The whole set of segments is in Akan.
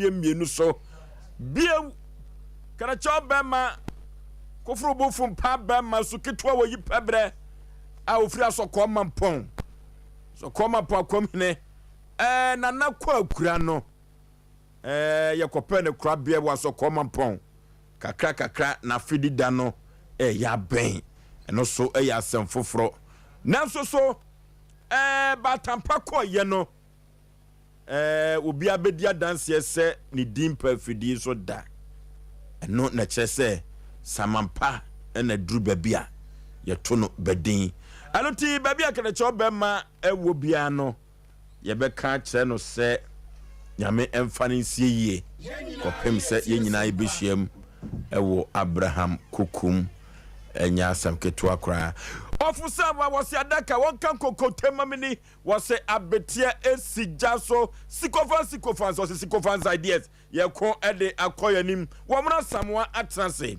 mfeɛ mmienu so. Bio, Karakyɛw bɛrima, Koforo Bofo mpa bɛrima so ketewa wɔ yi pɛbrɛ a ofiri Asɔkɔɔ Mampɔn, Asɔkɔɔ Mampɔn Akwamhene, ɛɛ Nana kɔ akura no, ɛɛ yɛkɔpɛ ne korabea wɔ Asɔkɔɔ Mampɔn. Kakra kakra na afedi da no ɛyɛ abɛn. Ɛno so ɛyɛ asɛm foforɔ. Nanso so ɛɛ Baatampa kɔɔyɛ no, Ɛɛ, obiara bɛdi adanseɛ sɛ ne din mpa afidie so da. Ɛno na ɛkyerɛ sɛ samampa na aduru baabi a yɛto no badin. Ɛno nti, baabi a kɛtɛkyɛw bɛma wɔ biara no, yɛbɛka akyerɛ no sɛ Nyame mfa no nsie yie kɔpem sɛ yɛn nyinaa yɛbɛhyiam wɔ Abraham kokom. Ɛnyɛ asɛm ketewa koraa. Ɔfo sɛ wɔse adaka wɔnka nkokote ma me ni. Wɔse abeteɛ esi gya so sikofan sikofans wɔse sikofans ideas yɛko de akɔ yɛnim wɔn Asamoah atena ase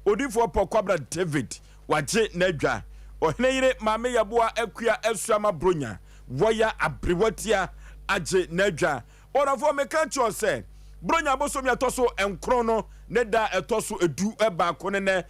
Odiyifoɔ Paul Kwabena David wagye n'adwa Ɔhene yere Maame Yeboah Akua Asuama Bronya wɔya aberewatia agye n'adwa Ɔdɔfoɔ meka kyerɛ wo sɛ Bronya bosome a ɛtɔ so nkron no ne da a ɛtɔ so du baako ne nɛ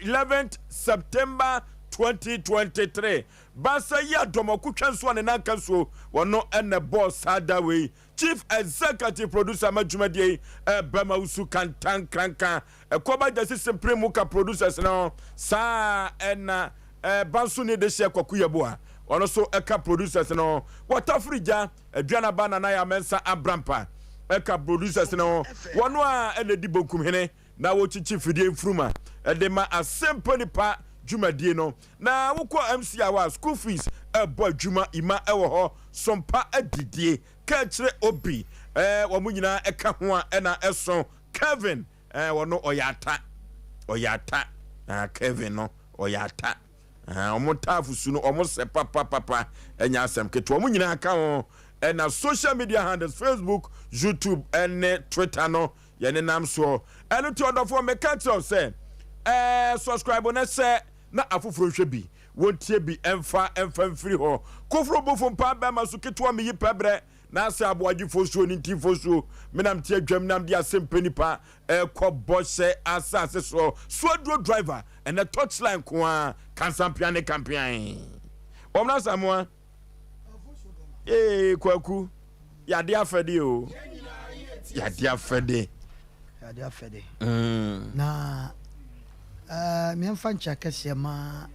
11th September 2023 Baasa yi adɔm ɔko twa nsuo a ne nan ka nsuo, wɔno na ɛbɔɔ saa da wei. Chief Executive Producer ma dwumadie yi Bɛma Wusu Kantan Kranka Ɛkɔba Gyasi Simpere mu ka producers no saa ɛna Banso ni Dehyeɛ Kwaku Yeboah ɔno so ɛka producers no Wɔtafiri Gya Aduanaba Nana Yaa Mensah Abrampa ɛka producers no wɔno a ɛna ɛdi Bonkumhene na wɔkyikyi fidie mfuruma de ma Asɛmpa Nipa dwumadie no. Na wokɔ MC a hɔ a, school fees ɛbɔ adwuma, ima ɛwɔ hɔ, sompa adidie, kaakyire obi, ɛɛ wɔn nyinaa ɛka ho a ɛna ɛso. Kevin, ɛɛ wɔno ɔyɛ ata, ɔyɛ ata, ah Kevin no ɔyɛ ata. Ah, wɔn taafo su no wɔn sɛ papapapa, ɛnyɛ asɛm ketewa. Wɔn nyinaa ka ho. Ɛna social media handles Facebook, YouTube ɛne Twitter no yɛnenam soɔ. Ɛno nti ɔdɔfoɔ meka kyerɛ wo sɛ ɛɛ subscribe na hyɛ na afoforɔ nhwɛ bi, wɔntie bi ɛmfa ɛmfa mfiri hɔ. Koforo bofo mpaa bɛrima so ketewa meyi pɛbrɛ na asɛ aboagye fosuo ne nti fosuo menam te adwam nam de asɛm pɛ nipa ɛkɔ bɔhyɛ asase soɔ soaduro driver ɛnɛ touchline ko ara kansampea ne kampean wɔn na samoa. Ee Kwaku, yade afɛde o. Yade afɛde. Yade afɛde. Mm. Na uh, mmeɛmfa nkyɛ akɛseɛ ma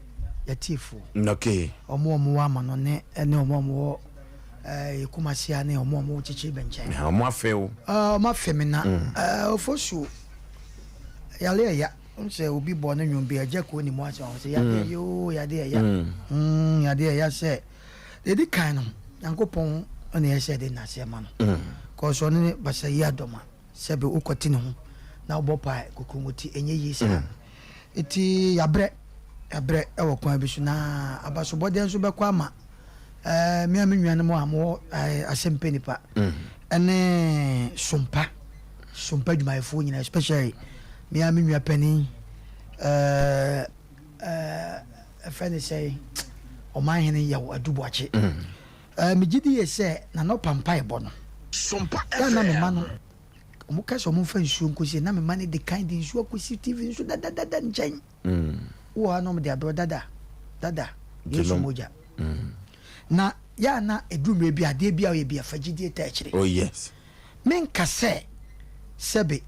yɛtiefo. Okay. Ɔmo ɔmo wɔ ama no ne ɛne ɔmo ɔmo wɔ ɛɛ eh, Kumasi ne ɔmo ɔmo wɔ kyekyere bɛnkyɛn. Ɔmo afɛ o. Ɔmo afɛ mi na mm. eh, ofosu yale ɛya. Wohu sɛ obi bɔ ne nnwom bi a, agya kuo nim asɛm a ɔsɛ yadeɛ mm. yoo yadeɛ ɛya mm. mm, yadeɛ ɛya sɛ deɛ ɛdi kan no Nyankopɔn na ɛyɛ sɛ ɛde nnaseɛ ma no mm. kɔsɔ ɔno ne basa yi adɔma sɛ bɛ wokɔte ne ho na wobɔ paa kokuromoti ɛnyɛ yie saa ɛti yabrɛ yabrɛ ɛwɔ kwan bi so na abasobɔdeɛ nso bɛkɔ ama ɛɛ me a me nuanom a mowɔ ɛɛ asɛmpɛ nipa ɛne sompa sompa adwumayɛfoɔ nyinaa especially me a me nua panin ɛɛ ɛɛ ɛfɛ ne sɛ ɔman hene Yaw Adu Boakye ɛɛ megye di yɛ sɛ nanɔpa mpaebɔ no yɛ na me ma no wɔn ka sɛ wɔn mfa nsuo nkosi na me ma no de kan de nsuo akɔsi tv nso dadadada nkyɛn. Wowɔ hɔ a na wɔde abrɛ wo dada dada Yesu mogya. Na yɛ a na ɛduru mmerɛ bi a adeɛ bi a woyɛ bi a fa gyidie taa akyire. Oh yes. Menka sɛ sɛbe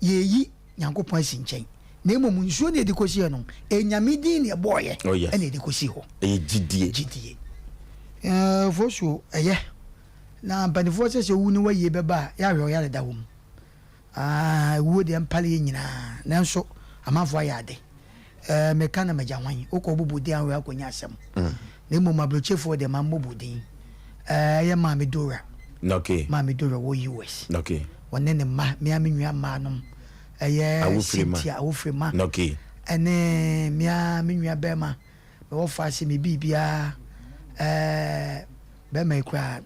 yɛreyi Nyankopɔn asi nkyɛn na mmom nsuo no yɛde kɔsiiɛ no ɛyɛ Nyame din na ɛbɔɔyɛ Oh yes. ɛna yɛde kɔsii hɔ. Ɛyɛ gyidie. Gyidie. Ɛɛ Fosuo ɛyɛ na mpanifoɔ sɛ sɛ wowu ne wayie bɛba a yɛ ahwɛ ɔyare da wɔ mu. Aah ewuo deɛ ɛmpale yɛn nyinaa nanso amanfoɔ ayɛ ade eh, meka na magya hwan wokɔ wobobɔ din ahorow akɔnya asɛm na mmom aburokyefoɔ deɛ mammɔbɔ din eh, ɛyɛ Maame Dora Okay. Maame Dora wɔ US Okay. ɔne ne mma mea me nua mmaa nom ɛyɛ Awofirema. Cynthia Awofirema Okay. ɛne mea me nua bɛrima Mewɔ fa se me biribiara ɛɛ bɛrima yi koraa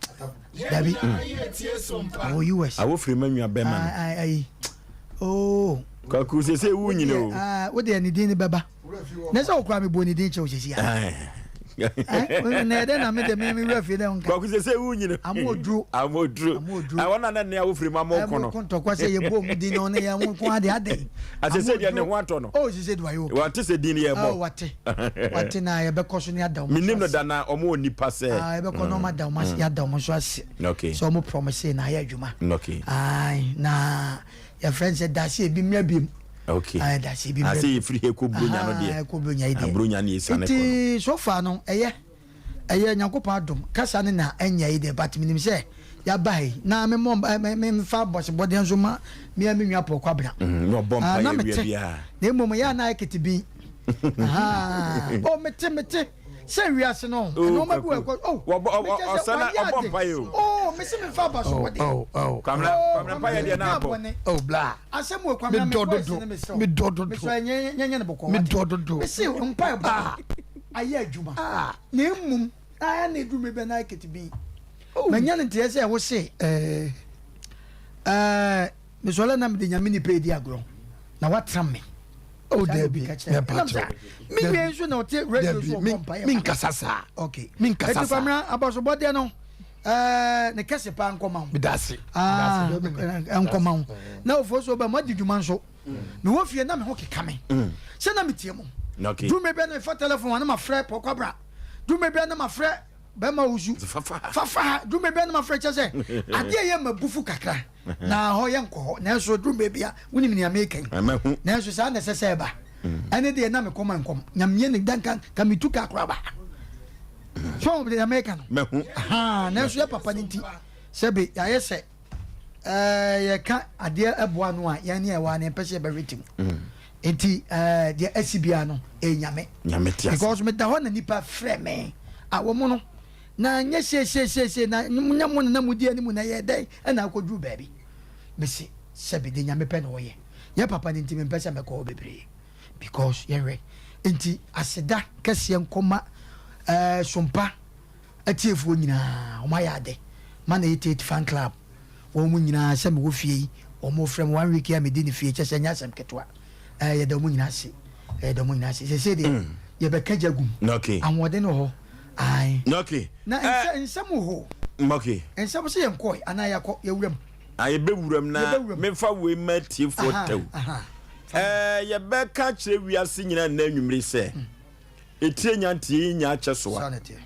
dabi ɔwɔ US. Awo firi ma nua bɛrima no. Ayi ooo. Kwaku sese wu nyina o. Wo deɛ ne din ne bɛba. Na sɛ okura me bɔ ne din kyɛw sisi a. Na ɛdɛ na me de me me wura fie dɛ nka. Kwaku sɛ sɛ wonyini. Amoduro. Amoduro. Amoduro. Ɛwɔ na na nea wofiri mu amoko no. Ɛmo ntɔkwa sɛ yɛ bɔ mu din na ɔne yɛn ho nko ade ade. Asɛ sɛ deɛ ne ho atɔ no. Oh sɛ sɛ de wayɛ okay. Wate sɛ din yɛ bɔ. Oh wate. Wate na yɛbɛkɔ so ne ada wɔn. Menim no da na ɔmo wɔ nipa sɛ. Ah yɛbɛkɔ na ɔmo ada wɔn ase yɛada wɔn nso ase. Okay. Sɛ ɔmo promise na ayɛ adwuma. Okay. Ayi na yɛfrɛ no sɛ dase ebi mmra biem. Okay. Ayi dase ebi mmra. Ase yɛfiri ha kɔ Buronya no deɛ. Kɔ Buronya yi deɛ. Buronya ne yɛsiane kɔ no. Nti so far no ɛyɛ ɛyɛ Nyankopɔn adom kasa ne na ɛnyɛ yi deɛ but menim sɛ yaba ha yi na me mmɔ me mfa bɔsebɔdeɛ nso ma me a me nua Paul Kwabena. Na ɔbɔ mpa na yɛ mete wia biara. Na mmom yɛ a na ayɛ kete bin. Oh mete mete sɛ wiase no Oh, nneɛma bi wɔ Kwaku. ɛkɔ oh Wɔbɔ- ɔ- mekyɛ sɛ ɔsɛ na wayɛ ɔbɔ ade. mpaeɛ o. Oh mese memfa abasobɔdeɛ. Oh, oh, Kwamina, Oh, Kwamina mpaeɛ deɛ na abɔ. bɔne. oh, bla. Asɛm wɔ Kwamina Me me dɔ voice dodo. ne mesrɛ wo. Me dɔ dodo. Mesrɛ nyɛ nyɛ ne bɔkɔ Me wate. dɔ dodo. Mese mpae bɔ ayɛ adwuma. Ah. Na mmom ayɛ na eduru me bɛ na ayɛ kete bi. Manya ne nteɛ sɛ wo se Eh, ɛɛ mesɔre na mede nyame nipa edi agorɔ na watra me. oh, Saa na obi Debbie. ka kyerɛ me. Me Ɛnam patrɔ. sɛ me nua nso na ɔte radio so Debbie, ɔbɔ mpaeɛ me ma me. nkasa saa. Okay. Me nkasa Eti saa. Kwamina abasobɔdeɛ no ɛɛ ne kɛse paa nkɔma wo. Me da ase. Ah, Me da ase. nkɔma wo. Na ofuo so ba mo adi dwuma nso. Mewɔ fie na me ho keka me. Sɛ na metie mo. Okay. Dwuma bia na mefa telephone a na mafrɛ Pɔkwabra. Dwuma bia na mafrɛ bɛrima Owusu. Fafa. Fafa ha. Dwuma bia na mafrɛ kyɛ sɛ adeɛ yɛ mabufu kakra. Na hɔ yɛ nkɔ hɔ. Nanso dwuma bia wonim nea meka yi. Mahu. Nanso saa na ɛsɛ sɛ ɛba. Ɛne deɛ na mekɔma nkɔm. Nyameyɛ ne da nka ka metu ka koraa ba. So deɛ meka no. Mahu. Aha, nanso yɛ papa no nti sɛbe yɛayɛ sɛ ɛɛ yɛka adeɛ ɛboa no a yɛn ne ɛwɔ a ne yɛmpɛ sɛ yɛbɛhwɛ tim. Nti ɛɛ deɛ asi biara no ɛyɛ nyame. Nyame te ase. Because meda hɔ na nipa frɛ me a wɔn no na nyɛ seesieesiesie na nyɛ mo na na mo di anim na yɛ dɛn ɛna akɔduru baabi. Mese sɛbe deɛ nyame pɛ na ɔyɛ. Yɛ papa no nti mempɛ sɛ mɛkɔ hɔ bebree because yɛhwɛ. Nti aseda kɛseɛ nkɔma ɛɛ sompa atiefoɔ nyinaa wɔn ayɛ ade ma na 88 fan club wɔn mu nyinaa sɛ mewɔ fie yi wɔn frɛ me one week a medi ne fie kyɛ sɛ nyɛ asɛm ketewa ɛɛ yɛda wɔn nyinaa ase yɛda wɔn nyinaa ase sɛsɛ deɛ yɛbɛka gya gum Okay. ahoɔden wɔ hɔ ae Okay. na Eh, nsɛ nsɛm wɔ hɔ Okay. nsɛm sɛ yɛn kɔɛ anaa yɛakɔ yɛwura mu A yɛbɛwura mu na Yɛbɛwura mu. memfa wei ma atiefoɔ Aha, tɛw. aha. Ɛɛ yɛbɛka kyerɛ wiase nyinaa nnɛ anwummere sɛ etie nya ntie yi nya akyɛ so saa a na ɛteɛ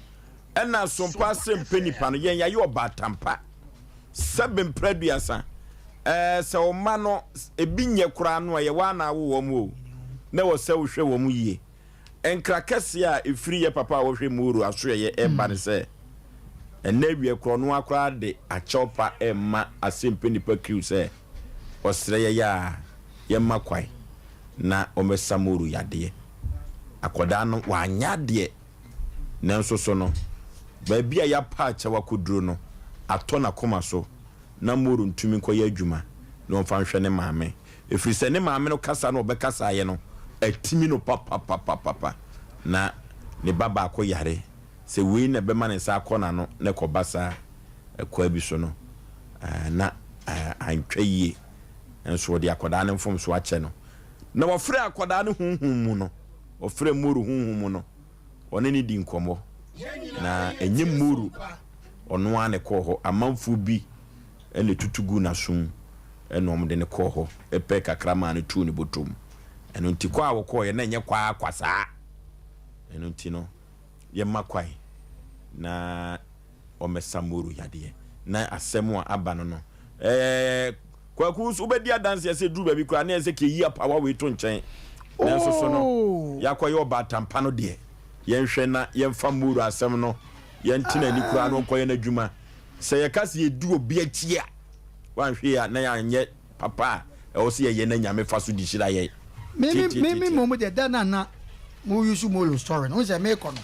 ɛna asompa ase mpɛ nipa no yɛn yɛayɛ ɔbaatampa sɛbe mpere aduasa ɛɛ sɛ ɔma no ebi nyɛ koraa no a yɛwɔ ana awo wɔn o na wɔ sɛ wohwɛ wɔn yie nkra kɛseɛ a efiri yɛ papa a wɔhwɛ muoro asoɛyɛ ɛba ne sɛ ɛnɛ awie korɔ no akora de akyɛw pa ɛma asɛmpɛ nipa kiriw sɛ ɔsrɛ yɛyɛ a yɛma kwan na ɔmɛsa moro yadeɛ akwadaa no wanya adeɛ nanso so no baabi a yɛapa akyɛw akɔduro no atɔ n'akoma so na moro ntumi nkɔyɛ adwuma na ɔmfa nhwɛ ne maame ɛfiri sɛ ne maame no kasa no ɔbɛkasa ayɛ no atimi no papapapapapa na ne ba baako yare sɛ wei na ɛbɛma ne nsa akɔ n'ano na ɛkɔba saa ɛkɔa bi so no na antwa yie nso wɔde akwadaa no mfomso akyɛ no na wɔfrɛ akwadaa no honhom mu no wɔfrɛ moro honhom mu no ɔne ne di nkɔmmɔ na ɛnyɛ moro ɔno ara ne kɔɔ hɔ amanfoɔ bi ɛna tutu gu n'asom ɛna wɔn de ne kɔɔ hɔ ɛpɛ kakra maa no tuu ne bɔtɔm ɛno nti kɔ a wɔkɔɔ yɛ na ɛnyɛ kwaa kwa saa ɛno nti no yɛma kwan na ɔmɛsa moro yadeɛ na asɛm a aba no no ɛɛ kwaku nso wobɛdi adanseɛ sɛ duru baabi koraa ne yɛ sɛ kɛyi apawa wei to nkyɛn nanso so no Oh. yɛakɔyɛ ɔbaatampa no deɛ yɛnhwɛ na yɛmfa moro asɛm no yɛnte n'ani koraa no ɔnkɔyɛ n'adwuma sɛ yɛka sɛ yɛdi obi akyi a wanhwɛ a na yɛanyɛ papa a ɛwɔ sɛ yɛyɛ na nyame fa so de hyira yɛ me mmom deɛ da na na mo use molo story no sɛ mekɔ no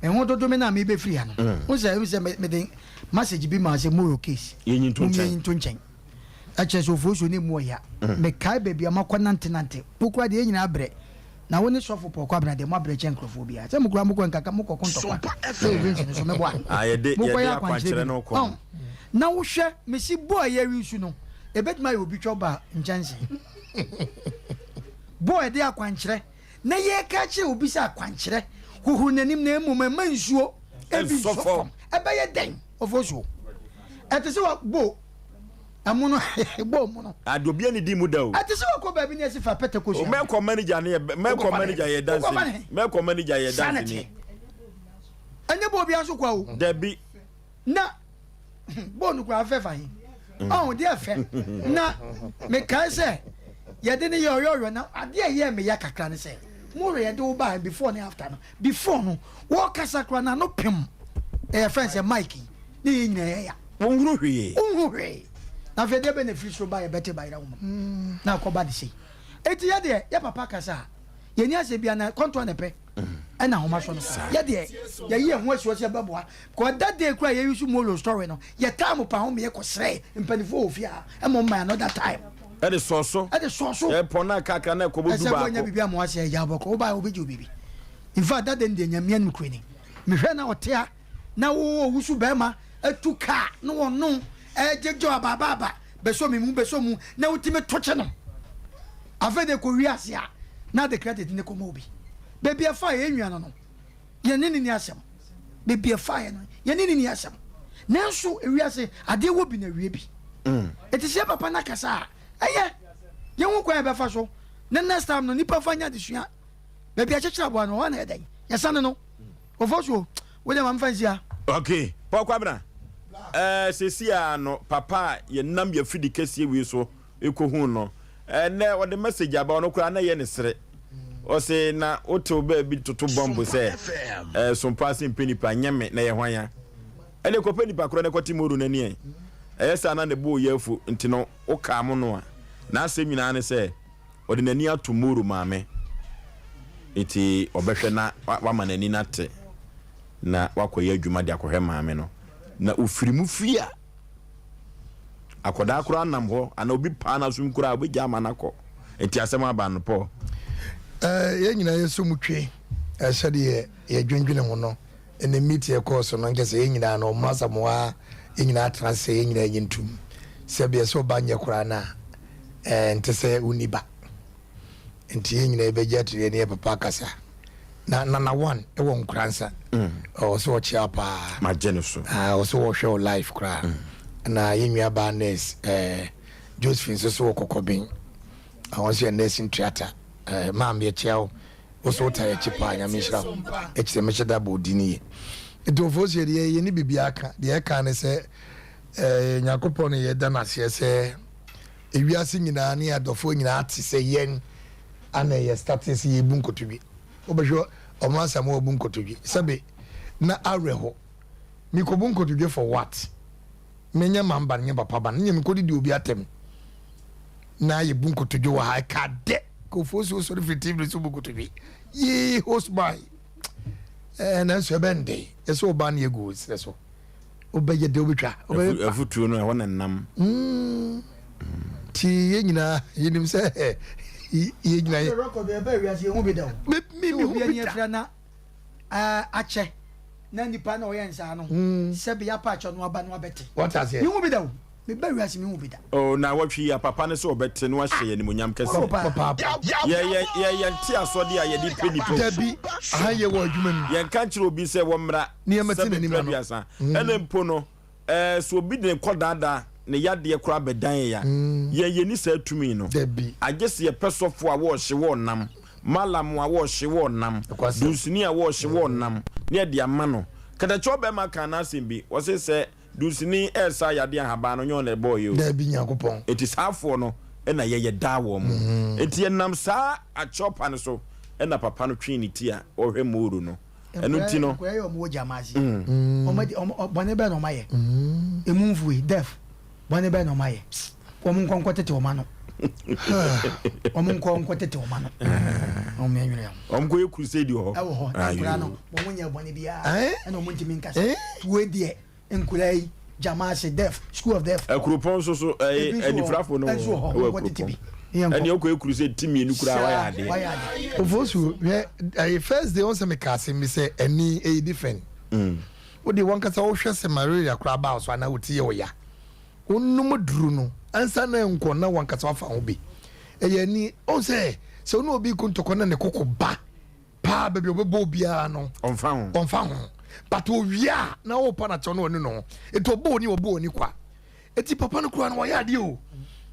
me ho dodo me na mebɛfiri ha no wo sɛ sɛ mede message bi ma sɛ molo case Yɛnyi nto nkyɛn. Yɛnyi nto nkyɛn ɛkyerɛ sɛ ofuo so ne mu ɔya mekae baabi a makɔ nantenante mokora deɛ yɛnyinaa brɛ na wo ne sɔfo pɔkɔ abena deɛ moabrɛ kyɛ nkurɔfoɔ biara sɛ mokora mokɔ nkaka mokɔko ntɔkwa sɛ events no so meboa Ah, yɛde- mokɔyɛ yɛde akwankyerɛ akwankyerɛ bi no kɔ. Ɔn. Na wohwɛ mesi bɔɔ a yɛwi su no ɛbɛtumi ayɛ obi twɛ ba nkyɛnse bɔɔ ɛde akwankyerɛ na yɛka kyerɛ obi sɛ akwankyerɛ. Hohoro n'anim na mmom mma nsuo bi nsɔ fam. Ɛbɛyɛ dɛn? Ofosuo. Ɛte sɛ wa bo ɛmo no bo mo no. Ade obi ani di mu da o. Ɛte sɛ wakɔ baabi na yɛsi fa pɛtɛ kosua. Mɛkɔ manager ne yɛ mɛkɔ manager yɛ dansi mɛkɔ manager yɛ dansi ni. Ɛnyɛ bo obiara nso kwa o. Dabi. Na bɔɔl no koraa fɛ fa he ɔho deɛ fɛ na mekae sɛ yɛde ne yɛ ɔyɔyɔ na adeɛ ɛyɛ me ya kakra ne sɛ moro yɛde wo baa before ne after no before no wɔkasa koraa na no pem ɛyɛ fɛn sɛ mic yi ne yɛ nyina yɛ ya wonhuru hwee wonhu hwee na afei deɛ bɛ na firi soro ba yɛbɛte bayerɛ wo na akɔba ne sei eti yɛ deɛ yɛ papa kasa a yɛni asɛ bia na kɔntoa na ɛpɛ ɛna ahoma so no yɛ deɛ yɛyi yɛn ho asi hɔ sɛ yɛbɛboa Kɔ that day koraa yɛ use molo story no yɛ time pa ho meyɛ kɔ srɛ mpanyinfoɔ wɔ fie ha ɛma ɔmo ma another time. Ɛde sɔɔ so. Ɛde sɔɔ so. Yɛ pɔn na kakra na ɛkɔ bɔ du baako. Ɛsɛ bɔ nya biribi ama wase ɛgya bɔkɔ wo ba obi gye wo biribi. In fact that day no deɛ nyamia nim kure ni mehwɛ na ɔte ha na wo owusu bɛrima atu car na ɔno ɛgyegye ababaaba bɛsɔ me mu bɛsɔ mu na wotumi to kye no afei de kɔ wiase a na de credit ne kɔma obi baabi ɛfa yɛ nua no no. Yɛne no nni asɛm. Baabi a ɛfaeɛ no, yɛne no nni asɛm. Nanso ewiase, adeɛ wɔ bi na awie bi. Enti sɛ yɛn papa no akasa a, ɛyɛ. Yɛnhu kwan a yɛbɛfa so na next time no, nnipa mfa nyɛ adesua. Baabi a yɛkyekyere aboa no, ɛhɔ ara na yɛ dɛn? Yɛsane no. Ofosuo, wo deɛ ma memfa nsi ha. Ok, Paul Kwabena, eh, seesei ara no, papa a yɛnam yɛn afidi kɛseɛ wei so Ekohuu no. Ɛnnɛ ɔde message aba, ɔno koraa na ɛyɛ ne sere. Ɔse na wotew baabi toto bɔmbo sɛ ɛɛ sompa ase mpɛ nipa, nyɛ me na ɛyɛ hwan a? Ɛnde kɔpɛ nipa korɔ na kɔte Moro no ani ɛ. Ɛyɛ saa na ne bo reyɛ afu nti no wokaa mo no a. N'asɛm nyinaa ne sɛ ɔde n'ani ato Moro maame nti ɔbɛhwɛ na wama n'ani no ate na wakɔyɛ adwuma de akɔhwɛ maame no. Na ofiri mu fie a. Akwadaa koraa nam hɔ anaa obi paa n'asom koraa obegya ama no akɔ. Nti asɛm aba no Paul. Eh, yɛn nyinaa yɛsɔ mu twe eh, sɛdeɛ yɛdwendwene ho no ɛnɛ meeting ɛkɔɔ so no nkyɛ sɛ yɛn nyinaa no ɔmo asamoa yɛn nyinaa atena ase yɛn nyinaa nye ntum sɛ beɛ sɛ ɔba nyɛ koraa no a eh, nte sɛ wonni ba nti yɛn nyinaa yɛbɛgye ato yɛne yɛ papa akasa na nana one ɛwɔ nkoransa ɔwɔ sɛ ɔkyea paa magye no so ɔwɔ sɛ wɔhwɛ wo life koraa na yɛn nua baa nurse eh, Josephine nso so wɔ kɔkɔben ɔwɔ nso yɛ nursing theatre eh, maam yɛkyea wo wo so wota yɛkyi paa nyame nhyira wo ɛkyerɛ mehyɛ da bɔ odin yie nti ɔfoɔ so yɛdeɛ yɛne biribiara ka deɛ ɛka ne sɛ eh, nyankopɔn no yɛda no aseɛ sɛ Ewiase nyinaa ne adɔfoɔ nyinaa te sɛ yɛn ana yɛ starte sɛ yɛbu nkotodwe. Wobɛhwɛ ɔmo asɛm a wɔbu nkotodwe sɛbe na awerɛho. Mekɔbu nkotodwe for what? Menyɛ man ba no nyɛ papa ba no nyɛ mekɔdidi obi atɛm na yɛbu nkotodwe wɔ ha ɛka dɛ kofoɔ so sɔre firi TV so bu nkotodwe yee host by ɛɛ nanso ɛbɛn dɛ ɛsɛ ɔbaa no yɛ gu serɛ so. Wobɛyɛ dɛ wobɛtwa. Wobɛyɛ pa. Afutuo no ɛhɔ na nam. Mm. Ti yɛn nyinaa yɛnim sɛ yɛn nyinaa yɛ. Record ɛbɛ wiase yɛn ho bi da o. Me me me ho bi da. Sɛ na akyɛ na nipa na ɔyɛ nsaa no. Sɛbi apa akyɛ no aba no abɛte. Wɔte aseɛ. Me ho bi da o. Me ba wiase me ho bi da. Oh na wɔtwe yi a papa no sɛ ɔbɛte na wahyɛ yɛn animuonyam kɛse. Papaapa. Yɛ yɛ yɛ yɛn te asɔde a yɛde pɛ nipa o. Dabi aha yɛ wɔ adwuma mu. Yɛnka nkyerɛ obi sɛ wɔmmra Nneɛma ti sɛbe n'anim mprɛ ano. aduasa. Ɛna mpo no ɛɛ sɛ obi de ne kɔdaadaa ne yadeɛ koraa bɛdan yɛn a, yɛn yɛnni saa tumi no. Dabi. Agye sɛ yɛpɛ sɔfo a wɔɔhye wɔɔnam, malam a wɔɔhye wɔɔnam, Nokwasɛm. dunsini a wɔɔhye wɔɔnam na yɛde ama no. Katakyɛ ɔbarima kaa n'asɛm bi, ɔse sɛ Dunsini resa yadeɛ ahaban no nyɛ ɔno na ɛbɔɔyɛ o. Daabi Nyankopɔn. Enti saa foɔ no na yɛyɛ daa wɔn mo. Enti yɛnam saa akyɛwpa no so na papa no twee ne ti a ɔrehwɛ Moro no. Ɛno nti no. Nkwadaa yi a wɔwɔ gyama ase yi, wɔn adi wɔn bɔne bɛn na wɔayɛ? Emu mfui, deaf, bɔne bɛn na wɔayɛ? Wɔn nkɔ nkɔtete wɔn ano. Wɔn nkɔ nkɔtete wɔn ano. Wɔn nwene ho. Wɔn kɔ yɛ crusade wɔ hɔ. Ɛwɔ hɔ. Na nkwadaa no wɔn nyɛ bɔne biara ɛna wɔn ntumi nkasa. Tuo deɛ nkwadaa yi gyama ase deaf school of deaf. Akuropɔn nso so ɛyɛ anifirafo no wɔ akuropɔn. Ɛne ɔkɔ yɛ crusade ti mmienu koraa wayɛ adeɛ. Wayɛ adeɛ. Ofosu hwɛ ɛyɛ first day wɔn sɛ meka asɛm bi sɛ ɛni ɛyɛ different. Wo deɛ wɔn kasa wohwɛ sɛ malaria koraa ba so anaa wo ti yɛ ɔya. Wonom aduru no ansa na ɛnkɔ na wankasa wafa ho bi. Ɛyɛ ani. Ɔhu sɛ sɛ wo ne obi reko ntɔkwa na ne koko ba. Paa baabi a ɔbɛbɔ obiara no. Ɔmfa ho. Ɔmfa ho. But owie a na ɔrepa no akyɛw na ɔne no ho. Enti ɔbɔ oni ɔbɔ oni kwa. Enti papa no koraa no wayɛ adeɛ o.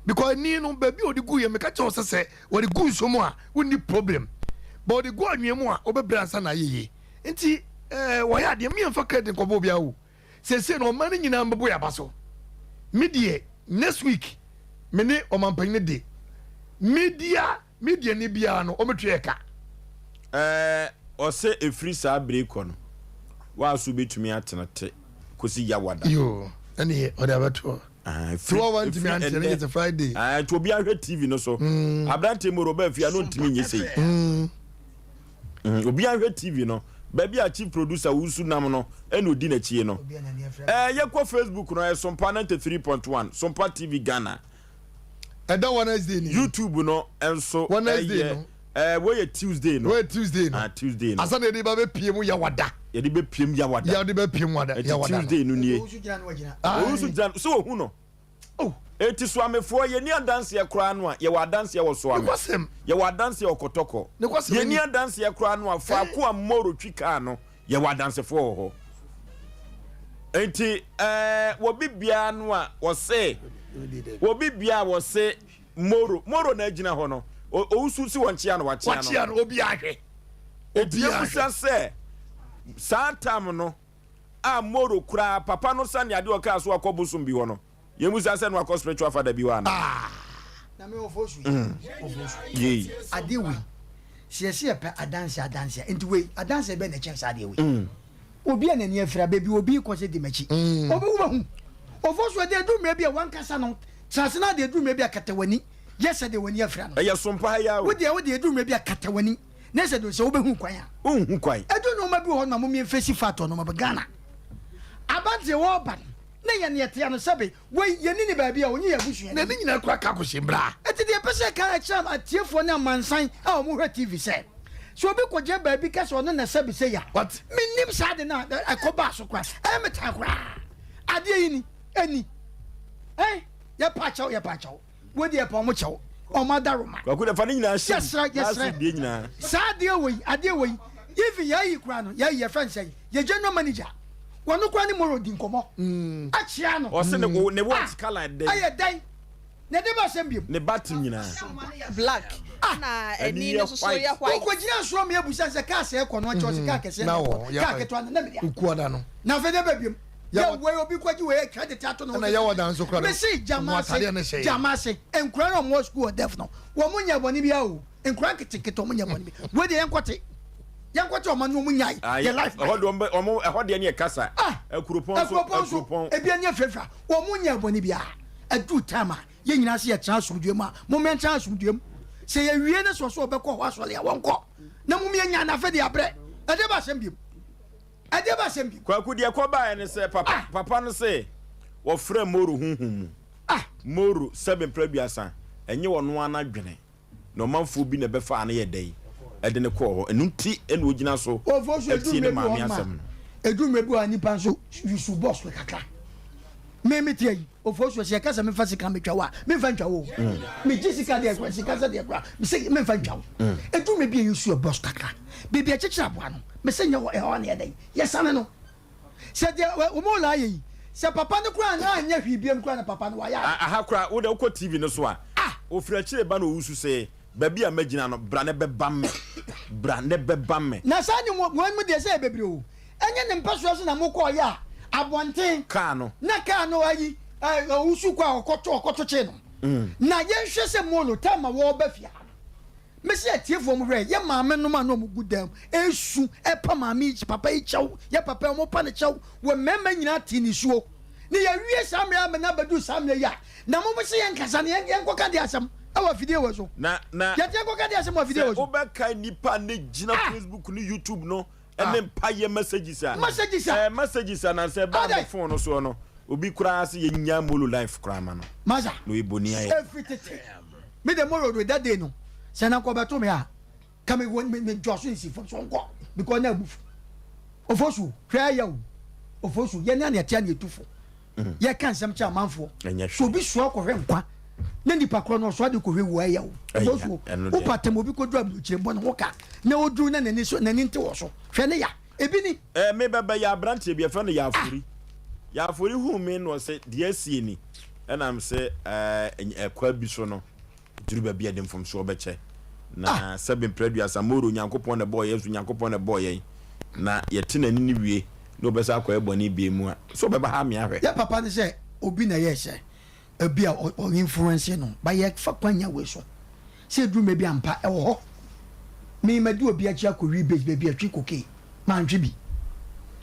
Because ani no baabi a ɔde gu yɛ meka kyerɛ wo sɛ sɛ wɔde gu nsuo mu a wonni problem. But ɔde gu anwea mu a wobɛbrɛ ansa na ayɛ yie. Nti eh, wayɛ adeɛ. Me yɛmfa credit nkɔbɔ obiara o. Seesei no ɔman no nyinaa mbɛbɔ yɛn aba so. Me deɛ next week me ne ɔmanpanyin no de media mediani biara no ɔmɛtua yɛ ka. Ɛɛ ɔsɛ ɛfiri saa bere yi kɔ no woa so wobɛtumi atena te kɔsi Yawada. Yoo ɛneɛ ɔde abɛtoɔ. Ɛfiri ɛnnɛ Friday. Nti obiara hwɛ TV no so. Aberanteɛ mu ɔbaa fie a na ɔntumi nyɛ sei. Obiara hwɛ TV no. Baabi a chief producer wusu nam no ɛna odi n'akyi no. Ɛɛ yɛkɔ Facebook no ɛyɛ Sompa 93.1 Sompa TV Ghana. Ɛda Wednesday ni. YouTube no nso Wednesday no. Ɛɛ wɔyɛ Tuesday no. Wɔyɛ Tuesday no. Ah Tuesday no. Asa na yɛde ba bɛ pie mu Yawada. Yɛde bɛ pie mu Yawada. Yɛde bɛ pie mu Yawada. Ɛti Tuesday no nie. Owusu gyina no wagyina. Owusu gyina no so ohun no. Oh. Eti Soamefoɔ yɛni adanseɛ koraa no a yɛwɔ adanseɛ wɔ Soame. Nokwasɛm. Yɛwɔ adanseɛ wɔ Kɔtɔkɔ. Nokwasɛm Yɛni ni. adanseɛ koraa no a faako a Moro twi kaa no yɛwɔ adansefoɔ wɔ hɔ. Enti ɛɛ wɔ bibiara no a wɔse wɔ bibiara a wɔse Moro Moro na agyina hɔ no owusu si wɔn kyea no wakyea no. Wakyea no obiara hwɛ. Eti Obiara yɛbusa hwɛ. sɛ saa tam no a Moro koraa papa no sane adeɛ ɔkaa so akɔ bosom bi hɔ no yɛmusa sɛ no akɔ spiritual father bi hɔ ana? Ah. Na me ɔfo su yi ɔfo su. Yei. Adeɛ wei sɛ yɛsɛ yɛpɛ adanse adanse a nti wei adanse bɛn na ɛkyɛn saa adeɛ wei? Obi a n'ani afira baabi obi rekɔ sɛ di m'akyi obi wobɛhu ɔfo su ɛdeɛ ɛduru mmerɛ bi a wankasa no tena ase na adeɛ ɛduru mmerɛ bi a kata w'ani yɛ sɛ deɛ w'ani afira no. Ɛyɛ sompa ha yi ara o. Wo deɛ wo deɛ ɛduru mmerɛ bi a kata w'ani na sɛ deɛ sɛ wobɛhu kwan a. Wonhu kwan. Ɛduru nnoɔma bi wɔ hɔ nom a momyɛ mfesi fact wɔ nnoɔma bi Ghana abanteɛ wɔreba no na yɛn yɛte ano sɛbe Wei, yɛnni no baabi a, ɔnyɛ yɛn abusuani. Na ne nyinaa kura ka kɔhyɛ mbra. Enti deɛ yɛpɛ sɛ yɛka kyerɛ atiefoɔ ne amansan a wɔhwɛ TV sɛ, sɛ obi kɔgyina baabi ka sɛ ɔno na sɛbe sei a, What? mennim saa ade no a ɛkɔbaa so koraa. Ɛyɛ me tan koraa. Adeɛ yi ni, ɛni. Ɛn, yɛpa kyɛw, yɛpa kyɛw. Wei deɛ yɛpa wɔn kyɛw. Wɔn adaworoma. Kwaku deɛ fa ne nyinaa hyɛ mu. Yɛsrɛ, Last yɛsrɛ. week deɛ nyinaa. Saa adeɛ wei, adeɛ wei, even yɛn ayi koraa no, yɛn ayi, yɛfrɛ no sɛn, yɛn general manager. Wɔno koraa ne Moro di nkɔmmɔ akyea no. Ɔse ne ne watch colour dɛn? Ɛyɛ dɛn? Na ɛde ba asɛm biom. Ne battery nyinaa. Black ɛna ani no nso yɛ white. Wokɔ gyina soro ma yɛbusa sɛ kaa sɛɛ kɔ no ɔkyerɛ ɔse kaa kɛseɛ na ɛkɔ kaa ketewa no na mede a. Na afei deɛ ba biom. Yɛ wei obi kɔgye wei credit ato ne ho so. Mese gyama ase gyama ase nkura na wɔn wɔ school wɔ deaf no wɔn nyɛ bɔne biara o. Nkura nketenkete ɔmo nyɛ bɔne bi. Wei deɛ yɛnkɔte. Yɛnkɔte ɔmo ano ɔmo nyae. Yɛ life ma yɛ. Ɛhɔ deɛ ɔmo ɛhɔ deɛ ne yɛ kasa. Ah! Akuropɔn nso Akuropɔn nso Akuropɔn. ebi ani afirafira. Ɔmo nyɛ bɔne biara. Ɛduru time a yɛn nyinaa sɛ yɛtena asomdwoe mu a, mom yɛntena asomdwoe mu. Sɛ yɛwie ne sɛ ɔsɛ ɔbɛkɔ hɔ asɔre a, wɔnkɔ. Na mom yɛnya no afei deɛ yɛabrɛ. Ɛdeɛ ba asɛm biom. Ɛdeɛ ba asɛm biom. Kwaku deɛ ɛkɔ baeɛ ne sɛ papa Ah! papa no se wɔfrɛ Moro honhom mu. Ah! Moro sɛbe mprɛ aduasa ɛnyɛ ɔno ara n'adwene. Na ɔmanfoɔ bi na ɛbɛfaa no yɛɛ dɛn? Ɛde no kɔɔ hɔ. Ɛno nti na ɔgyina so Ɔfoɔ so ɛduru tie ne mmerɛ bi wɔ maame hɔ nom asɛm no. a, ɛduru mmerɛ bi wɔ hɔ a nipa nso you should boss no kakra. Me me teɛ yi, ɔfoɔ so sɛ yɛka sɛ memfa sika metwa wo a, memfa ntwa wo o. Megye sika deɛ kora, sika sɛ deɛ kora, mesɛ memfa ntwa wo. Ɛduru mmerɛ bi a you should boss kakra. Baabi a ɛkyekyere aboa no, mesɛ nyɛ hɔ, ɛhɔ na yɛdɛn, yɛsane no. Sɛ deɛ wɔn la ayɛ yi, sɛ papa no koraa na anyɛ hwee biam koraa na papa no wayɛ ade. Aha koraa, wo deɛ wokɔ TV no so a, Ah! ofiri akyire ba na ɔwusu se, baabi a mɛgyina no, bra na bɛbam me, bra na bɛbam me. Na saa ne wɔn mu deɛ sɛ ɛyɛ bebree o, ɛnyɛ ne mpɛsoa so na mokɔɔyɛ a, abɔnten Kaa no. na kaa no ayi, ɛ, ɔwusu kɔ a ɔkɔto, ɔkɔto kyee no. Na yɛnhwɛ sɛ Molo, time a wɔreba fie ha no, Mese atiefoɔ mo hwɛ yɛ maame nom a na ɔmo gu dan mu esu ɛpa maame yi papa yi kyɛw yɛ papa yi ɔmo pa ne kyɛw wɔ mmarima nyinaa te nisuo ne yɛ wie saa mmerɛ ama no abɛduru saa mmerɛ yi a na mo se yɛn kasa no yɛn yɛn kɔka de asɛm ɛwɔ afidie wɔ so Na na yɛte yɛn kɔka de asɛm wɔ afidie sɛ wɔ so wobɛkae nnipa a ne gyina ah Facebook ne YouTube no ne mpaeɛ messages a messages a ɛɛ messages a nansɛ ɛbaa me adɛn phone no soɔ no obi koraa se yɛnyaa Molo life koraa ma no masa na ɔyɛ boni ayɛ. ɛfiri tete Me de moro do that day no sɛ na nka ɔbɛto me a ka me me me jɔ so nsi fam so ɔnkɔ because na abufu ofosu hwɛ ɛyɛ o ofosu yɛ ne ana ɛte ana etu fo mm. yɛ ka nsɛm kyɛ amanfoɔ so obi soa kɔhwɛ nkwa. na nipa korɔ no ɔsoa de kɔhwɛ wu ɛyɛ wo ɔbɔsuo wopa tɛm obi kɔduru aburokyire bɔ ne ho ka na ɔduru na n'ani so n'ani nte wɔ so hwɛ ne ya ebi ni. Ɛɛ me bɛbɛ yɛ aberanteɛ bi yɛfrɛ no Yaafori Yaafori huu me na ɔse deɛ asie ni ɛna mese ɛɛ ɛkwa bi so no Ɛduru baabi a yɛde mfomsoɔ bɛkyɛ. Na sɛbe mprɛ aduasa, Moro, Nyankopɔn na ɛbɔɔ yɛn, nso Nyankopɔn na ɛbɔɔ yɛn. Na yɛte n'ani no wie, na ɔbɛsan akɔyɛ bɔne bio mu a, so ɔbɛba ha amea ahwɛ? Yɛ papa ne sɛ obi na ɛyɛɛ sɛ ebi a ɔ influence no but yɛ fa kwan nya wei so sɛ eduru mɛ bi ampa ɛwɔ hɔ me ma di obi akyi akɔ wi base baabi ɛtwe koke mantwe bi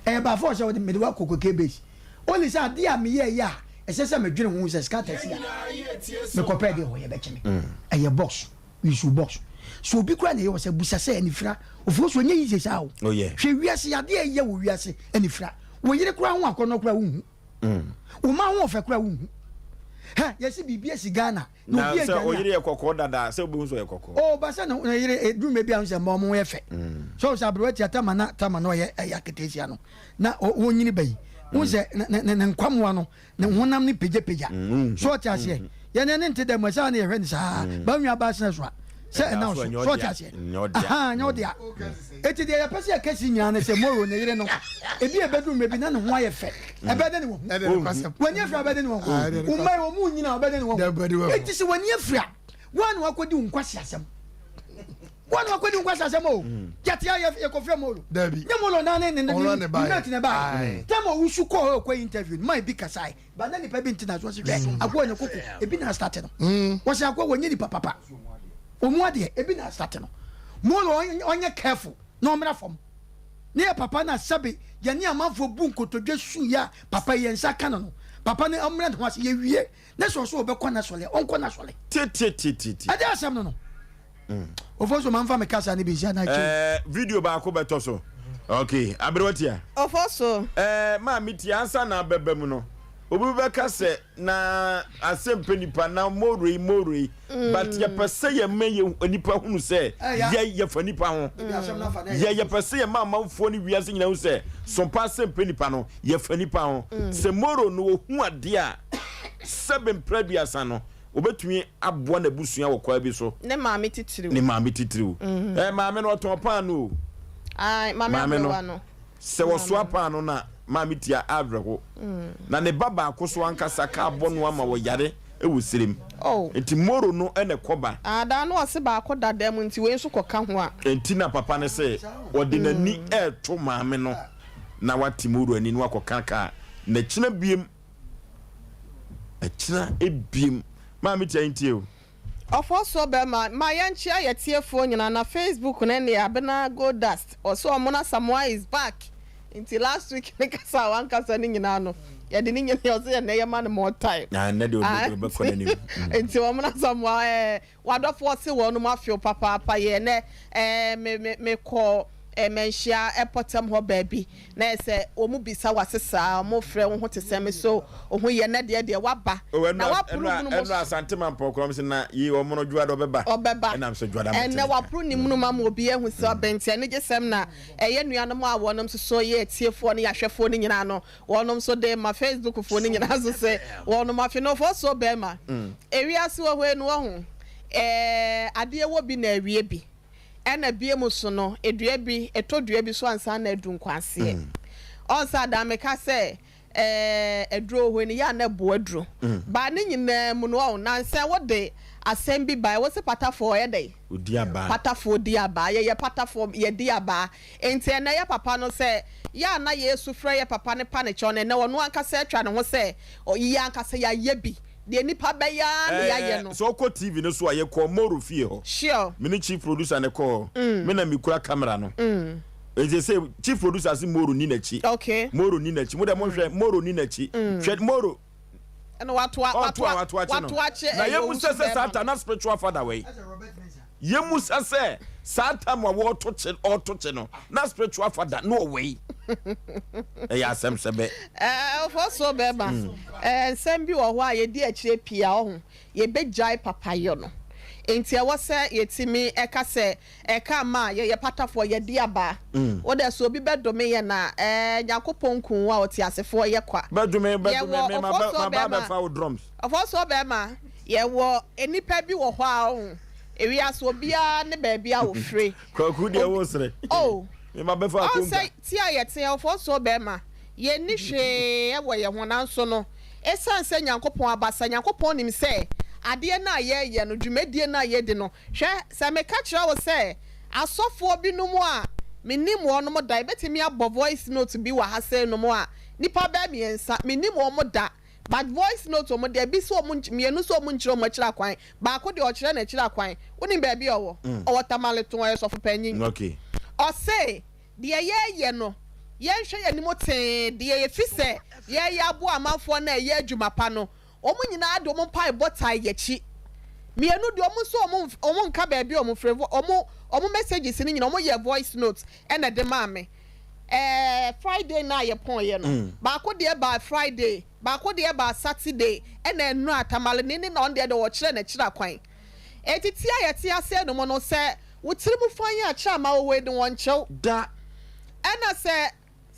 ɛyɛ by force sɛ wɔde mede wakɔ koke base Only sɛ adeɛ a meyɛɛyɛ a ɛsɛ sɛ medwene ho sɛ scatter si a mekɔpɛɛ deɛ hɔ yɛbɛkye me ɛyɛ box nsuo box so obi koraa na ɛyɛ wɔ sɛ busa sɛ anifira ofuo so ɛnyɛ easy saa o Oh, yeah. hwɛ wiase adeɛ a ɛyɛ wɔ wiase anifira wo yere koraa ho akɔnnɔ koraa wonhu wo ma ho ɔfɛ koraa wonhu hɛ yɛsi biribi asi Ghana Na sɛ oyere yɛ kɔkɔɔ dada a, sɛ wobɛhu sɛ ɔyɛ kɔkɔɔ. Oh, ba sɛ ne yere eduru mɛ bi a sɛ mma ɔmo yɛ fɛ. Sɛ ɔsɛ aberewa tia tama na tama na ɔyɛ ɛyɛ aketesia no na ɔnyini ba yi. Wohu sɛ ne ne ne nkwamoa no ne honam no pagyapagya. So ɔte aseɛ? Yɛn ani nte dɛ mu ɛsɛ a na yɛhwɛ no saa. Ba nua baa sena so a sɛ ɛna so. So ɔte aseɛ? Ahaa, nyɛ ɔdea. Eti deɛ yɛpɛ sɛ yɛka si nyinaa ne sɛ Moro ne yere no ebi a ɛbɛduru mmerɛ bi na ne ho ayɛ fɛ. Ɛbɛyɛ dɛ ne wahu. W'ani afiri a ɔbɛyɛ dɛ ne wahu. Wo mma yi wɔn mu nyina a ɔbɛyɛ dɛ ne wahu. Eti sɛ w'ani afiri a woa na wakɔdi wo nkwasi asɛm. Woa na wakɔdi wo nkwasi asɛm o. Yɛte a yɛkɔfrɛ Moro. Nyɛ Moro na ne ne ne ne mate na ɛbaeɛ. Tam a ɔwusu kɔɔ hɔ kɔ interview no man bi kasae. Ba na nipa bi nte na so ɔse hwɛ akoa ne koko ebi na asate no. Wɔse akoa wɔnyɛ nipa papa. Ɔmu adeɛ ebi na asate no. Moro ɔnyɛ careful na ɔmmra fam. Ne yɛ papa no a sɛbe yɛne amanfoɔ bu nkotodwe su yɛ a papa yi yɛn nsa ka no no papa no ɔmmrɛ ne ho ase yɛwie ne sɛ ɔso ɔbɛkɔ n'asɔre a ɔnkɔ n'asɔre. Titititi. Ɛdeɛ asɛm no no. Ofosu ma nfa me kasa no bi nsi anaa kyɛw. Ɛɛ video baako bɛtɔ so. Ok, aberewa tia. Ofosu. Ɛɛ maame tia ansa na abɛba mu no obi bɛka sɛ na asɛm pɛ nipa na morei morei but yɛpɛ sɛ yɛma yɛ nipa hunu sɛ yɛ yɛfa nipa ho yɛ yɛpɛ sɛ yɛma amanfoɔ ne wiase nyina hu sɛ sompa asɛm pɛ nipa no yɛfa nipa ho sɛ moro no ohu adeɛ a sɛbe mprɛ aduasa no obetumi aboa n'abusua wɔ kwan bi so. Ne maame titiriw. Ne maame titiriw. Ɛɛ maame no ɔtɔn paano o. Ae, maame aberewa no. Sɛ wɔsoa paano no a, maame tia awerɛho. Na ne ba baako so ankasa kaa bɔ no ama ɔyare wɔ serem. Oh. Nti Moro no na ɛkɔ ba. Ah, daa no ɔse baako da dan mu nti wei nso kɔka ho a. Nti na papa no se ɔde n'ani reto maame no na wate Moro ani na wakɔka kaa na kyena biem. Ɛkyena ebiem. Maame tia ntie o. Ɔfɔsoɔ bɛma, ma yɛnkyea yɛ tiefoɔ nyinaa na Facebook no neɛ Abena Gold Dust ɔse ɔmo no Asamoah is back nti last week ne kasa a wankasa no nyinaa no yɛde ne nyinaa ɔse ɛnɛ yɛma no more time. Ah ɛnɛ deɛ ɔbɛ ɔbɛkɔ n'anim. Nti ɔmo no Asamoah ɛɛ W'adɔfoɔ se wɔnom afew papaapa yɛ nɛ eh me me me kɔ eh manhyia mpɔtam hɔ baabi na yɛ sɛ wɔn bisa w'ase saa wɔn frɛ wo ho te sɛn me so wo ho yɛ nɛ deɛ deɛ w'aba Oh ɛno na a w'aporo ɛno a bunu ɛno mo a Asante Mampɔn koraa wɔn se na yi wɔn no Dwoada ɔbɛba ɔbɛba ɛna nso Dwoada mete ɛnɛ ne nka. w'aporo ne munum ama obi ahu sɛ ɔbɛn nti anigyesɛm na ɛyɛ nuanom a wɔnom nso so yɛ atiefoɔ ne yɛahwɛfoɔ no nyinaa no Wɔnom nso de ma Facebook foɔ no nyinaa nso sɛ wɔnom afe no fɔ so bɛɛma. Ewiase wɔ hɔ yi no wahu ɛɛ adeɛ wɔ bi na awie bi ɛna bie mu so no edua bi ɛtɔ dua bi so ansa na adu nkwanseɛ. Ɔn sɛ adaa meka sɛ ɛɛ aduro wɔ hɔ yi no yɛ a na ɛboa aduro baa ne nyinaa mu no ɔn nansɛ wo de asɛm bi bae wo se patafoɔ ɔyɛ dɛn? Odi abaa. Patafoɔ di abaa yɛyɛ patafoɔ yɛdi abaa Enti ɛnnɛ yɛ papa no sɛ yɛ a na yesu frɛ yɛ papa no pa ne kyɛw no ɛnnɛ ɔno ankasa atwa ne ho sɛ yɛ ankasa yɛayɛ bi deɛ nipa bɛyɛ ara na yɛayɛ no. Sɛ wokɔ TV no so a, yɛkɔɔ Moro fie hɔ. Sure. Me ne chief producer no kɔɔ hɔ. Me na mekura camera no. Enti sɛ chief producer se Moro nni n'akyi. Okay. Moro nni n'akyi. Mo deɛ monhwɛ, Moro nni n'akyi. Hwɛ Moro. Ɛna watoa Ɔto a wato akye no. watoa akye Na ɛyɛ yɛmu owusu sɛ sɛ bɛrima saa no. ta na spiritual father wɔ yi. Yɛmu sɛ sɛ saa time a wɔto kye ɔto kye no na spiritual father na ɔwɔ yi. Ɛyɛ asɛm sɛ bɛ. Ɛɛ ɔfɔsoɔ bɛrima ɛɛ nsɛm bi wɔ hɔ a yɛdi akyire pii a ɔho yɛbɛgyae papayɔ no nti ɛwɔ sɛ yɛtumi ɛka sɛ Ɛka mma a, yɛyɛ patafoɔ, yɛde aba. Wo dɛ, sɛ obi bɛdome yɛn a, ɛɛ, Nyankopɔn nku wo a, ɔteasefoɔ yɛ kwa. Bɛdome, bɛdome Yɛwɔ me, maba, ɔfɔsoɔ maba bɛɛma, abɛfa wo drums. ɔfɔsoɔ bɛɛma, Yɛwɔ nnipa bi wɔ hɔ a ɔho, ewiase obiara ne baabi a ofire. Kwaku deɛ wo sere. Oh, Mema bɛfa ɔn akonta. sɛ ti a yɛte ɔfɔ nso bɛrima, yɛnni hwee wɔ yɛn ho nanso no, esiane sɛ Nyankopɔn abasa, Nyankopɔn nim sɛ adeɛ no a yɛreyɛ no, dwumadie no a yɛredi no, hwɛ, sɛ meka kyerɛ wo sɛ asɔfoɔ binom a mennim wɔnom da, yɛbɛtumi abɔ voice note bi wɔ ha sei nom a, nnipa bɛyɛ mmiɛnsa, mennim wɔn da, But voice note ɔmo deɛ ebi so ɔmo mmienu so ɔmo nkyerɛ ɔmo akyiri akwan baako deɛ ɔkyerɛ n'akyiri akwan wonim baabi a ɔwɔ ɔwɔ Tamale to ɔyɛ sɔfo panyin Okay. ɔse deɛ yɛyɛ no yɛnhwɛ yɛn anim tee deɛ yɛfi sɛ yɛyɛ aboa amanfoɔ no a ɛyɛ adwuma pa no ɔmo nyinaa de ɔmo mpaebɔ tae yɛkyi mmienu deɛ ɔmo nso ɔmo ɔmo nka baabi a ɔmo firi ɔmo ɔmo messages no nyinaa ɔmo yɛ voice note ɛna ɛde maa me ɛɛ Friday no a yɛpɔn yɛ no baako deɛ baa Friday baako deɛ baa Saturday ɛna ɛnura Tamale ne ne na ɔno deɛ deɛ ɔkyerɛ n'akyiri akwan eti ti a yɛte aseɛ no mu no sɛ wo tiri mu fan yɛ akyerɛ ama wo wei de wɔn kyɛw Da. ɛna sɛ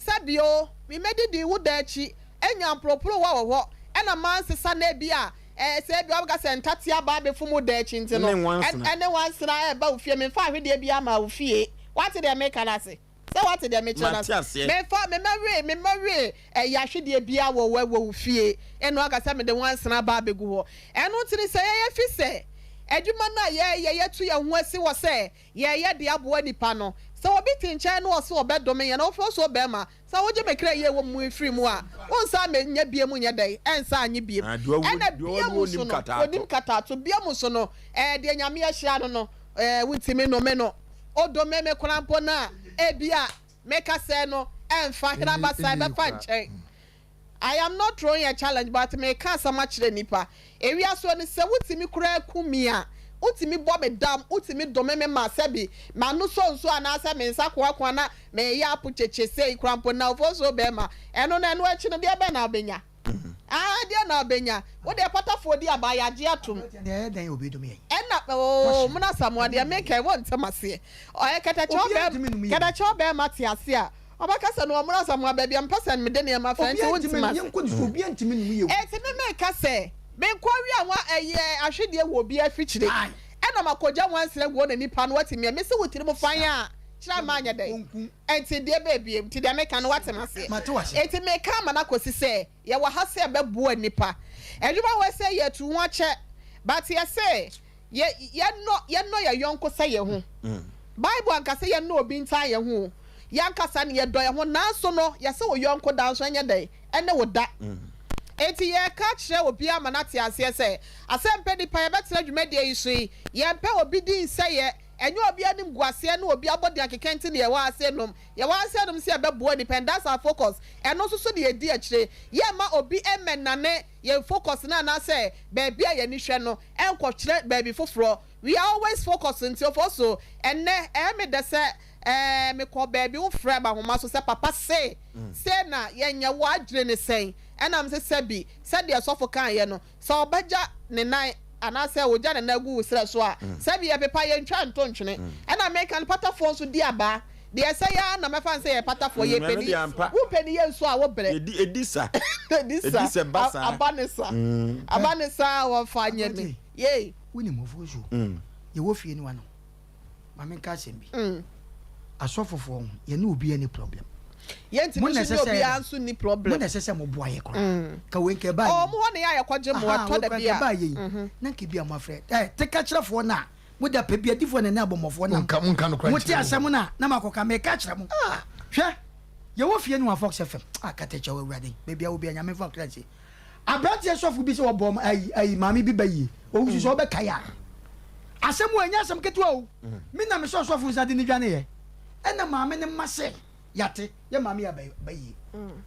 sɛbio memɛdidi wo da akyi enya mporoporowa wɔ hɔ ɛna mansesa na ebi a ɛɛ sɛ ebi wabɛka sɛ ntate aba abɛfum wo da akyi nti no Ne nwansena. ɛne nwansena ɛba wo fie memfa ahwedeɛ bi ama wo fie wate deɛ meka no ase sɛ wate deɛ mekyerɛ no Mate aseɛ. memfa memɛwe memɛwe ɛyɛ ahwedeɛ bia wɔ wɔ wɔ wo fie ɛno aka sɛ mede nwansena aba abɛgu hɔ ɛno nti ne sɛ yɛyɛ fi sɛ adwuma no a yɛyɛ yɛtu yɛn ho asi wɔ sɛ yɛyɛ de aboa nipa no sɛ obi te nkyɛn no ɔso ɔbɛdome yɛn na wofɛ so bɛrima sɛ wogye me kra yie wɔ mu firi mu a wonsa menya bie mu nyɛ dɛn ɛnsa anye biem Ah, deɛ ɔwɔ- ɛna deɛ bia ɔwɔ mu onim so no kataato. onim kataato bia mu so no ɛɛ deɛ Nyame ahyira no no ɛɛ wontumi nnome no odome me koraa mpo no a ebi a meka sɛ no ɛmfa hena basa ɛbɛfa nkyɛn. I am not throwing a challenge, but meka asɛm akyerɛ nipa. Ewiase no sɛ wotumi koraa ku mi a, wotumi bɔ me dam, wotumi dome me ma sɛbi m'ano so nso anaasɛ me nsa koakoa na meyɛ apo kyekye sei koraa mpo na ofo so bɛrima. Ɛno no ɛno akyi no deɛ bɛn na wobɛnya? Ah, deɛ na wobɛnya? Wo deɛ patafoɔ di aba yɛagye atom. Deɛ ɛyɛ dɛn obi dom yɛn. Ɛna ooo muna Samoa deɛ meka ɛwɔ ntɛm aseɛ. Ɔyɛ kɛtɛkyɛw Obiara bɛrima ntumi nnom yɛn. kɛtɛkyɛw bɛrima te ase a ɔbɛka sɛ no ɔmuna Samoa baabi a mpɛ sɛ mede nneɛma fɛ nti Obiara wontumi ntumi ase. yɛn nkɔ ne so obiara ntumi nnom yɛn. Eti me meka sɛ menkɔ wi a wa ɛyɛ ahwedeɛ wɔ obi afikyire Aye. ɛna makɔgya nwansena gu hɔ na nipa no watumi a mesi wo tiri mu fan a kyerɛ ma anyɛ dɛn Onku. ɛnti deɛ baabi nti deɛ meka no wate aseɛ Mate wase. eti meka ama no akɔsi sɛ yɛwɔ ha sɛ ɛbɛboa nipa adwuma wɔ sɛ yɛtu ho akyɛ but yɛsɛ yɛ yɛnɔ yɛnɔ yɛ yɔnko sɛ yɛ ho Bible ankasa yɛnɔ obi ntan yɛ ho o yɛankasa no yɛdɔ yɛn ho nanso no yɛsɛ wo yɔnko da nso ɛnyɛ dɛn ɛne wo da eti yɛka kyerɛ obi ama no ate aseɛ sɛ asɛmpɛ nipa yɛbɛtena dwumadie yi so yi yɛmpɛ obi di nsɛyɛ ɛnyɛ obi anim gu aseɛ ne obi abɔde akeka nti ne yɛwɔ ase nom yɛwɔ ase nom sɛ yɛbɛboa nipa and that's our focus. Ɛno nso so ne yɛdi akyire yɛma obi ɛmɛnane yɛn focus no anaasɛ baabi a yɛni hwɛ no ɛnkɔkyerɛ baabi foforɔ. We are always focus. Nti ofo so ɛnɛ ɛyɛ me dɛ sɛ mekɔ baabi wofrɛ ma ahoma so sɛ papa se se na yɛnyɛ wɔ adwene ne sɛn ɛnam sɛ sɛbi sɛdeɛ sɔfo kan yɛ no sɛ ɔbɛgya ne nan anaasɛ ogya ne nan gu wo serɛ so a sɛbi yɛpepa yɛntwa nto ntwene. Ɛna meka no patafoɔ nso di abaa deɛ ɛsɛ yɛ na mɛfa n sɛ yɛ patafoɔ yɛ ɛno pɛni deɛ ampa. wo pɛni yɛ nso a wobrɛ Edi edi sa. Edi sa. Edi sɛ ba saa. Aba ne sa aba ne sa wɔfa nyɛ ne yei. Wonim ofuo so yɛwɔ fie no wa no maame nka asɛm bi. Asɔfofoɔ ho yɛne obi ani problem. Yɛntumi Mo na nso ɛsɛ ne sɛ- obiara nso ni mo problem. Na ɛsɛ sɛ moboa yɛ koraa ka wei nka ɛbaa ɔmo hɔ ne yɛ a yɛkɔgye mmoa tɔ da bi a ɛbaa yɛ yi na nka bi a moafrɛ ɛ teka kyerɛfoɔ no a mode apɛ bi adifoɔ ne ne abɔmmɔfoɔ no Monka- monka nokorɛ mote nkyerɛ asɛm no a na makɔka meka kyerɛ mo hwɛ yɛwɔ fie no wa Fox FM a katakyɛ wɔ awurade baabi a wo bia Nyame mfa kra nsie aberanteɛ sɔfo bi sɛ wɔbɔ ayi ayi maame bi ba yie ɔwusu sɛ ɔbɛkae a asɛm wɔ ɛnyɛ asɛm ketewa o me na mesɛ ɔsɔfo nsa de ne dwaneyɛ ɛna maame ne ma sɛ yate yɛ maame yɛ ba yie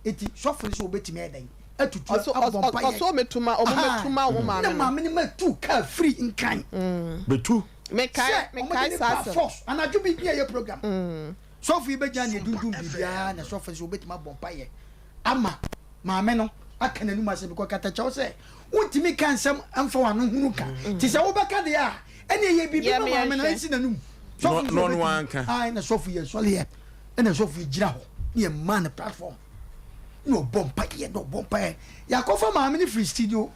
eti sɔfo no sɛ wɔbɛtumi ayɛ dɛn atutu ɔso abɔ mpa ɔso ɔmɛtuma ɔmo mɛtuma ɔmo na maame no maame ne ma tu kaa firi Nkran Betu. Mekae sɛ mekae ɔmo de ne saa ba asɛm force anadwo bi ne yɛyɛ program sɔfo yi bɛgyina ne dundum biribiara na sɔfo sɛ wobɛtumi abɔ mpayɛ ama maame no aka n'anum asɛm because katakyɛw sɛ wontumi ka nsɛm mfa w'ano hunu ka nti sɛ wobɛka deɛ a ɛne ɛyɛ biribi Yɛ ma me maame no yɛnhwɛ. ɛnsi n'anum No- sɔfo no ɔno anka. Ae, na sɔfo yɛ sɔleɛ ɛna sɔfo yi gyina hɔ ne yɛ ma no platform na ɔbɔ mpayɛ na ɔbɔ mpayɛ yɛakɔfa maame no firi studio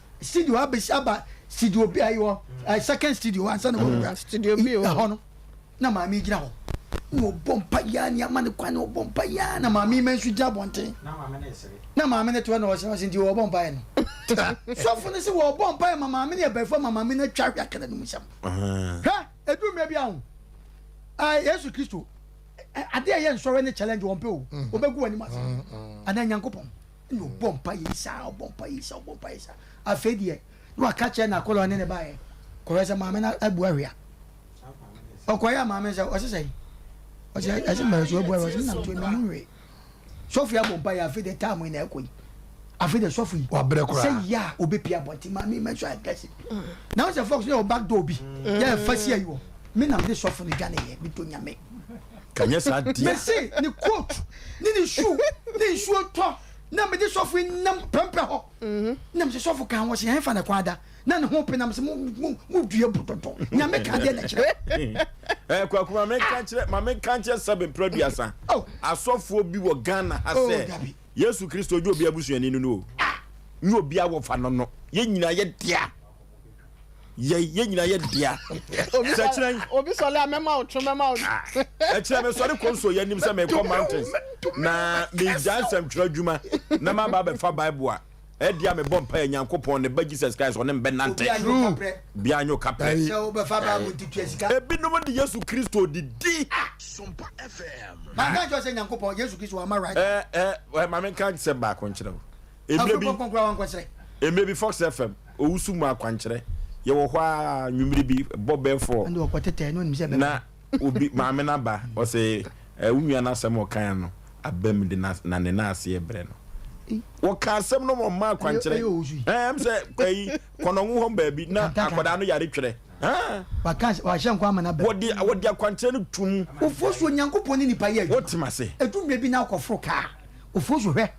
abɛsi aba. Studio bi ayi hɔ, second studio hɔ ansa na wɔwura. Studio bi wɔ hɔ no, na maame yi gyina hɔ. Na ɔbɔ mpa yaa ne ama ne kwan na ɔbɔ mpa yaa na maame yi ma nso gyina abɔnten. Na maame no te hɔ na ɔsɛ ɔsɛ nti wɔbɔ mpa yɛ no. Sɔfo no sɛ wɔbɔ mpa yɛ ma maame no yɛ bɛfo ma maame no atwa ahwɛ akana no mu nsɛm. Hwɛ, edu mmerɛ bi aho. Yesu Kristo, ade a ɛyɛ nsɔre ne challenge wɔn pɛ o. Wɔbɛgu wɔn anim ase. Anaa Nyankopɔn. Na ɔbɔ mpa yɛ saa, ɔbɔ mpa yɛ saa, ɔbɔ mpa yɛ saa. Afei deɛ, na waka kyerɛ n'akwadaa ɔne ne baeɛ, kɔhwɛ sɛ maame no abu ahwe a. Ɔkɔyɛ a maame no sɛ, ɔse sɛn? Ɔse, ɛse mmaa so abu ahwe, ɔse menam to emi mu nwe. Sɔfo yi abɔ mpa yɛ afei deɛ time yi na ɛkɔ yi. Afei deɛ sɔfo yi, Wabrɛ koraa. sɛ yɛ a ɔbɛpie abɔnten, maame yi mɛnso aggressive. Na wo sɛ Fox no yɛ wɔ back door bi, yɛ ɛfa si ayi wɔ. Me nam de sɔfo no dwaneeɛ, medɔ Nyame. Kanyɛ saa deɛ. Mese ne coat ne ne shoe ne nsuo tɔ na mede sɔfo yi nam prɛmprɛ hɔ. Na mese sɔfo ka ho, ɔse ɛhefa na kwan ada? Na ne ho pe na mese mo mo mo dua bu dodo. Nyame ka deɛ na kyerɛ. Eh, Kwaku ma menka nkyerɛ ma menka nkyerɛ sɛbe mprɛ aduasa. Oh. Asɔfoɔ bi wɔ Ghana ha Oh, sɛ dabi. Yesu Kristo nyɛ obi abusuani no no o. Nyɛ obi awɔfa no no. Yɛn nyinaa yɛ dea. Yɛ yɛn nyinaa yɛ dea. Sɛ kyerɛ Obi sɔle a mɛma wo two mɛma wo. Ɛkyerɛ me sɔre kɔ nsuo yɛ anim sɛ mekɔ mountains na megya nsɛmtwerɛ adwuma na maba abɛfa Bible a ɛde a mebɔ mpaeɛ Nyankopɔn ne ba Jesus Christ ɔne mbɛnante. Bia nyɛ okaprɛ. Sɛ wobɛfa Bible nti tua sika. Ebinom de Yesu Kristo didi. Manka nkyerɛ sɛ Nyankopɔn Yesu Kristo wama right. Ɛ ɛ ɛ ma menka nsɛm baako nkyerɛ wo. Mmerɛ bi mmerɛ bi Fox FM owusu mu akwankyerɛ yɛwɔ hɔ a nwummere bi bɔ bɛɛ fɔ na obi maame no aba ɔsɛ ɛ wo nua no asɛm ɔkan no aba mu de na na ne nan ase brɛ no wɔka asɛm no ma ɔma akwankyerɛ ɛm sɛ ɛyi kɔnɔngo hɔ baabi na akwadaa no yare twerɛ wɔde wɔde akwankyerɛ no tum. Ofosu Onyankopɔn ne nipa yɛ adwuma. Wotem ase. Edu mmerɛ bi na akɔforo kaa. Ofosu hwɛ.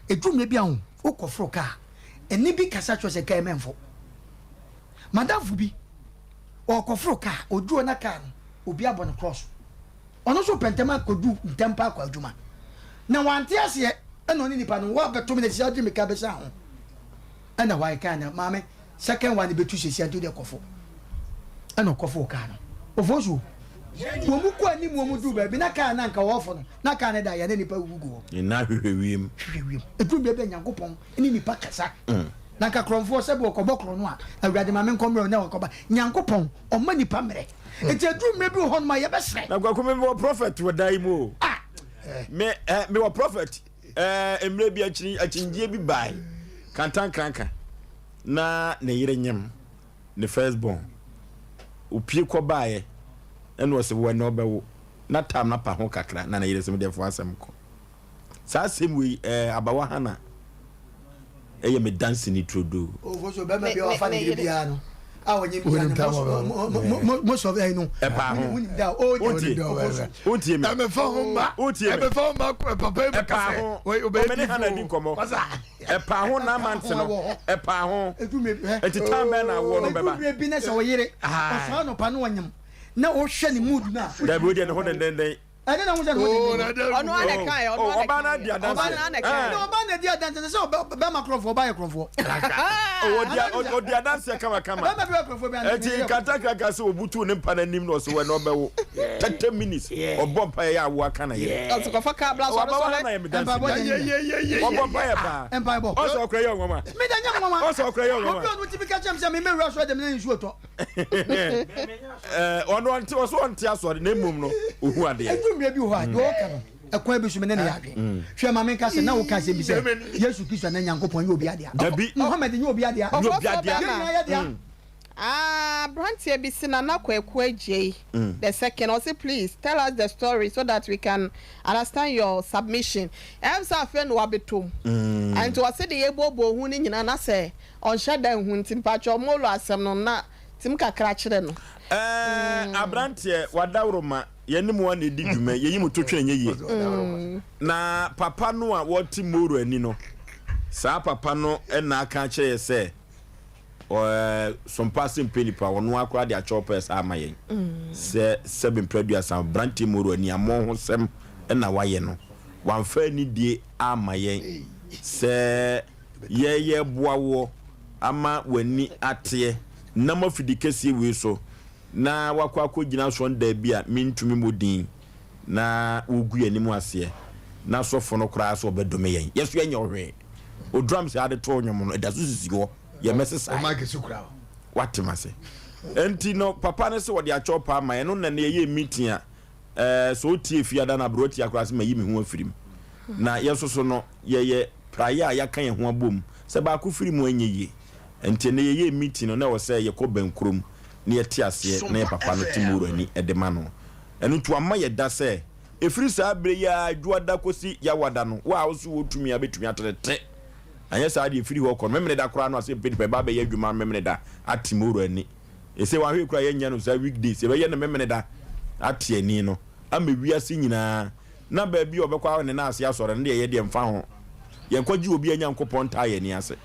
Ɛduru mmerɛ bi a wo wokɔforo kaa a, ɛnne bi kasa kyerɛ wo sɛ kaa yi mɛmfo. M'adamfo bi, ɔrekɔforo kaa, ɔduru hɔ na kaa no, obi abɔ no krɔɔso. Ɔno nso repɛ ntɛm akɔdu ntɛm pa akɔ adwuma. Na wante aseɛ, ɛna ɔne nipa no, woabɛto me na sisi wode mmirika bɛsan ho. Ɛna hɔ ayɛ kaa no, maame, Second one bɛtu sesia nti wodeɛ kɔfo. Ɛna ɔkɔfoo kaa no. Ofosuo. Wɔn mu kɔ anim wɔn duru baabi na kaa no anka wɔɔfo no na kaa no da yɛ na nipa wuwu gu hɔ. Nyinaa hwehwɛ wiem. Hwehwɛ wiem. Ɛduru baabi a Nyankopɔn ne nipa kasa. Na anka korɔmfoɔ sɛbi ɔkɔbɔ korɔ no a Awurade ma menkɔ mmerɛ na ɔkɔba. Nyankopɔn ɔmma nipa mmerɛ. Nti ɛduru mmerɛ bi wɔ hɔnom a yɛbɛsrɛ. Na Kwaku me mewɔ prophet wɔ dan yi mu o. Ah! Me eh, mewɔ prophet. Eh, mmerɛ bi akyiri akyinnyie bi bae Kantankranka na ne yere nyem ne first born. Opie kɔ baeɛ ɛna ɔse wo ɛnɛ ɔbɛwo na tam no apa ho kakra na ne yere se medeɛ fa w'asɛm kɔ. Saa asɛm wei eh, abawa Hannah ɛyɛ me danseni turodoo. Ofo so bɛrima bi a wafa ne yere biara no a ɔnyem biara no most of ɛyi no ɛpaa ho wonim da o wotie wotie me ɛmɛfa ho mma wotie me ɛmɛfa ho mma papa yi bɛka ɛpaa sɛ ho ɔbɛyɛ ɔmɛ ne Hannah di nkɔmmɔ ɛpaa ho na amante no ɛpaa ho nti time bɛn na awoɔ no bɛba edumire bi na sɛ ɔyere ɔsɔre anɔpa na ɔnyem na ɔhwɛ ne mood no a dabi wodeɛ ne ho dendenden Ɛne na ho sɛ ne ho Oh, denden. Ɔno ara na ɛkaeɛ, ɔno ara na Ɔbaa no adi ɛkaeɛ. adanseɛ. Ɔbaa no ara na ɛkaeɛ. Na ɔbaa na adi adanseɛ sɛ ɔbɛ bɛrima korɔmfoɔ, ɔbaa yɛ korɔmfoɔ. Oh, ɔdi ɔdi adanseɛ kamakama. Bɛrima bi yɛ korɔmfoɔ bi a. Eti nkantankanka sɛ obutu ne mpa n'anim na ɔsɛ wɔ na ɔbɛwo. 30 minutes ɔbɔ mpa yɛ awo aka na yɛ. Ɔsɛ kɔfa kaa bla sɔre Ɔbaa sɔre. na yɛ me danse. Mpaebɔ deɛ nyɛ. Ɔbɔ mpa yɛ paa. Mpaebɔ. Ɔsɛ ɔkora yɛ ɔnwanwa. Me da nyɛ nwanwa. Ɔsɛ ɔkora yɛ ɔnwanwa. Obi a ɔno ti bi ka kyerɛ me sɛ me mɛwura sɔre dɛm na nsuo tɔ. Ɔno ɔnte ɔso ɔnte asɔre na mmom no ohu adeɛ. Ɛduru mmerɛ bi wɔ hɔ a deɛ ɔka no ɛkwan bi so me ne no yɛ adwene. Hwɛ ma menka sɛ na woka asɛm bi sɛ Yesu Kristo anaa Nyankopɔn nyɛ obi adea. Dabi. Muhammad nyɛ obi adea. Nyɛ obi adea. Yɛn nyinaa yɛ dea. Ah abranteɛ bi se Nana Kwaku Adjei the second ɔse please tell us the story so that we can understand your submission. Ɛm sɛ afei na wabɛtɔ mu nti ɔse deɛ yɛbooboo ho no nyinaa na sɛ Ɔnhyɛ da nhu nti mpakyɛw Molo asɛm no na tim kakra kyerɛ no. Ɛɛ abranteɛ wadaworoma yɛne mo ara na ɛdi dwuma yi yɛyi mo to twene nyɛ yie na papa no a wɔte Moro ani no saa papa no na aka akyerɛ yɛ sɛ ɛɛ sompa ase mpɛ nipa ɔno ara koraa de akyɛw pɛɛ saa ama yɛn sɛ sɛbe mpɛ aduasa abranteɛ Moro ani amɔ ho sɛm na wayɛ no wamfa anidie ama yɛn sɛ Yɛ yɛboa woɔ ama w'ani ateɛ. Nam afidi kɛseɛ wei so na wakɔ akɔgyina asɔndan bi a mentumi mmɔ din na wɔgu yɛn anim aseɛ na sɔfo no koraa sɛ ɔbɛdome yɛn. Yɛ so yɛnyɛ wo hwee. O drums a ade too nnwom no ɛda so sisi hɔ. Yɛmmɛsesae. Wate m'ase? Enti no papa no sɛ ɔde akyɛw paa ma yɛn. Ɛno na nnɛ yɛyɛɛ meeting a ɛɛ sɛ ɔtie fiada no aberewa tia koraa sɛ mayi me ho afiri mu. Na yɛn nso so no yɛyɛ praeɛ a yɛaka yɛn ho abom sɛ baako firi mu a ɛnyɛ yie. Nti ɛnnɛ yɛyɛɛ meeting no na ɛwɔ sɛ yɛkɔ bɛnkurom na yɛte aseɛ na yɛn papa no te Moro ani de ma no. Ɛno nti wama yɛ da sɛ ɛfiri saa berɛ yi ara Dwoada kɔsi Yawada no wo a wo so wɔ tumi a bɛtumi atetete anyɛ saa deɛ ɛfiri hɔ kɔ no Memeneda koraa no asɛ mpɛ nipa ɛba abɛyɛ adwuma Memeneda ate Moro ani. Ɛsei wanhwɛ koraa yɛnyɛ no saa weekdays yɛbɛyɛ no Memeneda ate ani no ama wiase nyinaa na baabi a ɔbɛkɔ a ne nan ase asɔre no deɛ yɛ deɛ mfa ho. Yɛnkɔgye obi Nyankopɔn ntaa yɛn ani ase.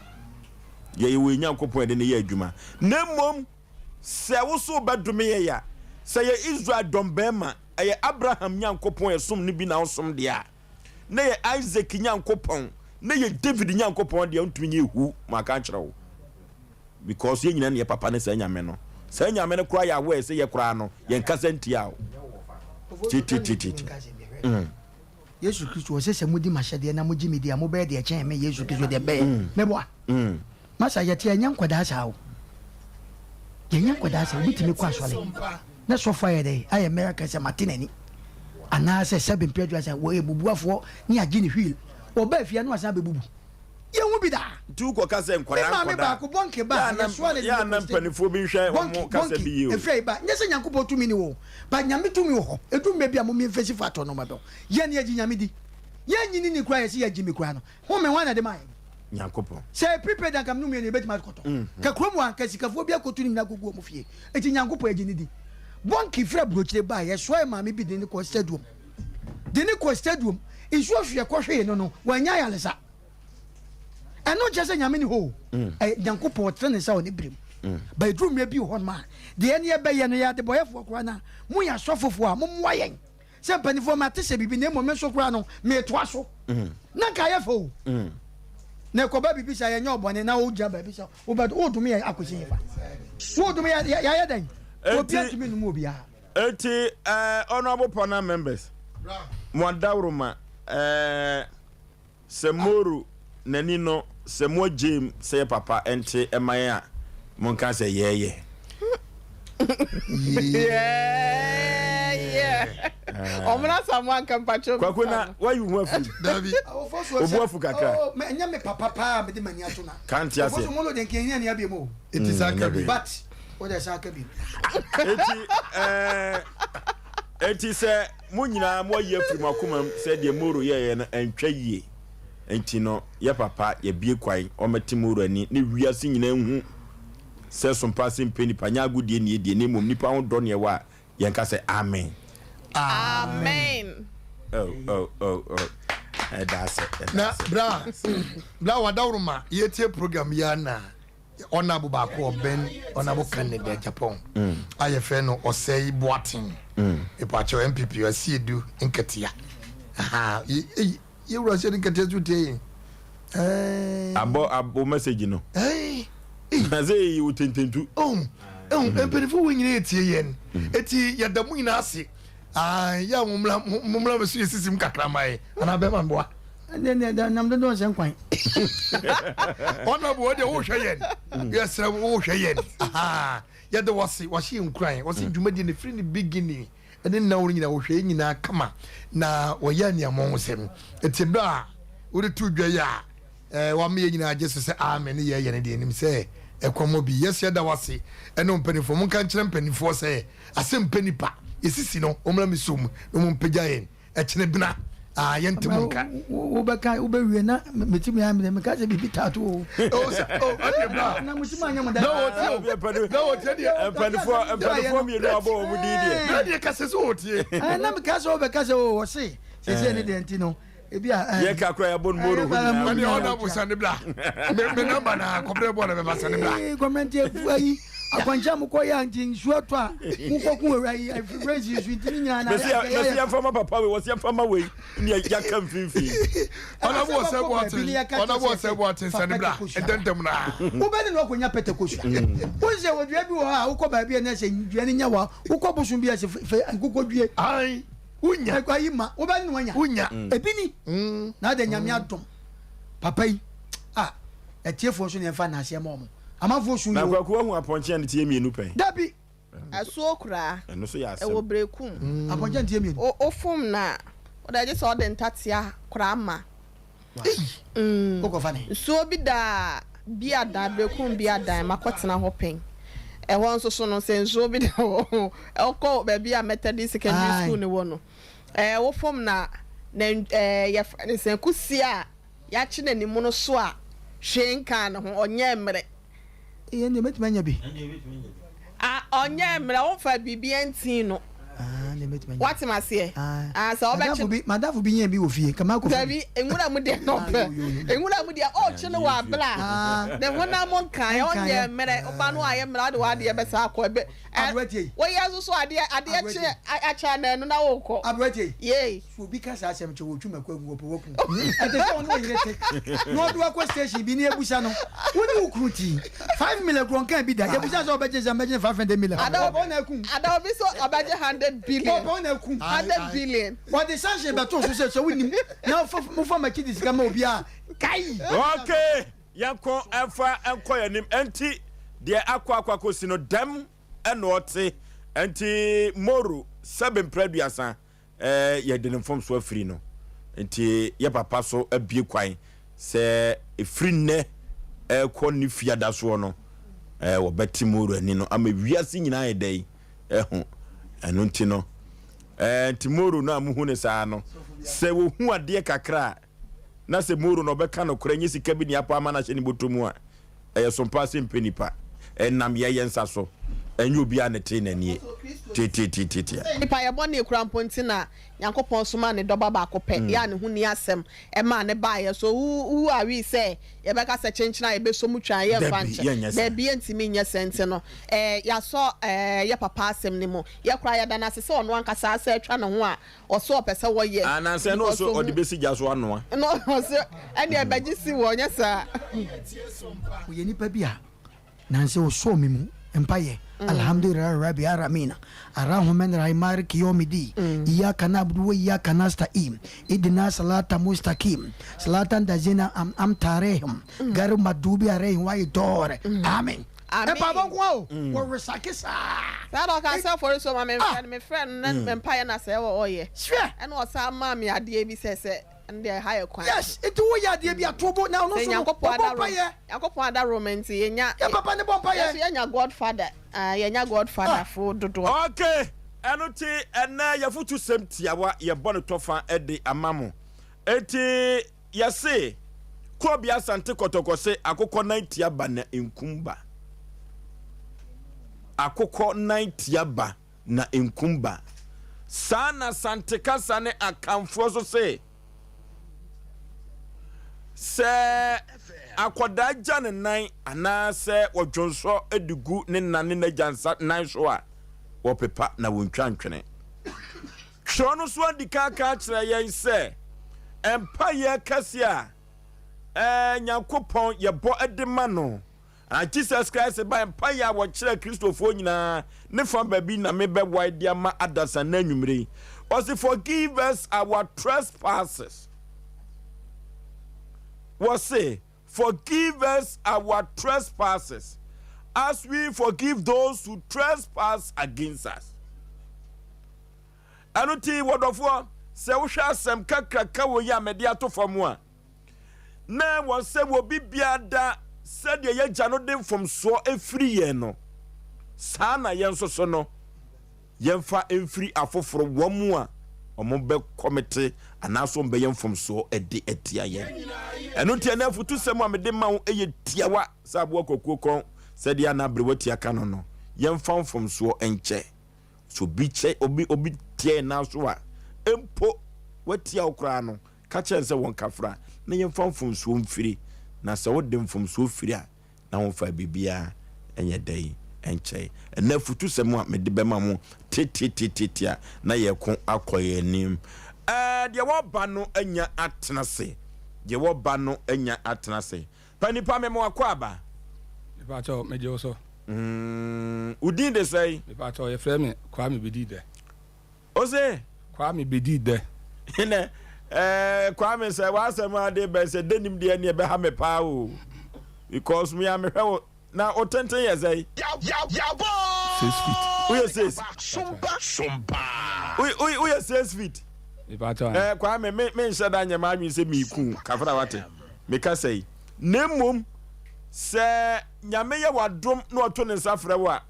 Yɛyɛ wɔ yɛn Nyankopɔn a yɛde no yɛ adwuma. Na mmom sɛ wo so wobɛdome yɛn a, sɛ yɛ Israel dɔmbarima, ɛyɛ Abraham Nyankopɔn a yɛsom no bi na wosom deɛ a, na yɛ Isak Nyankopɔn, na yɛ David Nyankopɔn deɛ, wontumi nyɛ hu, maka akyerɛ wo. Because yɛn nyinaa na yɛ papa ne saa Nyame no. Saa Nyame no koraa yɛ aware sɛ yɛ koraa no, yɛn kasa ntia wo. Titititi. Mm. Yesu Kristo, ɔse sɛ modi m'ahyɛdeɛ na mogye me di a, mobɛyɛ deɛ ɛkyɛn me, Yesu Kristo, deɛ bɛyɛ. Meboa? Masa, yɛte a, yɛnyɛ nkwadaa saa o. Yɛnyɛ nkwadaa saa. Obi tumi kɔ asɔre na sɔfo ayɛ dɛn? Ayɛ miracle sɛ mate n'ani. Anaasɛ sɛbe mpɛ aduasa, wɔyɛ bubuafoɔ ne agye ne wheel. Ɔba afie a na wasan abɛbubu. Yɛnhu bi da. Nti wokɔ ka sɛ Me nkwadaa maame nkwadaa baako, bɔnke ba yɛ a, a na yɛsoa no de yɛ a no na kɔ stadium. mpaninfoɔ bi nhwɛ Bɔnke, wɔn kasa bɔnke, bi yie o. ɛfiri ayi ba. Nyɛ sɛ Nyankopɔn tumi ni hɔ o, but Nyame tumi wɔ hɔ. Ɛdu mmerɛ bi a mom yɛmfesi fa atɔ nnoɔma bɛho. Yɛn yɛgye Nyame di. Yɛn nyini ni koraa yɛse yɛgye me koraa no, home hwan na ɛde maa yɛn? Nyankopɔn. Sɛ ɛyɛ prepaid a nka mene wo mmienu yɛbɛtumi akɔtɔ. Nka kurom hɔ a nka sikafoɔ bi akɔtu ne nyinaa akɔgu wɔn fie. Enti Nyankopɔn yɛgye no di. Bɔnke firi aburokyire baeɛ, yɛsoa yɛn maame bi de no kɔɔ stadium. De no kɔɔ stadium, nsuo hweɛ kɔhwee no no, wannya ayaresa. Ɛno nkyerɛ sɛ Nyame ni hɔ o. Ɛyɛ Nyankopɔn ɔtene ne nsa wɔ ne berɛ mu. But ɛduru mmerɛ bi wɔ hɔnom a, deɛ yɛne yɛbɛyɛ no, yɛyɛ adebɔyɛfoɔ koraa no a, moyɛ asɔfofoɔ a, mommoa yɛn. Sɛ mpanimfoɔ mate sɛ biribi na mmom me nso koraa no metoa so. Na nka ayɛ fɛ o. Na ɛkɔba biribi sɛ yɛnyɛ ɔbɔne na wogyina baabi sɛ wobɛdo wodome yɛn akɔsi hefa? Wodome yɛn yɛayɛ dɛn? Obiara ntumi nnome obiara. Enti eh, honourable panel members, mo adaworoma eh. Sɛ moru nani no sɛ mo agyeem sɛ yɛ papa nte ɛma yɛn a monka sɛ yɛɛyɛ. Ɔmena Samoa nka mpakyɛw Kwaku na wayi wo ho afiri mu. Dabi. Obu afu kakra. Oh, ɛnyɛ me papa paa mede m'ani ato na. Ka nte aseɛ. Ofosu molo deɛ nka ehia ni abiem o. Eti saa ka bi. But o deɛ saa ka bi. Eti ɛɛ eti sɛ Mo nyinaa moayi afiri mo akomam sɛ deɛ Moro yɛeɛ no antwa yie, enti no yɛ papa yɛbue kwan ɔmmɛte Moro ani ne wiase nyinaa nhu sɛ sompa ase mpɛ nipa, nyɛ agodie ne yɛdie na mmom nipa ho dɔ ne ɛwɔ a yɛnka sɛ Amen. Amen. Oh, oh, oh, oh. Ɛda ase, ɛda Na ase. bra bra wadaworoma yɛtie program yi a na Ɔnabo baako ɔbɛn Ɔnabo Canada Japan a yɛfrɛ no Ɔsɛe Boateng. Mepakyɛw NPP Asiedu Nketea. Aha, yɛwura Asiedu Nketea so tie yɛn. Abɔ abo message no. Ɛɛ. Na sɛ eyi wo tententu. Oh, oh, mpanyinfo wo nyinaa etie yɛn. Eti yɛda mo nyinaa ase. Ah, yɛ a mommra mommra bɛso yɛ sisim kakra ma yɛ. Anaa bɛma mboa. Ɛnde ɛnde ɛnde nam dodoɔ nsɛ nkwan. Ɔna bo ɔdeɛ wohwɛ yɛn. Yɛsrɛ wo wohwɛ yɛn. Ahaa. Yɛde wɔse wɔahyɛ yɛn nkuran. Wɔse dwumadie no firi ne beginning ɛne nna wo no nyinaa wɔhwɛ yɛn nyinaa kama na wɔyɛ aniammɔhosɛm. Ɛti berɛ a wode to dwa yi a Eh, wama yɛn nyinaa gye so sɛ amen ne yɛyɛ no deɛ nim sɛ ɛkɔmmɔ bi. Yes, yɛda wo ase ɛne wo mpanimfoɔ. Monka nkyerɛ mpanimfoɔ sɛ asɛm mpɛ nipa. Yɛsisi no, wɔmmra me som na wɔmpagya yɛn. Ɛkyene bena, ah, yɛnte mo nka. Wobɛka wobɛwie na metumi ayɛ mede meka sɛ biribi taato o. Oh, sɛ, oh, ɛdeɛ bra. Na motumi anyɛ mo dɛ. Na wɔtie o. Na wɔtie deɛ. Mpanimfoɔ mpanimfoɔ mmienu abɔ wɔn din deɛ. Na deɛ kasa sɛ wɔtie. Na meka sɛ wobɛka sɛ o wɔse sɛsɛ ne deɛ nti no. Ebi a Yɛ kakra yɛ bɔ no moro ho nyinaa. Ɛni ɔna bo sani bla. Me me namba na kɔbrɛ bɔ na bɛba sani bla. Ee gɔmɛnti efu ayi. Akwankyerɛ a mokɔ yɛ a nti nsuo atɔ a mokɔ ko wɔ ayi race nso nti ne nyinaa na Mesi mesi yɛmfa ma papa wei wɔsi yɛmfa ma wei ne yɛaka mfimfini. Ɔnabɔ ɔsɛ boaten ɔnabɔ ɔsɛ boaten sani bra ntɛntɛm na. Wobɛne no akɔnya pɛtɛ kosua. Wohu sɛ wɔ dua bi wɔ hɔ a wokɔ baabi a na sɛ dua no nya wa wokɔ bosom bi a sɛ fɛ nkokɔ due. Ayi wonya. Ayi ma wobɛne no anya. Wonya. Ebi ni. Na adɛ Nyame adom papa yi a atiefoɔ nso na yɛmfa nnaseɛ ma wɔn. Amanfoɔ su Na yoo. Kwaku wahu apɔnkye a ne ti yɛ mmienu pɛn? Dabi! Asuo koraa, Ɛno nso yɛ asɛm. ɛwɔ berekum. Apɔnkye a ne ti yɛ mmienu. Wo wofom no a, wo deɛ gye sɛ wode ntatea koraa ma. Ei! Wokɔfa ne? Nsuo bi da Biadan, Berekum Biadan, makɔtena hɔ pɛn. Ɛhɔ nso so no, sɛ nsuo bi da hɔ, wokɔ baabi a Methodist Secondary School no wɔ no, ɛɛ wofom no a, na ɛɛ yɛfrɛ no sɛn, kusie a Yɛakye no animono so a hwee nkaa ne ho, ɔnyɛɛ mmerɛ. Ee, ɛndeɛ mɛtumi anya bi. Ah, ɔnyɛɛ mmerɛ, womfaa biribiara ntii no. Ah, ɛndeɛ mɛtumi anya bi. Woate m'aseɛ? Ah, Ah, sɛ wobɛkye madamfo bi, madamfo bi nyaa bi wɔ fie, nka makɔfa bi. Dabi, nwura mu deɛ na ɔpɛ. Nwura mu deɛ, ɔrekye no wɔ abere a ne honam nkaeɛ, ɔnyɛɛ mmerɛ. Woba no wayɛ mmerɛ, wode w'adeɛ bɛsan akɔ. Ɛbɛ, ɛ, Aberanteɛ yi. woyɛ nso so adeɛ, adeɛ kye Aberanteɛ. akyɛ ananu na worekɔ. Aberanteɛ yi. Yei. So obi ka saa asɛm kyerɛ wo, otwi mako agu hɔ pɛ, waku wo. Ɛte sɛ ɔne ɔyere te na ɔde wo akɔ station bi na yɛbusa no, wo ne wo kunu te 5 million korɔ nkaa bi da, yɛbusa sɛ ɔbɛgye sɛ mɛgye 500 million. Ada Ɔpɛ wo na aku wo. Ada obi so ɔbɛgye 100 billion. Ɔpɛ wo na aku wo. 100 billion. Wɔde sanction bɛto so sɛ sɛ wonim na wofa m'akyi de sika ma obi a, kai! Okay, yɛnkɔ ɛmfa nkɔ yɛn anim. Ɛnti deɛ akɔ akɔ akɔsi no dɛm ɛna ɔte. Ɛnti Moro sɛbe mprɛ aduasa yɛde ne mfomso afiri no nti yɛ papa so abue kwan sɛ ɛfiri nnɛ ɛrekɔ ne fiada soɔ no wɔbɛte Moro ani no ama wiase nyinaa yɛ dɛn ɛho ɛno nti no nti Moro no a muhu ne saa no sɛ wɔhu adeɛ kakra a na sɛ Moro no ɔbɛka nokorɛ nyɛ sika bi ne apɔ ama no ahyɛ ne bɔtɔ mu a ɛyɛ so mpaa sɛ mpɛ nipa ɛnam yɛ yɛ nsa so ɛnyɛ obiara ne tee n'anie tiatiatiatia. Nipa yɛ bɔne kura mpo nti na Nyankopɔn somaa ne dɔba baako pɛ yɛ a ne ho nni asɛm ɛmaa no baeɛ so who are we sɛ yɛbɛka sɛ kyenkyen a yɛbɛsɔ mu twa a yɛmfa Dabi, nkyɛ yɛnyɛ saa. Dabi yɛntumi nyɛ saa nti no eh yɛasɔ eh yɛ papa asɛm no mu yɛ koraa yɛda no ase sɛ ɔno ankasa asɛ atwa ne ho a Ɔse ɔpɛ sɛ wɔyɛ. Anaasɛ na ɔse ɔde bɛsi gya so anoa. Na ɔse ɛneɛ bɛgye si wɔ nyɛ saa. Ɔyɛ nipa bi a nansa ɔsɔɔ me mu mpaeɛ Alhamdulillah Rabbi Aramina Arrahuman Rahim Maliki Yawmideen Iyaka na'budu wa iyaka nasta'in Ihdina salata mustaqim Salatan dazina an'amta alaihim Ghairil maghdubi alaihim waliddollin Amen. Amen. Mpaebɔ nko ara o, wɔresake saa. Saa na ɔkaa sɛ afɔre so ma me mfrɛ no, me frɛ no na me mpaeɛ na sɛ ɛwɔ ɔyɛ. Hwɛ. Ɛna ɔsan maa me adeɛ bi sɛ sɛ ɛno deɛ ɛha yɛ kwan. Yes, nti woyɛ adeɛ bi a to bo na ɔno Sɛ nso no Nyankopɔn ɔbɔ adaworo, mpaeɛ. Nyankopɔn adaworo nti yɛnya. Yɛ papa ne bɔ mpaeɛ. Yɛn nso yɛnya godfather, ah yɛnya godfather fo dodoɔ. Ok, ɛno nti ɛnnɛ yɛafutusɛm tiawa yɛbɔ no tɔfa de ama mo. Enti Yɛse, Korɔbea Asante Kɔtɔkɔ se akokɔ nan tia ba na nkum ba. Akokɔ nan tia ba na nkum ba. Saa na Asante kasa ne Akanfoɔ nso se, sɛ akwadaa gya ne nan anaasɛ wɔdwonsɔ de gu ne na ne n'agya nsa nan so a, wɔpepa na wɔntwa ntwene. Twerɛ no nso adi kan aka akyerɛ yɛn sɛ mpaeɛ kɛseɛ a Nyankopɔn yɛbɔ de ma no, anaa Jesus Christ ba mpaeɛ a wɔkyerɛ Kristofoɔ nyinaa ne fa baabi na mebɛwae de ama adasa nnɛ anwummere yi. Ɔse forgive us our trespasses. Wɔse forgive us our trespasses as we forgive those who trespass against us. Ɛno nti, wɔdɔfoɔ, sɛ wohwɛ asɛm kakraka wɔ yi a mede ato fam a, na wɔn sɛ wɔ biribiara da sɛdeɛ yɛagya no de mfomsoɔ ɛfiri yɛn no, saa na yɛn nso so no, yɛmfa mfiri afoforo wɔn a wɔbɛkɔmete anaasɛ wɔbɛyɛ mfomsoɔ de atia yɛn. Ɛno nti ɛnɛ afotusɛm a mede ma wo yɛ tiawa sɛ aboa kwakuo kɔn sɛdeɛ ana aberewa tia ka no no, yɛmfa mfomsoɔ nkyɛ. Sɛ obi kyɛ obi obi tia yɛn nan so a, mpo watia wo koraa no, ka kyerɛ no sɛ wɔnkafra na yɛmfa mfomsoɔ mfiri. Na sɛ wode mfomsoɔ firi a, na womfaa biribiara nyɛ dɛn? nkyɛ. Ɛnnɛ afutusɛm a mede bɛma mo tetetetete a na yɛko akɔ yɛn anim. Ɛɛ, deɛ wɔba no anya atena ase. Deɛ wɔba no anya atena ase. Pa nipa me mo akɔ aba. Mepakyɛw, megye wo so. Mm, wo din de sɛn? Mepakyɛw, yɛfrɛ me Kwame Bedidɛ. Ose? Kwame Bedidɛ. Nɛ, ɛɛ, Kwame sɛ w'asɛm ade bɛn sɛ denim deɛ neɛ ɛbɛha me paa o. Because me a mehwɛ wo Na wo tenten yɛ sɛn? 6 feet. Woyɛ 6? Woyɛ 6 feet? Mepakyɛw. Eh, Kwame, me me nhyɛ da nyɛ m'adwene sɛ meeku kafra wate. Meka sɛi. Na mmom sɛ Nyame yɛ w'adom na ɔto ne nsa frɛ wo a,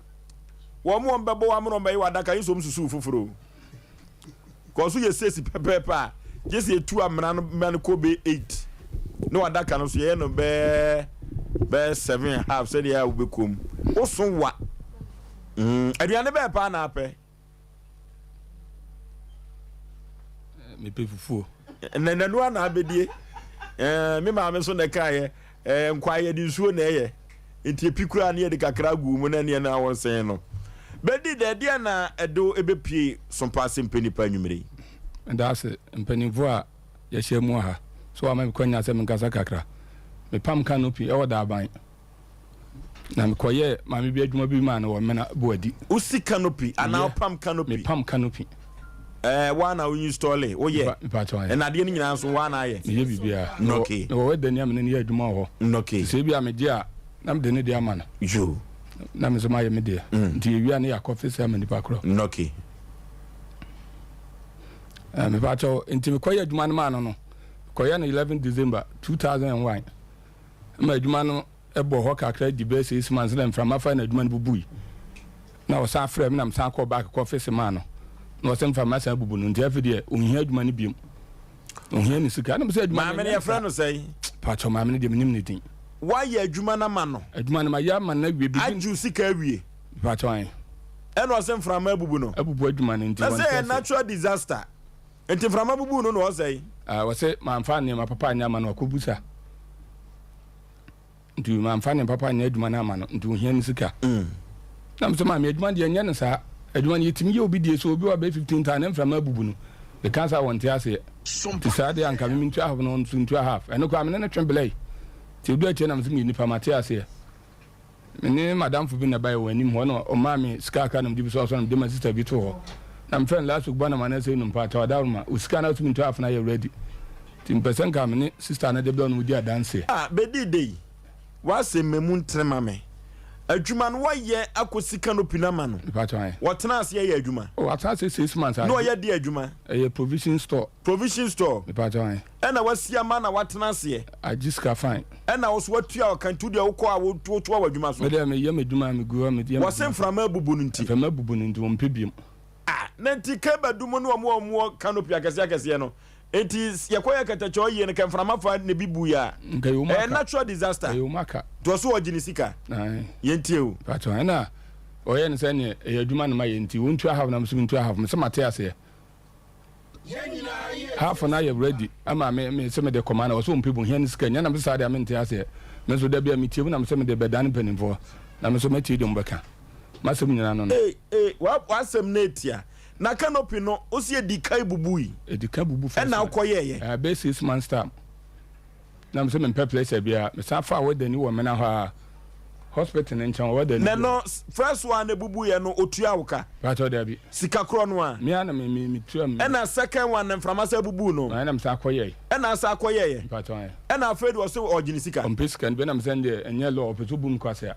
wɔn wɔn bɛbɔ wo amena wɔn bɛyɛ w'adaka yi nso wɔn susuw foforɔ o. Kɔ so yɛ sesi pɛpɛɛpɛ a, gye sɛ yɛtu amena no ma no kɔ bɛyɛ 8 na wadaka no so yɛyɛ no bɛɛ bɛyɛ 7 and half sɛdeɛ a wobɛkɔ mu. Woso wa. Aduane bɛɛ paa na apɛ? Mepɛ fufuo. Na nanu ana abɛdie. Me maame nso na ɛkaeɛ. Nkwa yɛde nsuo na ɛyɛ. Nti epi koraa ne yɛde kakra gu mu na ɛneɛ na wɔnsɛn no. Bɛdi dɛ, ɛdeɛn na ɛde wo ɛbɛpue Sompa ase mpɛ nipa anwumerɛ yi? Meda ase mpanimfoɔ a yɛahyia mu wɔ ha sɛ wɔama me kwanya sɛ menkasa kakra. Mepam canopy wɔ Daaban na mekɔyɛɛ maame bi adwuma bi maa no wɔ Mena Boadi. Wosi canopy anaa wopam canopy? Mepam canopy. Ɛɛ woa na wo installe, woyɛ? Mepa kyɛw ayɛ. Ɛna adeɛ no nyinaa nso woa na ayɛ? Meyɛ biribiara. Okay. Mewɔ wɛdani a me ne no yɛ adwuma wɔ hɔ. Okay. Nti sɛ ebi a megye a na mede ne deɛ ama no. Yoo. Na me nso mayɛ me deɛ. Nti yɛwie a ne yɛakɔ fese ama nipa korɔ. Okay. Ɛɛ mepa kyɛw, nti mekɔyɛ adwuma no maa no no, mekɔyɛ no 11 December 2001. Ma adwuma no bɔɔ hɔ kakra di bɛyɛ 6 months na mframa faa na adwuma no bubui. Na ɔsan frɛɛ me na mesan kɔɔ back kɔ fese maa no. Na ɔsɛ mframa san abubu no nti afei deɛ ɔnhia adwuma no biom. Ɔhia ne sika. Na mesɛ adwuma no Maame no yɛfrɛ no sɛn? Pakyɛ maame no deɛ menim ne din. Woayɛ adwuma no ama no? Adwuma no mayɛ ama no awie. Bibi. Agye wo sika awie? Pakyɛ ae. Ɛna ɔsɛ mframa abubu no? Abubu adwuma no nti Na sɛ wɔnte ɛyɛ ase. natural disaster nti mframa bubuu no na ɔsɛe? Ah, ɔsɛ mamfa nneɛma papa anyɛ ama no wakɔbusa. Nti mamfa nneɛma papa anyɛ adwuma no ama no nti ohia ne sika. Na mesɛ maame adwuma deɛ nyɛ no saa. Adwuma no yɛtumi yɛ obi deɛ so obi wɔ bɛyɛ 15,000 ne mframa abubu no. Meka saa wɔnte aseɛ. Nti saa deɛ anka me mentua half na ɔno nso ntua half. Ɛno koraa me ne no twe blɛe. Nti ɛdu akyire na mesɛ meyɛ nipa mate aseɛ. Me ne m'adamfo bi na ɛbaeɛ wɔ anim hɔ na ɔmaa me sika kakra na mede bi sɔɔ so na mede ma sista bi too hɔ. Na mefrɛ no last week ba na Manasseh no mpakyɛw adaworoma wo sika no a wotumi ntua half no ayɛ ready. Nti mepɛ sɛ nka me ne sista no de brɛ wo na modi adanseɛ. A bɛdii da yi, w'asɛm mmamu ntene ma me. Adwuma no wɔyɛ akɔsi canopy no ama no. Mepakyɛw ae. Wɔtena ase yɛ adwuma. Oh, atena ase 6 months Na ɔyɛ deɛ adwuma? Ɛyɛ provision store. Provision store. Mepakyɛw ae. Ɛna wasi ama na watena aseɛ. Agye sika fine. Ɛna wo so watua ɔka nti wodeɛ wokɔ a wotoa w'adwuma so. Me deɛ meyɛ m'adwuma a megu hɔ meyɛ m'adwuma. Wɔse mframa abubu no nti. Mframa abubu no nti wɔmpɛ biom. Ah na nti keba du mu ne wɔn a wɔn wɔ canopy akɛseɛ akɛseɛ no nti yɛkɔ yɛ kɛtɛkyɛ ɔyie no kɛ mframa fa na ebi bu yɛ a Nka ɛwɔ mu ɛyɛ aka. natural disaster. Ɛyɛ wɔn aka. Nti ɔso ɔgye ne sika. Ae. Yɛntie o. Pakyɛw ɛna ɔyɛ no sɛ neɛ ɛyɛ adwuma na mayɛ nti wɔntua half na me nso mentua half mese mate aseɛ. Half no ayɛ ready ama me me sɛ mede kɔma no ɔsɛ ɔmpɛ bu hia ne sika nya na mese saa deɛ mente aseɛ me nso da bi a metie mu na mesɛ mede bɛdane mpanimfoɔ na me nso mɛtie deɛ ɔmbɛka m'asɛm nyinaa no no. Ee ee w'asɛm no etia na canopy no wosi edi kan bubui Edi kan bubu first ɛna one wokɔ yɛɛyɛ. Ɛɛ bɛyɛ 6 months time na mesɛ mempɛ pressure biara mesan faa wɛdani wɔ mena hɔ a hospital no nkyɛn wɔ wɛdani Na bi wɔ. ɛno first one no ebubuiɛ no otua wo ka. Pakyɛw dabi. Sika korɔ no a. Me ara na me me metua me. Ɛna second one no mframa san bubuu no. Ɛna mesan kɔyɛe. Ɛna asan kɔyɛeɛ. Mpakyɛw ae. Ɛna afei deɛ ɔse ɔgye ne sika. Ɔmpɛ sika no bi ɛna mesɛ ɛndeɛ ɛnyɛ law ɔpɛ sɛ ɔbu me kwasea.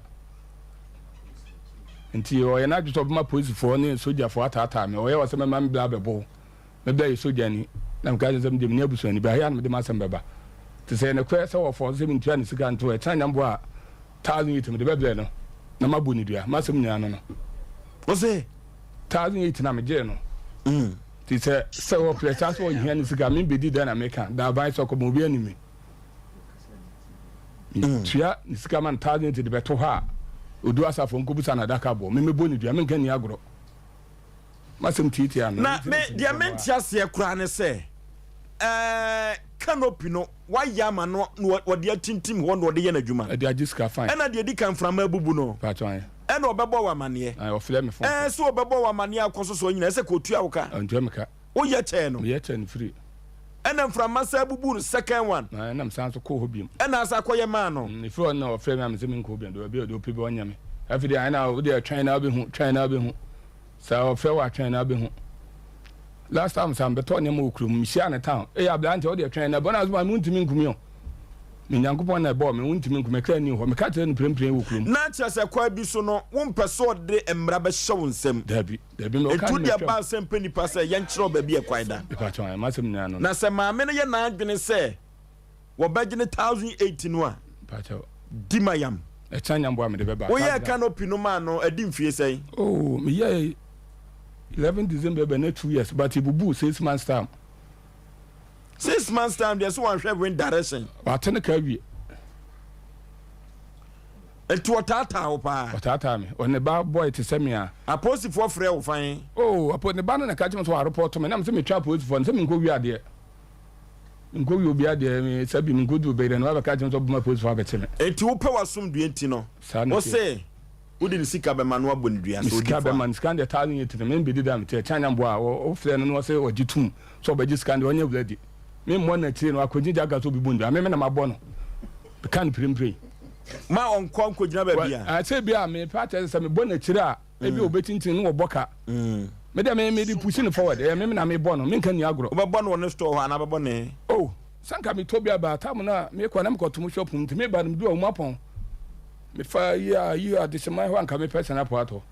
Nti ɔyɛ n'adwene sɛ ɔbɛma polisifoɔ ne sogyafoɔ ataataa me. Ɔyɛ ɔsɛ mɛma me bra abɛbɔ wo. Me bra yɛ sogyani. Na meka kyerɛ no sɛ medeɛ menni abusuani bi ha, ɛyɛ a na mede m'asɛm bɛba. Nti sɛ ɛyɛ nokorɛ sɛ wɔfɔɔse sɛ mentua ne sika nto hɔ, ɛkyena nyamboa a 1008 mede bɛbrɛ no na mabɔ no dua. M'asɛm nyinaa no no. Ose. 1008 na megyee no. Nti sɛ sɛ ɔpɛ saa sɛ ɔhia ne sika a, membɛdi dɛn na meka? Daaban sɛ ɔkɔma obi ani me. Metua ne sika ma no 1008 de bɛto hɔ a, Odu Asafo nkɔbusa no adaka boɔ. Me mɛbɔ no dua, menka nni agorɔ. M'asɛm tiatia no. Na me deɛ mente aseɛ koraa ne sɛ ɛɛ canopy no wayɛ ama no na wɔde atintim hɔ na wɔde yɛ n'adwuma. Ɛde agye sika fine. Ɛna deɛ edi kan mframa abubu no. Paatwa ayɛ. Ɛna ɔbɛbɔ wo amaneɛ. Ae, ɔfrɛ me phone Ɛɛ, so. sɛ ɔbɛbɔ wo amaneɛ akɔ so sɛ ɔnyina, ɛsɛ ka ɔtua wo ka. Ɔntua me ka. Woyɛ kyɛɛ no. Meyɛ kyɛɛ no free. Ɛna mframa san bubuu no second one. Ae, ɛna mesan nso kɔɔ hɔ biom. Ɛna asan kɔyɛ maa no. Ɛfiri hɔ no na ɔfrɛ me a mese menkɔ hɔ biom, deɛ ɔbɛ deɛ ɔpɛ biara ɔnyɛ me. Afei deɛ ɛna wo deɛ twɛn na wobɛhu, twɛn na wobɛhu. Sɛ ɔfrɛ wo a twɛn na wobɛhu. Last time saa mebɛtɔɔ nneɛma wɔ kurom, mehyiaa no town. Ei aberanteɛ wo deɛ twɛn na ɛbɔ no asoma me wontumi nku me o. Me Nyankopɔn na ɛbɔɔ me, wontumi nku me, kra nni hɔ. Meka kyerɛɛ no mprempren wɔ kurom. Na kyerɛ sɛ kwan bi so no wompɛ sɛ ɔde mmara bɛhyɛ wo nsam. Dabi, dabi, me ɔka Nti no wode matwam. aba sɛ mpɛ nnipa sɛ yɛnkyerɛ wo baabi a ɛkwan da. Mepakyɛw, ɛɛ, m'asɛm nyinaa no no. Na sɛ maame no yɛ n'adwene sɛ wɔbɛgye ne 1008 no a, Mepakyɛw. di ma yam. Ɛkyɛn nyamboa a mede bɛba. Woyɛɛ canopy no maa no adi mfie sɛn? Oh, meyɛɛ 11 December bɛ na 2 years, but ebubuu 6 months time. 6 months time deɛ so wanhwɛ wind direction. Wate ne ka awie. Nti ɔtaataa wo paa? Ɔtaataa me. Ɔne ba boy te sɛ me a. Apolisifoɔ frɛ wo fan? Oh, apo ne ba no na ɛka kyerɛ me sɛ wɔarepɔto me. Na me sɛ metwa apolisifoɔ no sɛ menkɔ wie adeɛ. Menkɔ wie obi adeɛ, me sɛ bi menkɔ duru bɛyerɛ no wabɛka kyerɛ me sɛ ɔbɛma apolisifoɔ abɛkye me. Nti wopɛ w'asomdwoeɛ nti no, Saa na wo ɛteɛ. se wode ne sika bɛma no abɔ ne dua Me sɛ odi sika fɔ a? bɛma no, sika no deɛ 1008 no, me mbɛdi da me te ɛkyɛn anyamboa a wofrɛ no na ɔse ɔgye tum sɛ ɔbɛgye sika no deɛ ɔnyɛ ready. Me mmɔ no akyire no akɔgye gya ka sɛ obi bɔ no dua, me me na mabɔ no. Meka no pirempire. Ma ɔnkɔ nkɔgyina baabi a. Sɛ bi a mepɛ akyerɛ sɛ sɛ mebɔ no akyire a, ebi a ɔbɛkyinkyini no wɔbɔ ka. Me deɛ me mede pusi no forward, ɛyɛ me me na mebɔ no, menka nni agorɔ. Wobɛbɔ no wɔ ne store hɔ anaa wobɛbɔ ne. Oh, sɛ anka metɔ bi aba a, time no a mekɔ a na mekɔto mo shop mu nti meba no medu a wɔn apɔn. Mefa yi a yi adehyeman hɔ a anka mepɛ sɛn apɔ atɔ.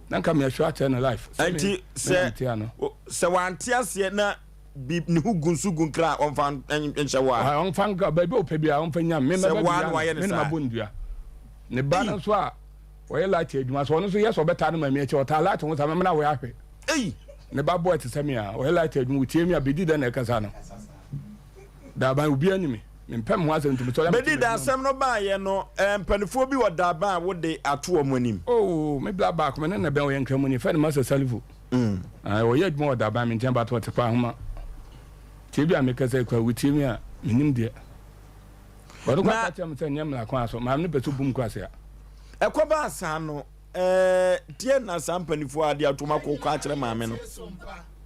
Na anka meahwɛ akyerɛ no life. Sɛ me Ɛnti me na sɛ mete ano. sɛ wante aseɛ na bi ne ho gu nso gu nkra a ɔmfa nhyɛ wo a. Ɔmfa nka baabi a ɔpɛ biara ɔmfa nya me. Sɛ Mɛba woa na bɛwia wayɛ no, no me na saa. mabɔ no dua. Ne ba no Ei! nso a ɔyɛ light adwuma so ɔno nso yɛ sɛ ɔbɛtaa no maame akyi ɔtaa light ho saa mɛma no awɛ ahwɛ. Ei! Ne ba boy te sɛ me a ɔyɛ light adwuma ɔtie me a bɛdi dɛn na ɛkasa no. Daaban obiara ni me. Mempɛ me ho asɛm nti mesɔre a mete Bɛdi da m'adwuma mu. asɛm no baeɛ no, eh, mpanifoɔ bi wɔ daaban a wode ato wɔn anim. Oh, me bla baako me ne no bɛn ɔyɛ Nkramoni yɛfrɛ no Master Salifu. Ae, ɔyɛ adwuma wɔ Daban me nkyɛn but ɔte Kwahoma. Nti ebia mekasa yi koraa wotie me a, mennim deɛ. Ɔno koraa Na. ka kyerɛɛ me sɛ nyɛ mmara kwan so, maame no pɛ sɛ obu me kwasea. Ɛkɔbaa saa no, eh, deɛn na saa mpanifoɔ a de atom akɔ kɔ akyerɛ maame no?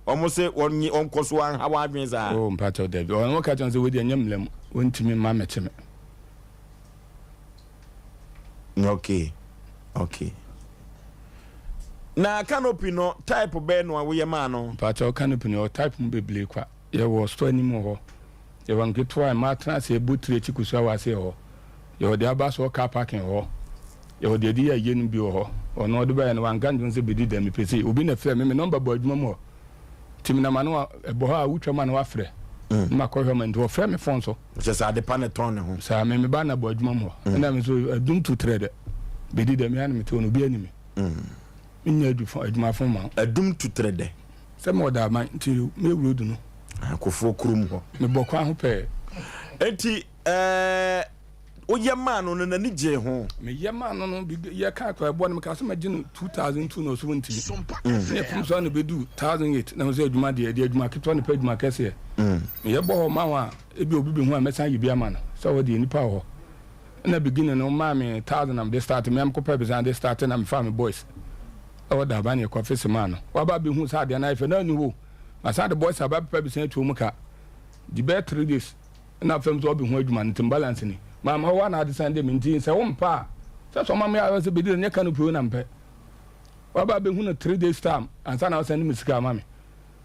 Wɔn se wɔnye wɔnkɔ so anha wɔn adwene saa? Oh, mpakyɛw dabi. Ɔno ka kyerɛ me sɛ wei deɛ nyɛ mmara mu, wɔntumi mma mmɛkye me. Okay, okay. Na canopy no type bɛn no a woyɛ maa no? Mpakyɛw canopy no yɛwɔ type mu bebree kwa. Yɛwɔ store anim wɔ hɔ. Yɛwɔ nketewa a mmaa tena ase bɔ tiri akyi kosua wɔ ase wɔ hɔ. Yɛwɔ deɛ aba soɔ car parking wɔ hɔ. Yɛwɔ deɛ yɛde yɛ ayie no bi wɔ hɔ. Ɔno ɔde baeɛ no wanka nkyerɛ me sɛ bɛdi dɛm mepɛ sei. Obi na ɛfrɛɛ me, me number bɔ adwuma mu hɔ. Nti menam ano a ɛbɔ hɔ a wotwa mu a na wafrɛ. Na makɔhwɛ ma nti wɔfrɛ me phone so. Kyerɛ sɛ adepa na ɛtɔn ne ho. Saa me me ba na bɔ adwuma mu hɔ. Ɛna me nso adum tu trɛ dɛ. Bɛdi dɛm ya na mete hɔ no obiara ni me. Menyɛ adwuma fon ma wo. Adum tu trɛ dɛ. Sɛ mewɔ Daaman nti me road no. Akofoɔ kurom hɔ. Mebɔ kwan ho pɛɛ. Enti ɛɛ woyɛ maa no no n'ani gyee ho? Meyɛ maa no no bi yɛ kaa kora ɛboɔ no mekaa sɛ mɛgye no 2002 na ɔso ntumi. Ne ɛfom so a na ɛbɛdu 1008 na mesɛ adwuma deɛ ɛde adwuma ketewa na pɛ adwuma kɛseɛ. Meyɛ bɔ hɔ ma wo a ebi obi bɛhu a mɛsan ayi bi ama no sɛ hɔ deɛ nnipa wɔ hɔ. Ɛna beginning no ɔmaa me 1000 na mede start me a mekɔpɛ besan de start na mefaa me boys ɛwɔ Daaba ne yɛkɔ fese maa no. Waba abɛhu sɛ adeɛ no ayɛ fɛ na ɔnni hɔ o. Masan de boys aba abɛpɛ besan atuo mu ka. Di bɛyɛ 3 days na afei nso ɔbɛhu adwuma no nti me balance ni. Maama hɔ a na ade san de me nti sɛ wompɛ a sɛ sɛ ɔma me a sɛ bɛdi no nyɛ canopy o na mpɛ. Waba abɛhu no 3 days time ansa na wasan de me sika ama me.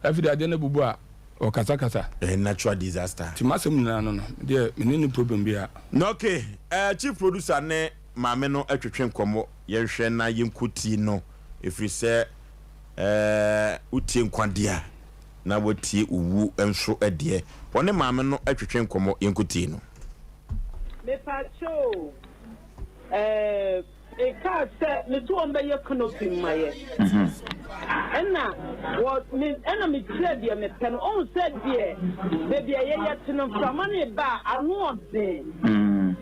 Afei de adeɛ no abubu a ɔkasakasa. Ɛyɛ natural disaster. Nti m'asɛm nyinaa no no, me deɛ me ne no problem biara. Na ok, eh, chief producer ne maame no twetwe nkɔmmɔ, yɛnhwɛ na yɛnkɔ tie no, ɛfiri sɛ eh, wotie nkwa deɛ a, na woatie owuo nso deɛ. Ɔne maame no twetwe nkɔmmɔ, yɛnkɔ tie no. Mepakyɛw o, eh, mekaa sɛ me se wɔn bɛyɛ canopy mma yɛ. Ɛna wɔ me ɛna mekyerɛ deɛ mepɛ no. Ɔhu sɛ deɛ baabi a yɛyɛ te no mframa no reba a ano ɔden.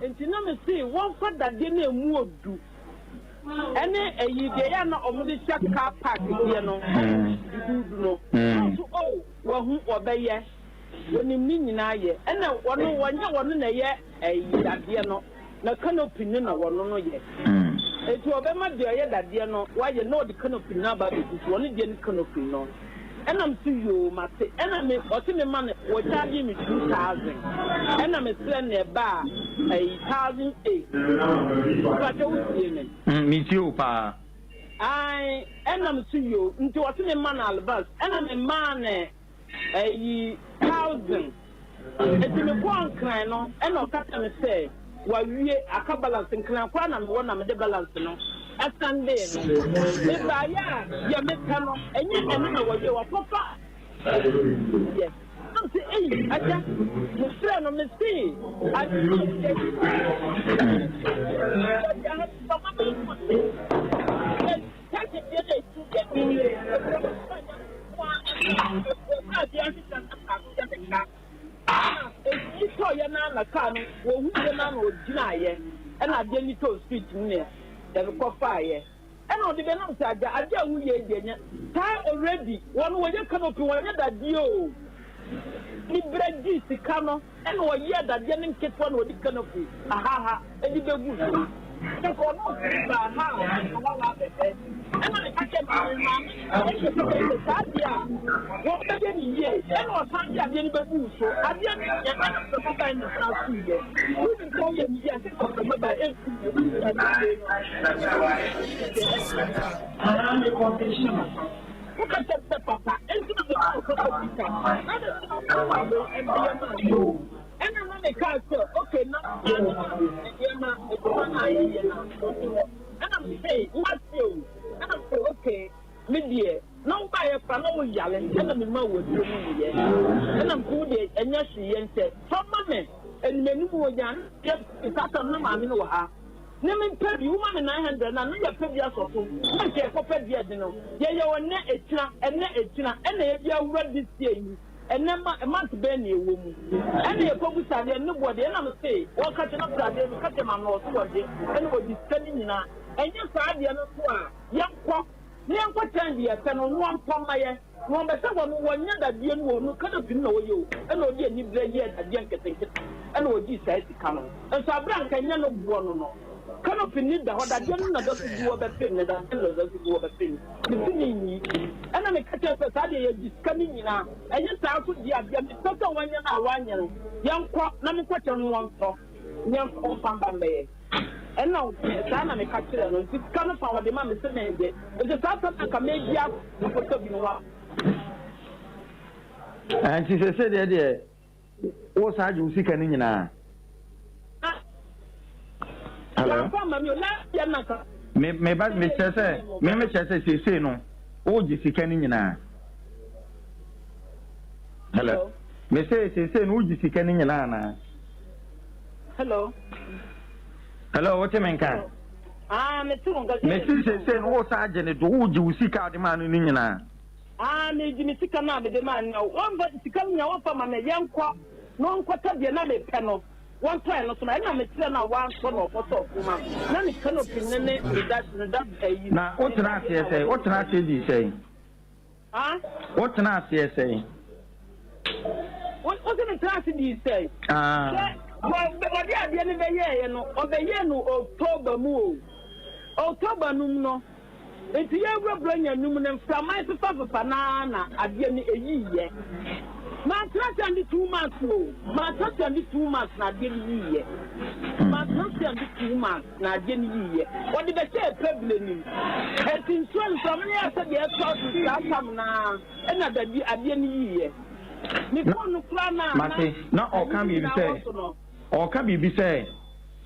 Nti na me se wɔmfa dadeɛ no a emu odu ɛne ɛyi deɛ yɛ a na wɔde hyɛ car park deɛ no duduudu no. Na ɔso oh wahu wɔbɛyɛ. Wɔnim ne nyinaa yɛ. Ɛna wɔno wɔnyɛ wɔno na ɛyɛ ɛyi dadeɛ no. Na canopy no na wɔno no yɛ. Enti ɔbɛma deɛ ɔyɛ dadeɛ no wayɛ na ɔde canopy no aba abɛgu so, ɔno deɛ ne canopy no. Ɛna me se yoo mate, ɛna me ɔse me ma no wɔ charge me 2000, ɛna me srɛ no ɛbaa ɛyi 1008. Mpakyɛ wo tie me? Mm, me tie wo paa. Ae, ɛna me se yoo, nti ɔse me ma no alvance, ɛna me maa no ɛyi thousand nti me kɔɔ nkran no ɛna ɔka kyerɛ me sɛ wawie aka balance nkran koraa na mewɔ na mede balance no ɛsɛndee no mebaeɛ a deɛ mepɛ no ɛnyɛ ɛno na wawie wakɔfa yɛ na mese ei agya mefrɛ no mese agya Ɛna ɔde bɛnam sɛ agya adeɛ a woyɛ yi deɛ nyɛ saa already wɔn wɔyɛ canopy wɔnyɛ dadeɛ o ne berɛ gyee sika no Ɛna ɔyɛɛ dadeɛ no nketewa na ɔde canopy ahaha de bɛguu so. Kyerɛ sɛ ɔno ɔfiri baa ha a ɔba ba abɛhwɛ. Ɛna meka kyerɛɛ maame no, maame no ɛna meka kyerɛɛ no sɛ saa adeɛ a wɔbɛyɛ no yie. Ɛna ɔsan de adeɛ no bɛguu so. Adeɛ no nyɛ ɛna mframa bae na ɛsan suiɛ. Wonim sɛ woyɛ no yie a sɛ mframa bae ɛnsu bio. Wonim sɛ adeɛ wei no ɛna mekɔmpehyɛ no. Woka kyerɛ me sɛ, Papa, enti na mema wo papa sika na me nso mafa wei ɛbɛyɛ maa me o. Ɛna na mekaa sɛ, Okay, na maame no nneɛma adwuma no a yɛyɛ no ɔni hɔ. Ɛna mese, Mate o. Ɛna mese, Okay, me deɛ, na wobaeɛ koraa na woyare, ɛna memaa wo aduro no wieɛ. Ɛna mese, Wo deɛ, ɛnyɛ hwee, yɛnkyɛ, fa ma me animanim hɔ yi a, na saa tam na maame no wɔ ha. Ne me mpɛ bi, woma me 900 na na yɛpɛ bi asɔ so, na nka yɛkɔpɛ bi ɛde no, yɛyɛ wɔ nnɛ ɛkyina, ɛnnɛ ɛkyina, ɛna yɛde awura this year yi, ɛnnɛ ma, month bɛn na yɛwɔ mu, ɛna yɛkɔ bisa adeɛ, ne boɔ deɛ, ɛna me se, wɔka kyerɛ na pɛ adeɛ, meka kyerɛ maame ɔse wɔgye, ɛna wɔgye sika no nyinaa, ɛnyɛ saa adeɛ no so a, yɛnkɔ, na yɛnkɔ kyɛn deɛ yɛpɛ no, na wɔntɔ mma yɛ. Na wɔbɛsɛ hɔ no, wɔnyɛ dadeɛ no wɔ no canopy no na wɔyɛ o, ɛna ɔde aniberɛ yɛɛ dadeɛ nketenkete ɛna ɔgyee saa sika no. Nso aberɛ a anka ɛnyɛ no boɔ no no, canopy no da hɔ, dadeɛ no na da so gu hɔ bɛpem no, dadeɛ no na da so gu hɔ bɛpem no, mese menyi. Ɛna meka kyerɛɛ no sɛ saa deɛ yɛgye sika no nyinaa, ɛnyɛ saa nso deɛ a, deɛ mepɛ sɛ wɔnyɛ no a wɔanyɛ no, yɛnkɔ na menkɔkyɛ no wɔntɔ na wɔmfa mba mmɛyɛ. Ɛna ɔse, saa na meka kyerɛɛ no, nti sika no fa ɔde ma me se mengye, nti saa sɛm na nka medi akɔtɔ bi no wa. Nti sese deɛ deɛ wo saa gye wo sika no nyinaa. Hello. Me me ba me kyerɛ sɛ me me kyerɛ sɛ sese no wo gye sika no nyinaa. Hello. Me se sese no wo gye sika no nyinaa na. Hello. Hello, wote me nka? Ah, me te wo nka. Me si sese no wo sa agye ne do, wo gye wo sika a de maa no ne nyinaa. Ah, me gye me sika no a me de maa no. Wɔn fa sika no nyinaa wɔn fa ma me yɛn kɔ. Na wɔn kɔtɔ deɛ na me pɛ no. Wɔn tɔ ɛno so ma ɛna me kyerɛ no a wɔantɔ na ɔkɔtɔ ɔfo ma. Na ne canopy ne ne ne da ne da ayi. Na wo tena aseɛ sɛn? Wo tena aseɛ dii sɛn? Wotena aseɛ sɛn? Wo se metena ase dii sɛn? Sɛ wɔde adeɛ no bɛyɛeɛ no, ɔbɛyɛɛ no October mu o. October no mu no, nti yɛwura Buronya no mu no, mframa fefafefa no ara na adeɛ no ɛyiiɛ. Mantena ase ande 2 months o. Mantena ase ande 2 months na adeɛ no yiiɛ. Mantena ase ande 2 months na adeɛ no yiiɛ. Wɔde bɛhyɛɛ pɛbile no mu. Enti nsuo mframa no yɛɛ sɛdeɛ ɛtɔ so saa tam no ara ɛna dade adeɛ no yiiɛ. Me phone no koraa no a na Mate, na ayi ɔka no biribi nyinaa sɛ, wɔ so no. ɔka biribi sɛ,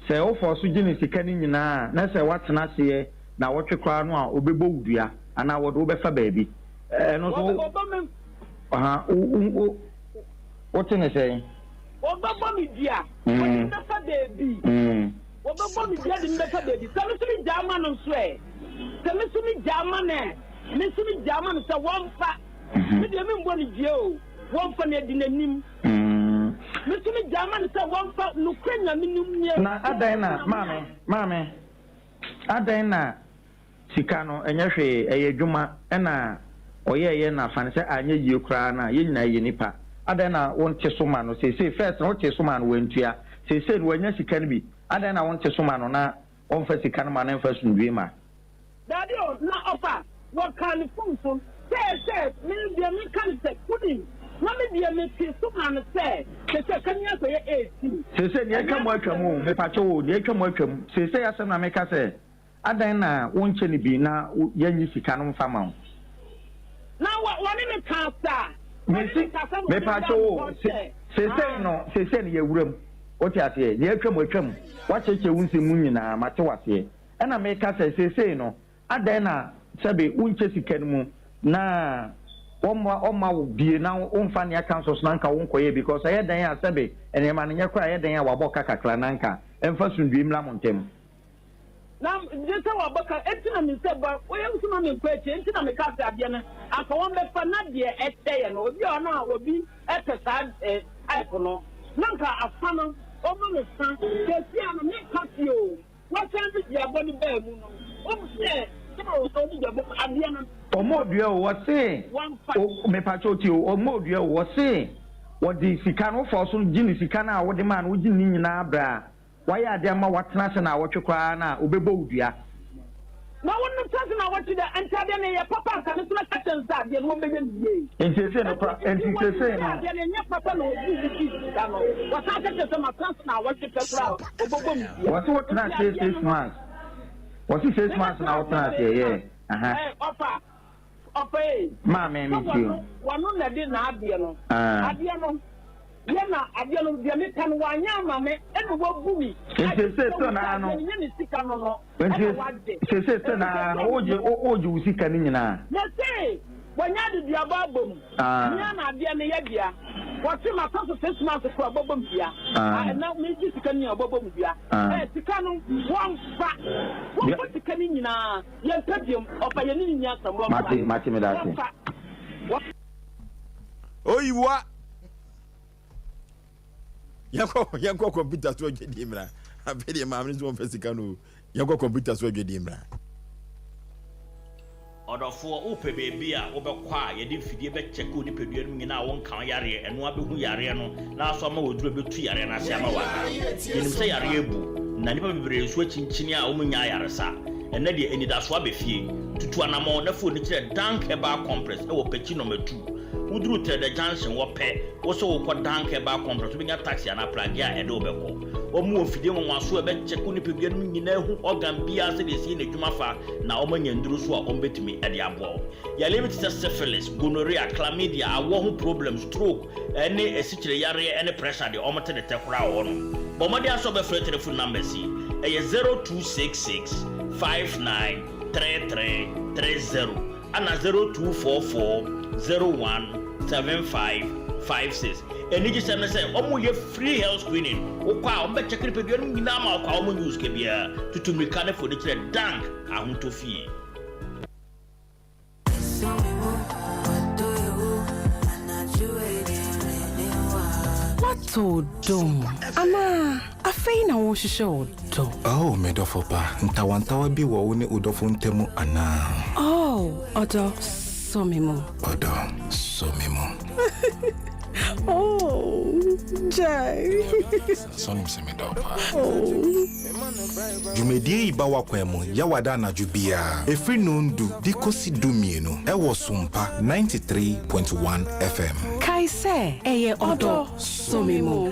sɛ wofɔɔ so gye ne sika no nyinaa a, na sɛ woatena aseɛ nnawɔtwe koraa no a, ɔbɛbɔ wo dua, anaa wɔde wo bɛfa baabi. Ɛno nso, Wɔbɛ, wo, wɔbɔ me, aha, wo, wo, wo, wote ne sɛn? Wɔbɛbɔ me dua, wɔde me bɛfa baabi. Wɔbɛbɔ me dua de me bɛfa baabi. Sɛ me nso megyaa ma no nso ɛ? Sɛ me nso megyaa ma no ɛ? Me nso megyaa ma no sɛ wɔmfa. Me deɛ membɔ no dua o, wɔmfa no adi n'anim. Me nso megyaa ma no sɛ wɔmfa, nokorɛ Nyame no nie. Na adɛn na, maame, maame, adɛn na sika no, ɛnyɛ hwee, ɛyɛ adwuma na ɔyɛeɛ na fa no sɛ anyɛ yie koraa no a, yɛn nyinaa yɛ nnipa. Adɛn na wonte so ma no seesei? First no wotee so maa no wantua, seesei no wanya sika no bi, adɛn na wonte so ma no na. ɔmfa sika no ma no mfa asomdwoe ma? Daabi o, na ɔfa, wɔkaa no fon so sɛ sɛ me deɛ meka no sɛ wonim, na me deɛ metee so maa no sɛ sɛsɛ ka ni akɔyɛ 18. Seesei nea atwa mu atwa mu o, mepakyɛw o, nea atwa mu atwa mu. Seesei asɛm na meka sɛ adɛn na wonkyɛ no bi na yɛnnye sika no mfa ma wo? Na wɔne me kaa saa. Wɔne me Mese, kasa na wɔde mepakyɛw daa me o, hɔ se, sɛ, seesei ah. no, seesei no yɛawura mu. Wote aseɛ? Nea atwa mu atwa mu. Woakyerɛkyerɛ wo nsɛm mu nyinaa, mate wo aseɛ. Ɛna meka sɛ, seesei no, adɛn na sɛbe wonkyɛ sika no mu na wɔmma wɔmma wo bie na womfa nea aka nso so na anka wonkɔyɛ bi, because ɛyɛ dɛn a sɛbe nneɛma no nyɛ koraa ɛyɛ dɛn a wabɔ ka kakra na anka ɛmfa sundue mmra mo ntam. Na gye sɛ wabɔ ka, enti na me sɛ bɔ, woyɛ nso ma menkɔ akyire, enti na meka sɛ adeɛ no anka wɔmmɛfa na deɛ ɛkyɛeɛ no, obi a ɔno a obi pɛ saa type no, na anka afa no, ɔma no fa, seesei a no menka fie o. Wɔsan de duabɔ no baa mu no, wohu sɛ sɛ wɔde duabɔ mu adeɛ no. Ɔmɔ dua o, wɔse Wɔmfa. o, mepakyɛw tie o, ɔmɔ dua o, wɔse wɔde sika no, wofa so gye ne sika no a wode maa no, wogye ne nyinaa brɛ a, wayɛ ade ama watena ase naawɔtwe koraa no a, obɛbɔ wo dua. Na wo no tena ase naawɔtwe da, nti adeɛ no ɛyɛ papa anka me nso mɛka kyerɛ no sɛ adeɛ no wɔmmɛyɛ no yie. Nti seesei no kora, Nti nti nti wɔnim seesei sɛ no. adeɛ no ɛnyɛ papa na wɔbuu me dii sika no, wɔsan ka kyerɛ sɛ matena ase naawɔtwe pɛ koraa a, wɔbɛbɔ me dua. Wɔse wotena Nti aseɛ adeɛ six no. months, wɔse six months Mebɛtena na ase wotena aseɛ, six yeah, months. aha. Ɛɛ, ɔfa. Ɔfa ei. Maame Sɛ me tie wɔno o. wɔno na ɛde n'adeɛ no. Ah. Adeɛ no yɛ na adeɛ no deɛ mepɛ no wanyɛ ama me ɛna wabu me. Nti Agye sese sɛ so wo sɛ naa adeɛ no. no nyɛ ne sika no no Nti ɛna wagye. sese so Nti naa no sese wogye wogye wo sika no nyinaa. Mese wanya adeduaba abɔ mu. Ah. Mea na adeɛ no yɛ dea. Wɔse maka so six months kora ɔbɛbɔ me dua. Ah. Ah, na megye sika no nyinaa ɔbɛbɔ me dua. Ah. Eh, sika no wɔmfa. Wɔmfa sika no nyinaa. Yɛmpɛ biom, ɔfa yɛne no nni asɛm, wɔmfa. Mate, mate, meda ase. Wɔmfa. Wɔmfa. Oyiwa. Yɛnkɔ yɛnkɔ kɔmputa so adwadie mmra. Afei deɛ maame no nso wɔmfa sika no o. Yɛnkɔ kɔmputa so adwadie mmra. Ɔdɔfoɔ, wopɛ baabi a wobɛkɔ a yɛde mfidie bɛkyɛke wo nipadua no mu nyinaa a wonka wo yareɛ, ɛno ara bɛhu yareɛ no na asɔ ama wo aduro a ɛbɛtu yareɛ no ase ama wo anaa? Yɛnim sɛ yareɛ abu, na nnipa bebree nso akyinkyini a wɔnnya ayaresa. Ɛnnɛ deɛ, anidasoɔ aba fie. Tutu anammɔn na fa w'ani kyerɛ Dank Herbal Complex wɔ Pekyi Nɔma Tu. Woduru Trɛdɛ Junction hɔ pɛ, wo sɛ worekɔ Dank Herbal Complex, wobɛnya taxi anaa pragea a ɛde wo bɛkɔ. Wɔwɔ mfidie nwanwasoɔ a ɛbɛkyɛke wo nipadua no mu nyinaa ahu organ biara sɛdeɛ ɛsi yɛ n'adwuma fa, na wɔanya nnuru nso a wɔbɛtumi de aboa wo. Yareɛ bi te sɛ syphilis, gonorrhea, chlamydia, awɔ ho problem, stroke, ne asikyire yareɛ ne pressure deɛ wɔte ne tɛ koraa wɔ hɔnom. Bɔ mmɔden ara sɛ wobɛfrɛ telephone numbers yi, ɛyɛ 0266 59 33 30 ɛna 0244 01 75 56. Anigyesɛm ne sɛ wɔyɛ free health screening, wokɔ a wɔbɛkyɛke nipadua no nyinaa ma wo kwa, wɔnnye wo sika biara. Tutu mmirika ne fa w'ani kyerɛ Dank Ahotɔ Fie. Woatɔ ɔdɔ mu anaa afei na worehwehwɛ ɔdɔ? Oh, me dɔfo pa, ntawantawa bi wɔ wo ne wo dɔfo ntam anaa? Oh, ɔdɔ, sɔ me mu. Ɔdɔ, sɔ me mu. Oh, gyae. Sɛ wonim sɛ medɔ wo paa. Dwumadie yi ba w'akwan mu Yawada anadwo biara ɛfiri nondu de kɔsi dumienu ɛwɔ Sompa 93.1 FM. Kae sɛ ɛyɛ ɔdɔ sɔ me mu.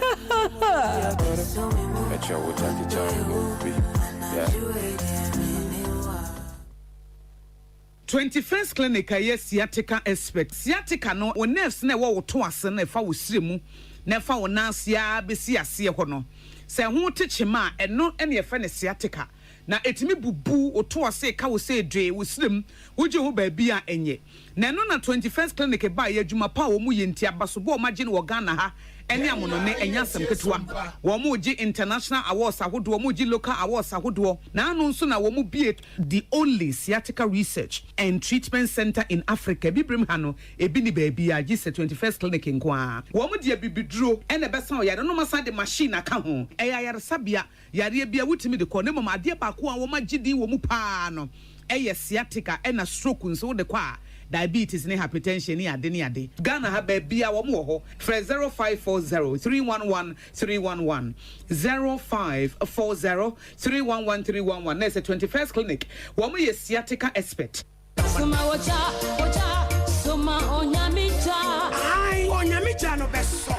21st Clinic a ɛyɛ sciatica expert. Sciatica no, wo nerves no a ɛwɔ wo to ase no a ɛfa wo srɛ mu na ɛfa wo nan ase ara bɛsi aseɛ hɔ no, sɛ ɛho te kyema a, ɛno na yɛfrɛ no sciatica. Na ɛtumi bubu wo to ase, ɛka wo sɛ dwee, wo srɛ mu, wogye ho baabi a ɛnyɛ. Na ɛno na 21st Clinic baeɛ, adwuma pa a wɔyɛ nti, abasobɔ a wɔagye no wɔ Ghana ha ne amonɔne, ɛnyɛ asɛm ketewa. Wɔregye international awards ahodoɔ, wɔregye local awards ahodoɔ, na ano nso na wɔbue The only sciatica research and treatment centre in Africa, Abibirem ha no, ebi nni baabiara gye sɛ 21st Clinic nko ara. Wɔn de abibiduro na ɛbɛsa wo yare na wɔasan de machine aka ho. Ɛyɛ ayaresabea, yareɛ biara wotumi de kɔ na mmom adeɛ baako a wɔagye din wɔ mu pa ara no yɛ sciatica ɛna stroke nso wode kɔ a Diabetes ne hypertension ne ade ne ade. Ghana ha baabiara wɔn wɔ hɔ. Frɛ 0540 311 311, 0540 311 311 na ɛsɛ 21st Clinic. Wɔn yɛ sciatica expert. Soma ogya, ogya, soma Onyame gya. Ae, Onyame gya no bɛsɔ.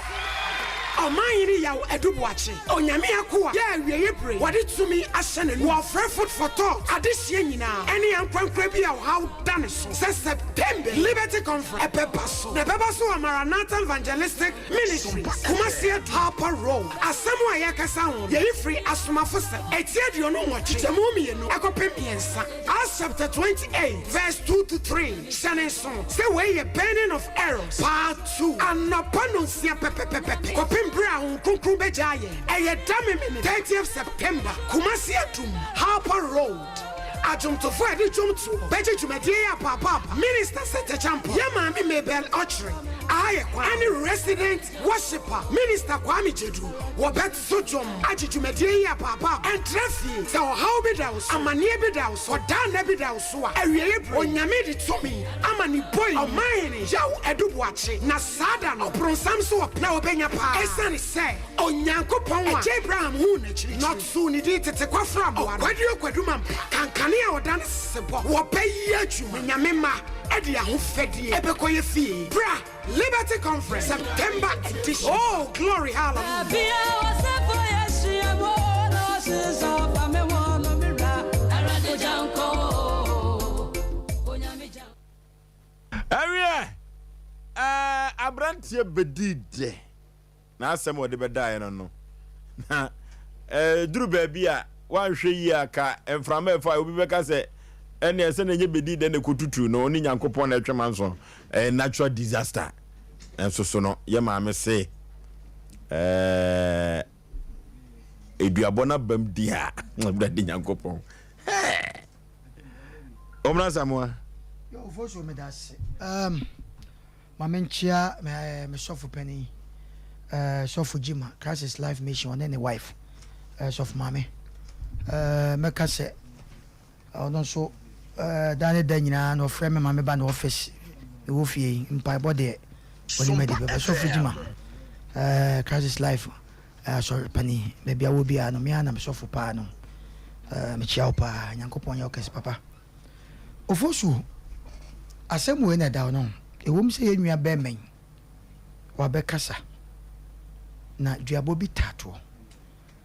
Ɔman Hene Yaw Adu Boakye, Onyame akoa, yɛ awieɛ bere, wɔde tumi ahyɛ n'anum. Wɔfrɛ Food for Thought adehyeɛ nyinaa ɛne ankorankorɛ bi a ɔhaw da ne so sɛ September Liberty Conference ɛbɛba so na ɛbɛba so wɔ Maranatha Evangelistic Ministries, Kumasi Adu, Harper Road. Asɛm a yɛrekasa ho no, yɛyi firi Asomafosɛm, eti 28, kyekyɛmu mmienu kɔpem mmiɛnsa, Acts chapter 28 verse 2 to 3. Hyɛ no nsow sɛ wei yɛ Burning of Arrows Part 2, anɔpa nnɔnsia pɛpɛpɛpɛ kɔpem bere a Honhom Kronkron bɛgyaa yɛn. Ɛyɛ da Memene, 30th September, Kumasi Adum, Harper Road. Adwomtofo a yɛde dwom toɔ bɛgye dwumadie yi apaapaapa. Minister Seth Acheampong, yɛn maame Mabel Ɔkyere, Aha Yɛ Kwan, ɛne Resident Worshipper Minister Kwame Gyedu wɔbɛto dwom agye dwumadie yi apaapaapa. Ɛntra fie, sɛ ɔhaw bi da wo so, amaneɛ bi da wo so, ɔdaa nna bi da wo so a, awieeɛ berɛ yi, Onyame de tumi ama ne boi Ɔmanhene Yaw Adu Boakye, na saa da no, ɔbronsam nso ɔpɛ na ɔbɛnya paa, ɛsiane sɛ Onyankopɔn a Agya Abraham huu n'akyirikyiri, na ɔtoo ne din tete kwafra mmoa no, Ɔkwaduro Kwadu Mampa, kankane a ɔda ne sesebɔ, wɔbɛyɛ adwuma, na Nyame mma de ahofadie bɛkɔ yɛ fie. Bra! Liberty Conference, September edition. Oh, glory, hallelujah. Ɛwiɛ, ɛɛ aberanteɛ bɛdii dɛ. N'asɛm a ɔde bɛdaeɛ no no, na ɛduru baabi a wanhwɛ yie a ka mframa ɛfa obi bɛka sɛ ɛnneɛ sɛ na ɛnyɛ bɛdi dɛn na ɛkɔtutu no ɔne Nyankopɔn na ɛtwe manso ɛyɛ natural disaster nso so no yɛ maame se ɛɛ eduabɔ no abam di a Awurade Nyankopɔn hɛɛ ɔmena Samoa. Yo, Ofosuo meda ase. Um, Ma menkyea me me sɔfo panin, eh, Sɔfo Gyima, Christ is Life Mission, ɔne ne wife, eh, Sɔfo Maame. Eh, mɛka sɛ ɔno nso eh, da ne da nyinaa na ɔfrɛ me ma meba ne office mewɔ fie yi, mpaebɔ deɛ ɔne madi bɛbɛ. Sɔfo Gyima, eh, Christ is Life eh, asɔre panin, baabi a wɔ biara no, me ara na me sɔfo paa no. Eh, mekyia wo paa, Nyankopɔn nyɛ wo kɛse papa. Ofosu, asɛm wei na ɛda hɔ no, ɛwom sɛ yɛn nua barima yi, wabɛkasa, na duabɔ bi taa toɔ,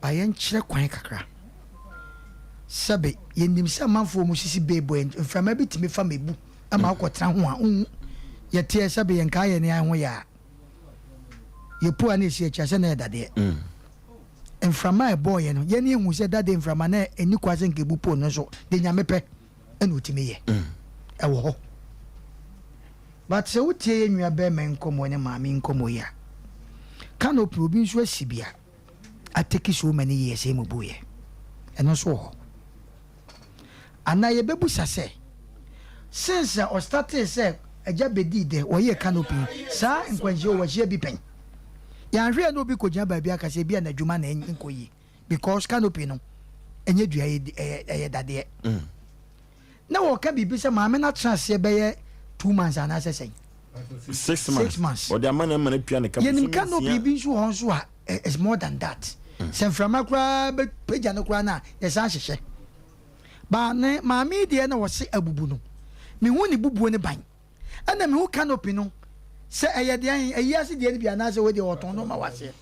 ba yɛnkyerɛ kwan kakra. Sɛbe, yɛnim sɛ amanfoɔ a wɔsisi beebɔ yi, mframa bi tumi fa ma ɛbu ma wokɔtena ho a, wonhu. Yɛteɛ sɛbe yɛnkaa yɛn nan ho yɛ a, yɛpu a na ɛsi akyi a, sɛ na ɛyɛ dadeɛ. Mframa a ɛbɔeɛ no, yɛn ani hu sɛ dade mframa na ɛnni kwan sɛ nka ɛbu po no nso, deɛ Nyame pɛ ɛna ɔtumi yɛ. Ɛwɔ hɔ. But sɛ wotie yɛn nua bɛrima yi nkɔmmɔ ne maame yi nkɔmmɔ yi a, canopy obi nso asi bi a, atake so many years ɛmmubuiɛ. Ɛno nso wɔ hɔ. Anaa yɛbɛbusa sɛ, since a ɔstartee sɛ agya bɛdii dɛ wɔyɛɛ canopy yi, saa nkwanhyia yi wahyia bi pɛn? Yɛanhwɛ a na obi kɔgyina baabi aka sɛ ebia n'adwuma na ɛnkɔ yie because canopy no ɛnyɛ dua ɛyɛ ɛyɛ dadeɛ. Na wɔka biribi sɛ maame no atena aseɛ bɛyɛ 2 months anaasɛ sɛn? 6 months. 6 months. Ɔde ama no ama no atua ne ka Yɛnim bosome canopy 6. bi nso wɔ hɔ nso a it's more than that. Sɛ mframa koraa bɛpagya no koraa no a yɛsan hyehyɛ. Ba ne maame yi deɛ na wɔse abubu no. Mehu ne bubuo ne ban. Ɛna mehu canopy no sɛ ɛyɛ deɛ ayi ase deɛ no bi anaasɛ wei deɛ wɔtɔn no ma waseɛ.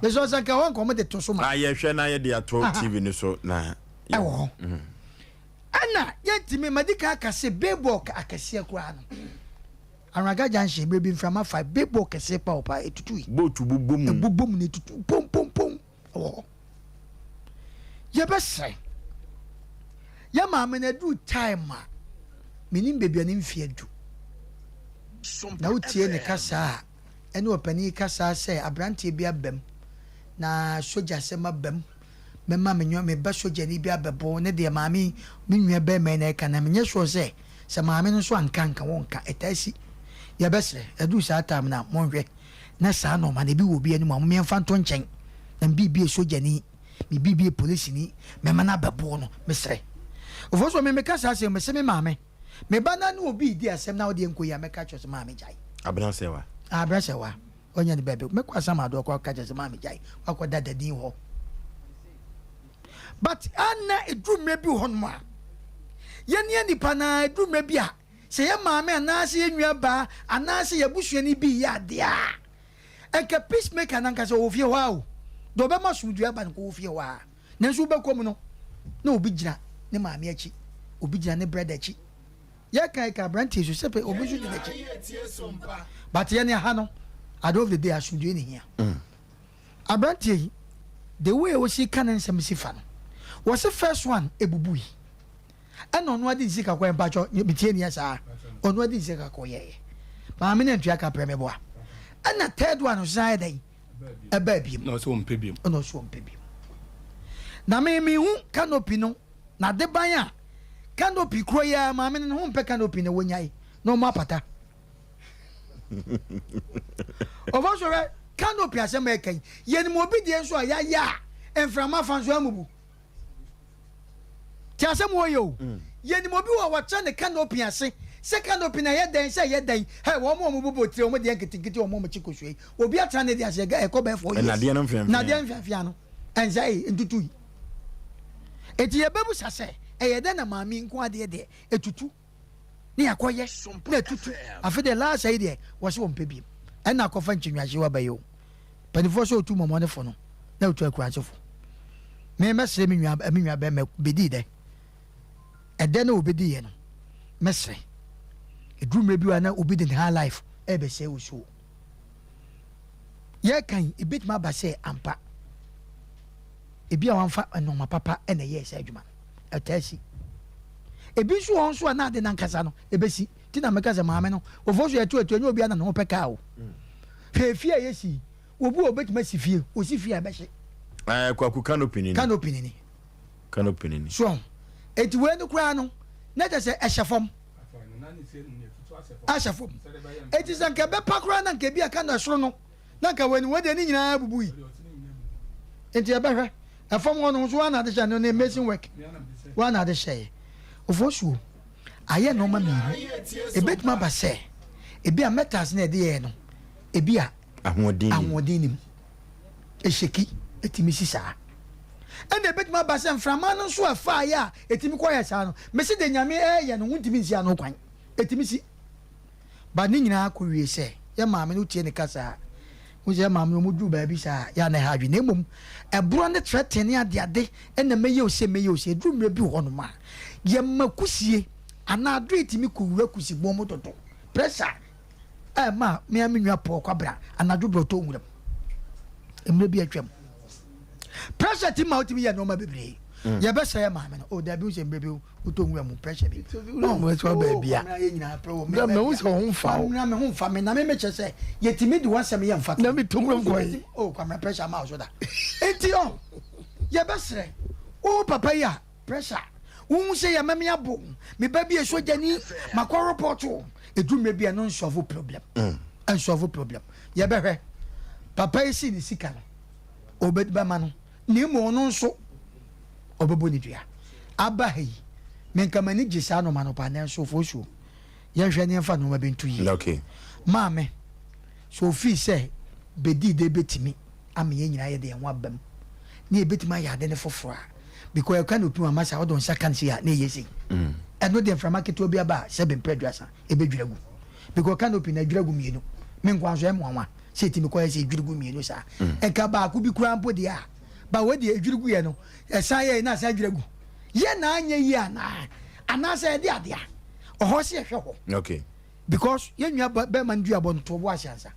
Mesɛ sɛ nka hɔ nka wɔn de to so ma. Na yɛhwɛ na yɛde ato TV no so na. Ɛwɔ hɔ. Ɛna yɛntumi madi kan aka sɛ billboard akɛseɛ koraa no. Anraga junction mmerɛ bi mframa fa billboard kɛseɛ pa wɔ paa ɛtutu yi. Boat bobɔ mu. Ɛbobɔ mu na ɛtutu pom pom pom ɛwɔ hɔ. Yɛbɛsrɛ yɛ maame no aduru time a menim baabi a ne mfeɛ adu na wotie ne kasa a ɛne ɔpanin kasa sɛ aberanteɛ bi aba mu na sogya sɛm aba mu mɛma me nyɔ meba sogyani bi abɛbo ne deɛ maame me nua bɛrima yi na ɛka na menyɛ sure sɛ sɛ maame no nso anka nka wɔnka ɛtaa si yɛbɛsrɛ aduru saa time no a monhwɛ na saa nɔɔma no ebi wɔ obi anim a mommɛmfa nto nkyɛn na biribi yɛ sogyani biribi yɛ polisini mɛma no abɛbo no mesrɛ ofo so me meka saa asɛm mese me maame. Me ba na ne obi redi asɛm na wodeɛ nkɔ yi a mɛka kyerɛ sɛ maame gyae. Abena Sɛwa. Abena Sɛwa. Ɔnyɛ ne baabi. Mɛkɔ Asamado akɔ aka kyerɛ sɛ maame gyae. Wakɔ da dadin hɔ. But ana ɛduru mmerɛ bi wɔ hɔnom a yɛne nipa na ɛduru mmerɛ bi a sɛ yɛ maame anaasɛ yɛ nua baa anaasɛ yɛ abusuani bi yɛ adeɛ a nka peacemaker no ankasa ɔwɔ fie hɔ a o deɛ ɔbɛma asomdwoeɛ aba no nka ɔwɔ fie hɔ a nanso wobɛkɔ mu no na obi gyina ne maame akyi obi gyina ne brɛda akyi yɛka ɛka aberanteɛ so sɛ pɛ obi nso gyina akyi but yɛne aha no at the end of the day asomdwoeɛ ne hia mm. aberanteɛ yi the way osi ka ne nsɛm si fa no wɔse first one ebubui Ɛna ɔno ade nsika kɔyɛ mpakyɛ metie neɛ saa ɔno ade nsika kɔyɛɛ maame no antua ka prɛ meboa ɛna third one nso san yɛ dɛn ɛbaa biem na ɔsɛ ɔmpɛ biem ɛna ɔsɛ ɔmpɛ biem na me mehu canopy no na de ban a canopy kuro yi a maame no ne ho mpɛ canopy na wɔnyae na ɔmo apata ɔfɔ so hwɛ canopy asɛm a ɛka yi yɛnim obi deɛ nso a yɛayɛ a mframa fa nso amubu Te asɛm wɔ yɛ o. Yɛnim obi wɔ wɔkyerɛ ne canopy ase sɛ canopy no ɛyɛ dɛn sɛ ɛyɛ dɛn hɛ wɔn a wɔn bobɔ tire wɔn deɛ nketenkete wɔn a wɔn kye kosua yi obi atena ne deɛ ase ɛgɛ ɛkɔ bɛyɛ 4 years Nnadeɛ no mfeamfea. Nnadeɛ mfeamfea no ɛnsɛe ntutu yi eti yɛbɛbusa sɛ ɛyɛ dɛn na maame yi nko adeɛ deɛ etutu ne yɛakɔyɛ na atutu afe deɛ last yi deɛ wɔse wɔmpɛ biem ɛna akɔfa nkyinwahyew aba yi o mpanimfoɔ sɛ ɔtu mɔmɔnefo no na ɔtu akuransefo me mɛsrɛ me nua me nua bɛrima bɛdii dɛ ɛdɛ na ɔbɛdiiɛ no mɛsrɛ ɛduru mmerɛ bi wa na obi de ne high life ɛbɛsɛe wo so yɛkan ɛbɛtumi aba sɛ ampa Ebi a wɔamfa nnoɔma papa na ɛyɛɛ saa adwuma no, ɛtaa si. Ebi nso wɔ hɔ nso a na ade no ankasa no ɛbɛsi. Nti na meka sɛ maame no, wɔfoɔ so yɛto atuo, ɛnyɛ obiara na ne ho pɛ kaa o. Hwɛ efie a yɛsi yi, obi wɔ obɛtumi asi fie, ɔsi fie a ɛbɛhye. Ɛɛ Kwaku canopy ni. Canopy ni. Canopy ni. So ɔho. Eti wei no koraa no, na kyerɛ sɛ ɛhyɛ fam. Ahyɛ fam. Eti sɛ nka ɛbɛpa koraa na nka ebi a ka no ɛsoro no. na nka wani wɔ deɛ ne nyinaa bubui nti ɛbɛhwɛ ɛfam hɔ no nso wɔn ade hyɛ no ne amazing work wɔn ade hyɛ yɛ ofosuo ayɛ nneɛma mmienu ebetumi aba sɛ ebi a metals na ɛde yɛ no ebi a ahoɔden ahoɔden nim ehyeki etumi si saa ɛna ebetumi aba sɛ mframa no nso ɛfa yɛ a etumi kɔ yɛ saa no mesi de nyame ɛyɛ no ho ntumi nsi ano kwan etumi si. But ne nyinaa kɔ wie sɛ yɛ maame no wotie ne kasa a, wohu sɛ yɛ maame no wɔn duru baabi saa a, yɛ a na ɛha adwene. Na mmom ɛborɔ ne threaten ne adeade ɛna mɛyɛ o sei mɛyɛ o sei. Ɛduru mmerɛ bi wɔ hɔnom a, yɛma kusie anaa adoe tumi kɔ wura kusi bɔn mu dodo. Pressure a ɛma me ara me nua Paul Kwabena anadwo berɛ ɔtɔ nwura mu mmerɛ bi atwam. Pressure tumi ma wotumi yɛ nneɛma bebree. Yɛbɛsɛ yɛ maame no, oh dabi wo sɛ mmerɛ bi wotɔ nwura mu pressure bi. Wura mu ɛsɛ baabi a. Yɛ nyinaa pɛ wɔ me. Na wo sɛ ɔho nfa wo. Na me ho nfa me na me mekyɛ sɛ yɛtumi de w'asɛm yɛ mfa. Na me tɔ nwura mu kɔ yi. Oh kwamina pressure ama wo so da. Enti ɔ yɛbɛsrɛ wo papa yi a pressure wohu sɛ yɛma me abo me ba bi yɛ sogyani makɔ report o. Ɛduru mmerɛ bi a no nsolve problem. Nsolve problem. Yɛbɛhwɛ papa yi si ne sika no ɔbɛma no na mmom ɔno nso ɔbɛbɔ ne dua. Aba ha yi, me nka m'ani gye saa nnoɔma no paa, nanso Ofosuo, yɛnhwɛ na yɛmfa nnoɔma bi nto yie. Okay. Maame, sɛ ofii sɛ bɛdii dɛ bɛtumi ama yɛn nyinaa yɛde yɛn ho aba mu na yɛbɛtumi ayɛ ade no foforɔ a, because ɛka na opim ama saa wode wo nsa ka no sei a na ɛyɛ sei. Ɛno deɛ mframa ketewa bi aba a sɛbe mprɛ aduasa ɛbɛdwiri agu. Because canopy no adwiri agu mmienu. Me nkoa nso ɛmmoa sɛ ɛtumi kɔyɛ sɛ ɛdwiri gu mmienu saa. Nka baako bi koraa mpo deɛ a, ba wei deɛ ɛdwiri guiɛ no, ɛsan yɛe na asan adwiri agu. Yɛ na anyɛ yie anaa? Anaasɛ ɛde adeɛ a, ɔhɔ sɛ yɛhwɛ hɔ. Okay. Because yɛn nua bɛrima no duabɔ no, to bo ase ansa.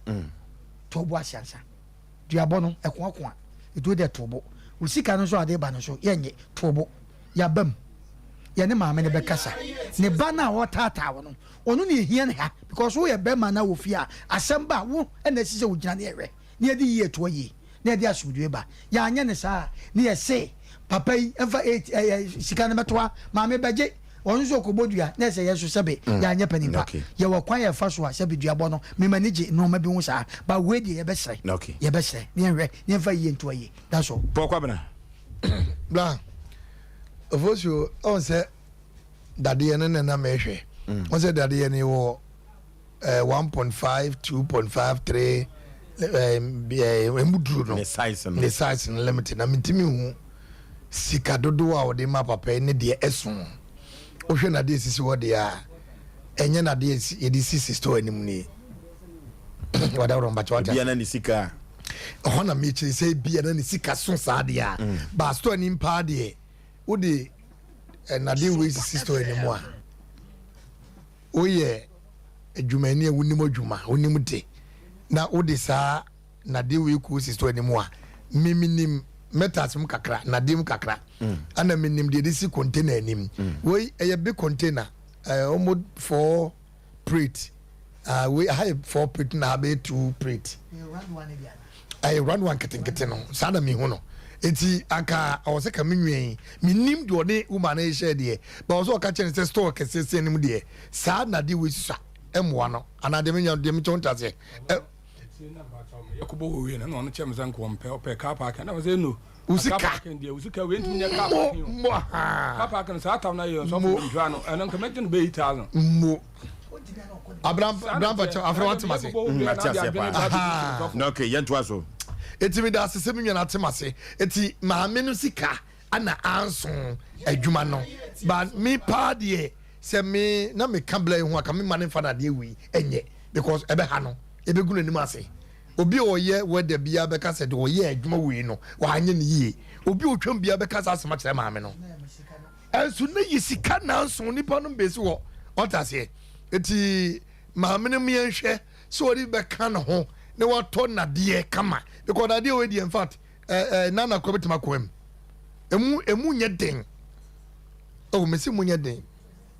To bo ase ansa. Duabɔ no, ɛkoakoa. Ɛtuo deɛ to bo. Wo sika no nso a ɔde ba no nso, yɛnnye. To bo. Yɛaba mu. Yɛne maame no bɛkasa. Ne ba no a ɔretaataa wo no, ɔno na ɛhia no ha. Because woyɛ bɛrima na wɔ fie a, asɛm ba a, wo na ɛsɛ sɛ wogyina na yɛhwɛ. Na yɛde yie toa yie. Na yɛde asomdwoeɛ ba. Yɛanyɛ no saa a, na yɛse papa yi mfa eight ɛɛ sika no mmɛtoa, maame bɛgye. Ɔno nso ɔkɔbɔ dua, na ɛsɛ yɛn nso sɛbe yɛanyɛ panin pa. Yɛwɔ kwan a yɛfa so a sɛbe duabɔ no, me m'ani gye nnoɔma bi ho saa. But wei deɛ yɛbɛsrɛ. Yɛbɛsrɛ na yɛnhwɛ na yɛmfa yie ntoa yie. That's all. Paul Kwabena. Bra, Ofosuo, ɔn sɛ dadeɛ no na na mehwɛ. Wɔn sɛ dadeɛ no wɔ 1.5, 2.5, 3 ɛmu duro no. Ne size no. Ne size no limited na mentumi hu sika dodoɔ a wɔde ma papa yi ne deɛ ɛso. Wohwɛ nadeɛ sisi hɔ deɛ a ɛnyɛ nadeɛ yɛde sisi store anim nie. Wadaworo mbakyɛ wate. Ebia na ne sika. Ɛhɔ na mekyerɛ sɛ ebia na ne sika so saa deɛ a. Ba store anim paa deɛ wode nnadeɛ wei sisi store anim a woyɛ adwumani a wonim adwuma wonim de na wode saa nnadeɛ wei kɔ si store anim a me menim metals mu kakra nnadeɛ mu kakra ɛna menim deɛ de si container anim wei ɛyɛ big container almost 4 plate wei aha yɛ 4 plate na ha bɛyɛ 2 plate ɛyɛ round one nketenkete no saa na mehu no eti anka ɔwɔ sɛ ka me nua yi menim deɛ ɔne woman no hyɛ deɛ ba ɔsɛ ɔka kyerɛ no sɛ store kɛseɛ sɛ anim deɛ saa na de wei susa ɛmmoa no anaa deɛ menya deɛ mekyɛ wo ntaseɛ yɛkɔbɔ wɔ wie no na ɔno kyerɛ me sɛ nka ɔmpɛ ɔpɛ car parking na sɛ no Wo sika. Car parking deɛ wo sika wei ntumi nyɛ car parking o. Mo ha. Car parking saa tam na yɛ nsɔfo ntwa no ɛno nka mɛgye no bɛyɛ 8000. Mo. Abraham Abraham Pacho afra wate mase. Mate aseɛ paa. Na okay yɛntoa so. Eti mi da ase sɛ mi nua na ate mase. Eti maame no sika ana anso adwuma no. But me paa deɛ sɛ me na me ka bla yi ho aka me ma ne nfa na adeɛ wei ɛnyɛ because ɛbɛ ha no ɛbɛgu n'anim ase. Obi a ɔyɛ wɛda biara bɛka sɛ deɛ ɔyɛ adwuma wei no wanyɛ no yie. Obi a ɔtwam biara bɛka saa asɛm akyerɛ maame no. Ɛnso na yɛ sika nanso nipa no mbɛsi hɔ ɔte aseɛ. Eti maame no yɛnhwɛ sɛ ɔde bɛka ne ho na watɔ nadeɛ kama because nadeɛ wei deɛ in fact ɛɛ ɛɛ nana kora bɛtumi akɔ mu. Emu emu nyɛ den. Oh mesi mu nyɛ den.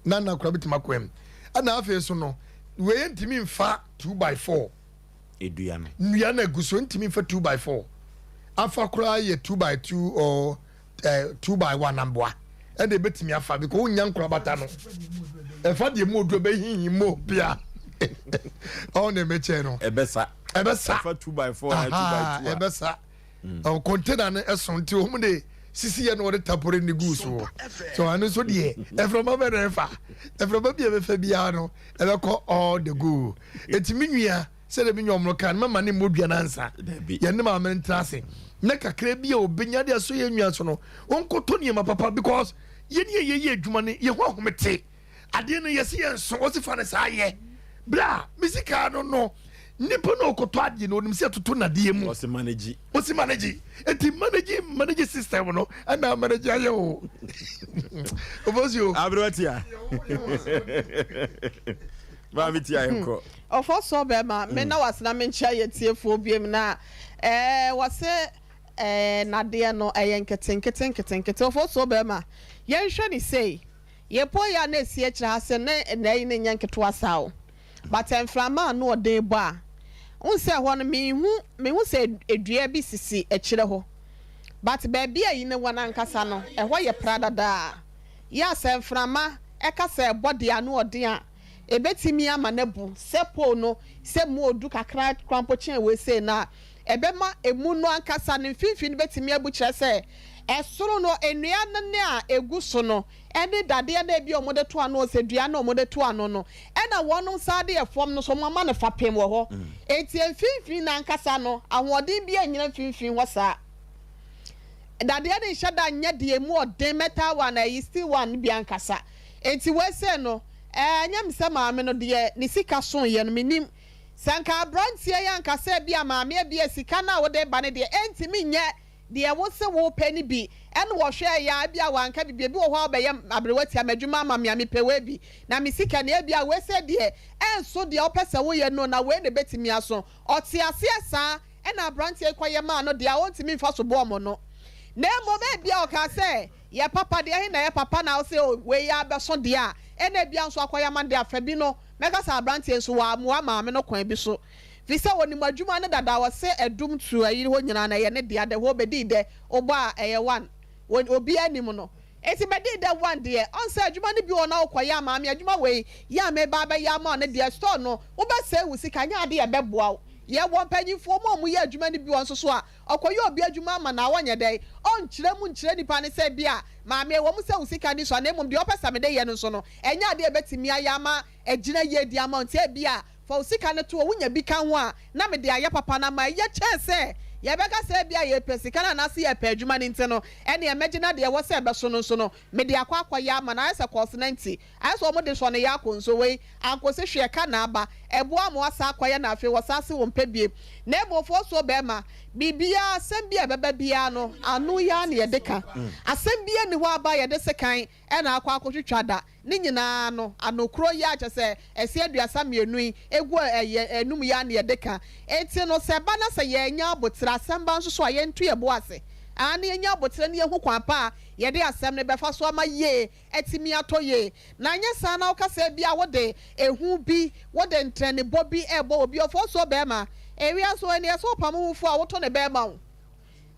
Nana kora bɛtumi akɔ mu. Ɛna afei so no wei ntumi nfa 2 by 4. Edua no. Nnua no agu so ntumi nfa 2 by 4 afa koraa yɛ 2 by 2 or 2 by 1 amboa ɛna ebetumi afa because wonya nkorabata no ɛfa deɛ mu odu ɛbɛhihi mu pia ɔwɔ na ɛmɛkyɛ no. Ɛbɛsa. Ɛbɛsa. Ɛfa 2 by 4 na 2 by 2 a. Ɛbɛsa. Ɔ container no ɛso nti wɔn de sisi yɛ no wɔde tapore ne gu so so ɛno nso deɛ ɛframa bɛ na ɛfa ɛframa bi a ɛbɛfa biara no ɛbɛkɔ all the go. Eti mi nua sɛdeɛ mi nua ɔmo kan mɛma ne mmɔ dua nansa yɛn ne maame ntena ase ne kakra bi a obenya de aso yɛn nua so no wɔnkɔtɔ nneɛma papa because yɛn yɛ yɛyɛ adwuma no yɛn ho ahomete adeɛ no yɛsi yɛn so wɔsi fa ne saa yɛ bla misi kaa no nipa na ɔkɔtɔ adeɛ no onim sɛ ɛtoto nadeɛ mu. Ɔsi manage. Ɔsi manage eti manage manage system no ɛna manage ayɛ o obosi o. Aberewa tia. Maame tia yɛn kɔ. Ɔfɔ sɔ bɛrima me na wasena me nkyɛn yɛ tiefoɔ biem na ɛɛ wɔsɛ ɛɛ nadeɛ no ɛyɛ nketenkete nketenkete. Ɔfɔ sɔ bɛrima yɛnhwɛ ne sei yɛpo yɛ a na esi akyire ha sɛ ne na yi ne nyɛ nketewa saa o but mframa a no ɔden bɔ a n sɛ hɔ no mihu sɛ edua bi sisi akyire hɔ but baabi a yi ne wɔ n'ankasa no ɛhɔ yɛ pradadaa yɛ asɛ mframa ɛka sɛ ɛbɔ deɛ ano ɔden a ebetumi ama ne bu sɛ pole no sɛ mu odu kakra krampo kyɛn wei sei na ɛbɛma emu no ankasa ne mfimfini betumi abu kyerɛ sɛ ɛsoro no nnua no ne a egu so no ɛne dadeɛ no ebi a wɔde to ano sɛ dua no a wɔde to ano no ɛna wɔn nsa de ɛfam no so wɔn ama no fapem wɔ hɔ eti mfimfini n'ankasa no ahoɔden bi anyina mfimfini hɔ saa dadeɛ no nhyɛ da nyɛ deɛ mu ɔden metal one ɛyi steel one bi ankasa eti wei no ɛɛ nyɛ mi sɛ maame no deɛ ne sika so yɛ no minim sɛ nka aberanteɛ yɛ ankasa bi a maame bi a sika no a wɔde ba no deɛ ɛntumi nyɛ deɛ wose wopɛ no bi ɛna wɔhwɛ ya bi a wanka bibi ebi wɔ hɔ a ɔbɛyɛ aberewa tia m'adwuma ama me a mepɛ wei bi na me sika ne ebi a wei sɛ deɛ ɛnso deɛ ɔpɛ sɛ woyɛ no na wei na ebetumi aso ɔte aseɛ saa ɛna aberanteɛ kɔyɛ maa no deɛ a ɔntumi nfa so bɔ ɔmo no na emo ebi a ɔka sɛ yɛ papa deɛ ɛhe na yɛ papa na ɔsɛ o wei yɛ abɛso deɛ a ɛna ebi nso akɔyɛ ama deɛ afa bi no mɛka sɛ aberanteɛ nso wɔ amoa maame no kwan bi so fi sɛ wɔnim adwuma no dada wɔsɛ ɛdum tu ayi hɔ nyinaa na ɛyɛ ne dea dɛ hɔ bɛdi dɛ ɔbɔ a ɛyɛ one obi anim no eti bɛdi dɛ one deɛ ɔnsɛ adwuma no bi wɔ na ɔkɔyɛ amaame adwuma wei yɛ a meba abɛyɛ ama ɔno deɛ store no wobɛsɛ wo sika nyɛ adeɛ ɛbɛboa wo. Yɛwɔ mpanyimfoɔ mu a wɔyɛ adwuma no bi wɔ nso so a, ɔkɔyɛ obi adwuma ama no a, ɔnyɛ dɛn? Ɔnkyerɛ mu nkyerɛ nipa no sɛ ebia, Maame, ɛwɔ mu sɛ wo sika nni so a, na mmom deɛ wopɛ sɛ mede yɛ no nso no, ɛnyɛ adeɛ a ɛbɛtumi ayɛ ama agyina yie de ama wo, nti ebia fa wo sika no to hɔ, wonya bi ka ho a, na mede ayɛ papa no ama. Ɛyɛ kyɛn sɛ yɛbɛka sɛ ebia yɛrepɛ sika no anaasɛ yɛrepɛ adwuma no nti no, ɛnneɛ mɛgye na deɛ ɛwɔ sɛ ɛbɛso no nso no, mede akɔ akɔyɛ ama no. Ayɛ sɛ kɔɔse no nti, ayɛ sɛ wɔde sɔ no yɛ akɔ nso wei, ankosi hwee, ɛka na aba. Ɛboa ma wɔasan akɔyɛ na afei wɔsan se wɔmpɛ bio. Na mmom fɔɔsoɔ bɛrima, biribiara, asɛm bi a ɛbɛba biara no, ano yi ara na yɛde ka. Asɛm biara nni hɔ a aba a yɛde sekan na akɔ akɔtwitwa da. Ne nyinaa no, ano koro yi ara, kyerɛ sɛ ɛse 32 yi, egu ɛyɛ anum yi ara na yɛde ka. Enti no, sɛ ɛba na sɛ yɛannya aboterɛ, asɛm ba nso so a, yɛnto yɛn bo ase. Aane, yɛnya aboterɛ na yɛhu kwan pa a yɛde asɛm no bɛfa so ama yie atumi atɔ yie. Na anyɛ saa na woka sɛ ebia wode ehu bi, wode ntrɛnebɔ bi rebɔ obi ɔfɔɔsoɔ barima. Ewiase hɔ ɛneɛ sɛ wopam wo ho fo a, woto ne barima o.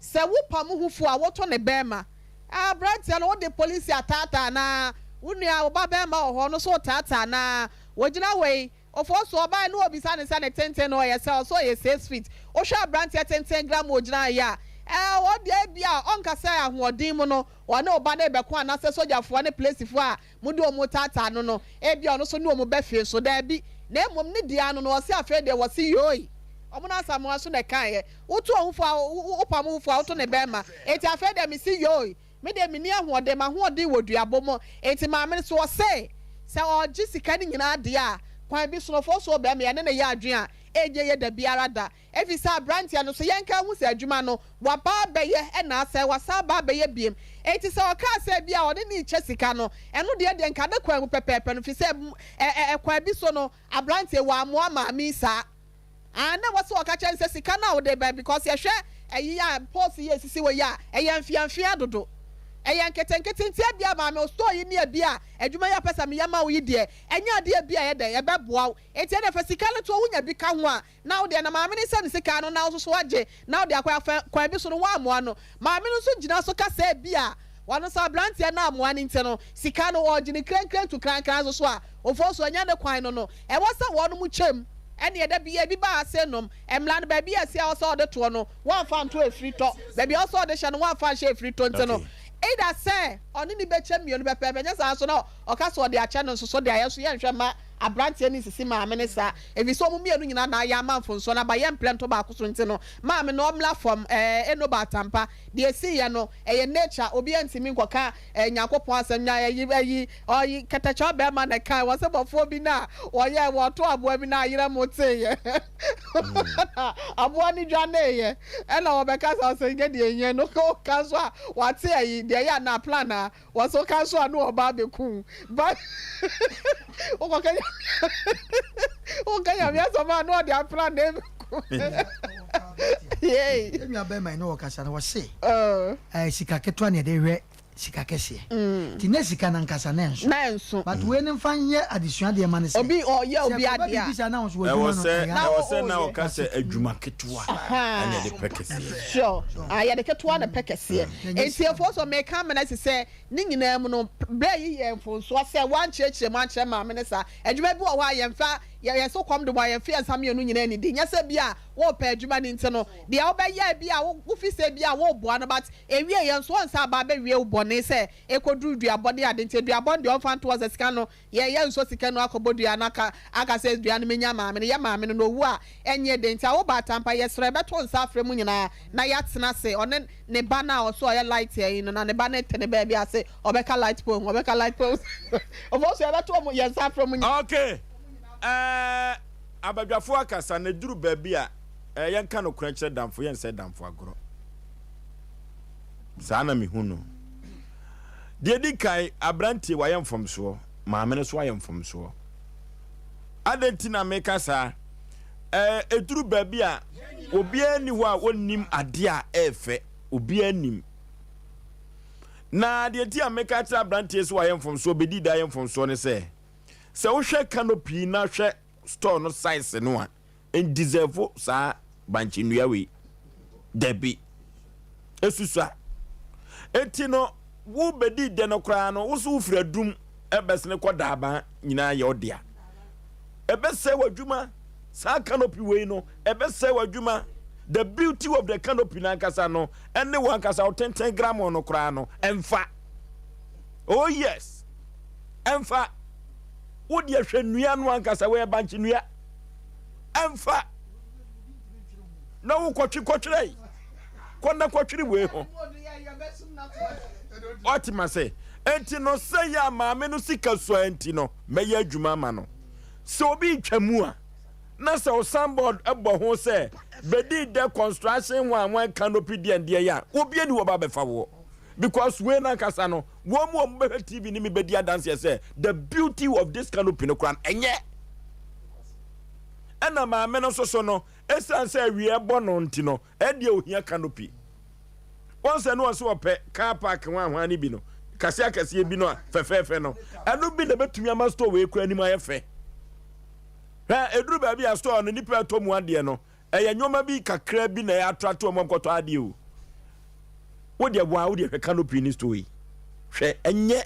Sɛ wopam wo ho fo a, woto ne barima. Aberanteɛ no wode polisi ataataa anaa? Wo nua, wo ba barima wɔ hɔ, ɔno nso wotaataa anaa? Wogyina wei, Ofosu ɔbae na wɔbisa no sɛ ne tenten no ɔyɛ sɛ ɔsɛ ɔyɛ 6 feet. Wohwɛ aberanteɛ tenten gram a ogyina yi a, ɛɛ ɔno deɛ ebia ɔnka sɛ ahoɔden mu no ɔne wo ba no rebɛko anaasɛ sogyafoɔ ne polisifoɔ a mode wɔn retaataa no no ebia ɔno nso ne wɔn bɛfee so. Daabi. Na mmom ne deɛ ano no ɔse afei deɛ wɔse yoi. Wɔn no Asamoah so na ɛkaeɛ. Woto wo ho fo a, wopam wo ho fo a woto ne bɛrima. Enti afei deɛ mese yoi. Me deɛ menni ahoɔden, m'ahoɔden wɔ duabɔ mu. Enti maame no, so ɔse sɛ ɔregye sika no nyinaa deɛ a, kwan bi so no, ɔfɔɔsoɔ bɛrima, yɛne no yɛ adwene a, ɛnyɛ yie da biara da. Ɛfiri sɛ aberanteɛ no, so yɛnka nhu sɛ adwuma no, waba abɛyɛ na asɛe, wasan aba abɛyɛ biom. Enti sɛ ɔkaa sɛ ebia ɔne no rekyɛ sika no, ɛno deɛ deɛ nka ne kwan mu pɛpɛɛpɛ no, ɛfiri sɛ ɛ ɛ ɛkwan bi so no, aberanteɛ, wammoa maame yi saa. Ah na ɛwɔ sɛ ɔka kyerɛ no sɛ sika no a wode ba because yɛhwɛ ɛyi a post yi a esisi hɔ yi a ɛyɛ mfeamfea dodo ɛyɛ nketenkete nti ebia maame wo store yi ne ebia adwuma yi a pɛ sɛ meyɛ ma wo yi deɛ ɛnyɛ adeɛ bi a ɛyɛ dɛn ɛbɛboa wo nti ɛnna fa sika no to hɔ wonya bi ka ho a na wo deɛ na maame no sɛ ne sika no na wo nso so agye na wode akɔ afa kwan bi so no woammoa no maame no nso gyina so ka sɛ ebia wɔn nso aberanteɛ no ammoa no nti no sika no ɔregye no krenkren tu krankran nso so a ofo so ɛnyɛ ne kwan no no ɛwɔ sɛ wɔnom kyɛm. Ɛneɛ da biaa bi ba ase nom. Mmra no baabi a ɛsɛ a ɔsɛ ɔde toɔ no wamfa anto ɛfiri tɔ, baabi a ɔsɛ ɔde hyɛ no wamfa anhyɛ ɛfiri tɔ nti no either sɛ ɔne no bɛkyɛ mmienu pɛpɛɛpɛ nyɛ saa nso na ɔka sɛ ɔde akyɛ no nso so deɛ yɛn nso yɛnhwɛ mma abranteɛ no nsisi maame no saa ɛfiri sɛ wɔn mmienu nyinaa na ayɛ ama mfomsoɔ no aba yɛmprɛ nto baako so nti no maame no ɔmmra fam ɛɛ Enoba Atampa deɛ ɛsiiɛ no ɛyɛ nature obiara ntumi nkɔka Ɛyɛ Nyankopɔn asɛm nya ɛyi ɛyi ɔyi kɛtɛkyɛw bɛɛma na ɛkae wɔ sɛ bɔfoɔ bi na wɔyɛ wɔto aboa bi na ayerɛ mo teeyɛ na aboa no dwaneeyɛ ɛna wɔbɛka sɛ ɔsɛ nyɛ deɛ ɛnyɛ no ka nso a wate ɛyi deɛ ɛyɛ anaa plan a wɔsɛ woka nso a ne ɔba abɛku ba wokɔka nyame woka nyame asɛm a ne ɔde aplan na ɛbɛku yei. Yɛn nua bɛrima yi ne ɔkasa no wɔse ɛɛ sika ketewa na yɛde hwɛ sika kɛseɛ nti na sika no ankasa na ɛnso na ɛnso but wei no nfa nyɛ adesua deɛ ma no sɛ obi ɔyɛ obi sɛ ɛkɔba adeɛ a biribi saa na wo nso Ɛwɔ w'adwuma no sɛ ɛyɛ na ɛwɔ sɛ na ɔyɛ ɔka sɛ adwuma ketewa ɛna yɛde pɛ kɛseɛ. Sure ah yɛde ketewa na pɛ kɛseɛ na ɛnyɛ nti sika ɛfoɔ so meka amena si sɛ ne nyinaa mu no berɛ yi yɛ mfonsoɔ sɛ woankyerɛkyerɛ mu ankyerɛ maame no saa adwuma bi wɔ hɔ a yɛmfa yɛ yɛ so kɔm de mu a yɛmfa yɛn nsa mmienu nyinaa nidi nyɛ sɛ bi a wɔrepɛ adwuma no nti no deɛ wobɛyɛ bi a wofi sɛ bi a wɔreboa no but Ɛwieɛ nso ɔnsan aba abɛwie wo bɔne sɛ ɛkɔduru duabɔ ne ade nti aduabɔ no deɛ ɔmfa nto hɔ sɛ sika no yɛyɛ nsɔ sika no akɔbɔ dua no aka aka sɛ dua no menya maame no yɛ maame no na ɔwu a ɛnyɛ den nti awo baatampa yɛsrɛ bɛto nsa afrɛ mu nyinaa na yɛatena ase ɔne ne ba no a ɔso ɔyɛ light ayi no na ne ba no te ne baabi ase ɔbɛka light pole ho ɔbɛka light pole ɔfɔ so yɛbɛto ɔmo yɛn nsa afrɛ mu nyinaa. Ok eh abadwafoɔ akasa na ɛduru baabi a eh yɛnka nokorɛ nkyerɛ damfo yɛnsɛe damfo agorɔ. Saa na mehu no. Deɛ ɛdi kan, aberanteɛ wayɛ mfomsoɔ, maame no nso ayɛ mfomsoɔ. Adɛn nti na meka saa? Ɛɛ, ɛduru baabi a obiara nni hɔ a ɔnnim adeɛ a ɛyɛ fɛ. Obiara nnim. Na deɛ nti a meka kyerɛ aberanteɛ sɛ wayɛ mfomsoɔ, bɛdi da ayɛ mfomsoɔ ne sɛ, sɛ wohwɛ canopy na hwɛ store no size no a, Ndeserve saa bankye nnua wei. Dabi. Esusua. Eti no, wo bedi dɛ no koraa no, wo so wofiri adum ɛbɛsene kɔ daaban nyinaa yɛ ɔdea. Ɛbɛsɛe w'adwuma. Saa canopy wei no, ɛbɛsɛe w'adwuma. The beauty of the canopy no ankasa no, ɛne w'ankasa wo tenten gramoo no koraa no, ɛmfa. Oh yes, ɛmfa. Wo deɛ hwɛ nnua no ankasa, wɔyɛ bankye nnua. Ɛmfa. Na wokɔtwe kɔtwerɛ yi, kɔ na kɔtwere wei ho. Ɔte ma sɛ, enti no sɛ yɛ a maame no sika sua nti no, mɛyɛ adwuma ama no. Sɛ obi retwa mu a, na sɛ wo signboard bɔ ho sɛ Bedi dɛ construction hwan hwan canopy deɛn deɛ yɛ a, obi ani hɔ ba bɛfa woɔ. Because wei no ankasa no, wɔn mu a wɔbɛhwɛ TV ne me bɛdi adanseɛ sɛ the beauty of this canopy no koraa no, ɛnyɛ. Ɛna maame no nso so no, ɛsiane sɛ awia bɔ no nti no, ɛdeɛ ohia canopy. Wɔn sɛ no ɔsɛ ɔpɛ car park hwan hwan no bi no, kɛseɛ akɛseɛ bi no a fɛfɛɛfɛ no, ɛno bi na ɛbɛtumi ama store wei kura anim ayɛ fɛ. Hwɛ, ɛduru baabi a store no nipa ɛtɔ mu adeɛ no, ɛyɛ nneɛma bi kakra bi na ɛyɛ atrate wɔn nkɔtɔ adeɛ o. Wo deɛ waa wo deɛ hwɛ canopy ne store yi. Hwɛ, ɛnyɛ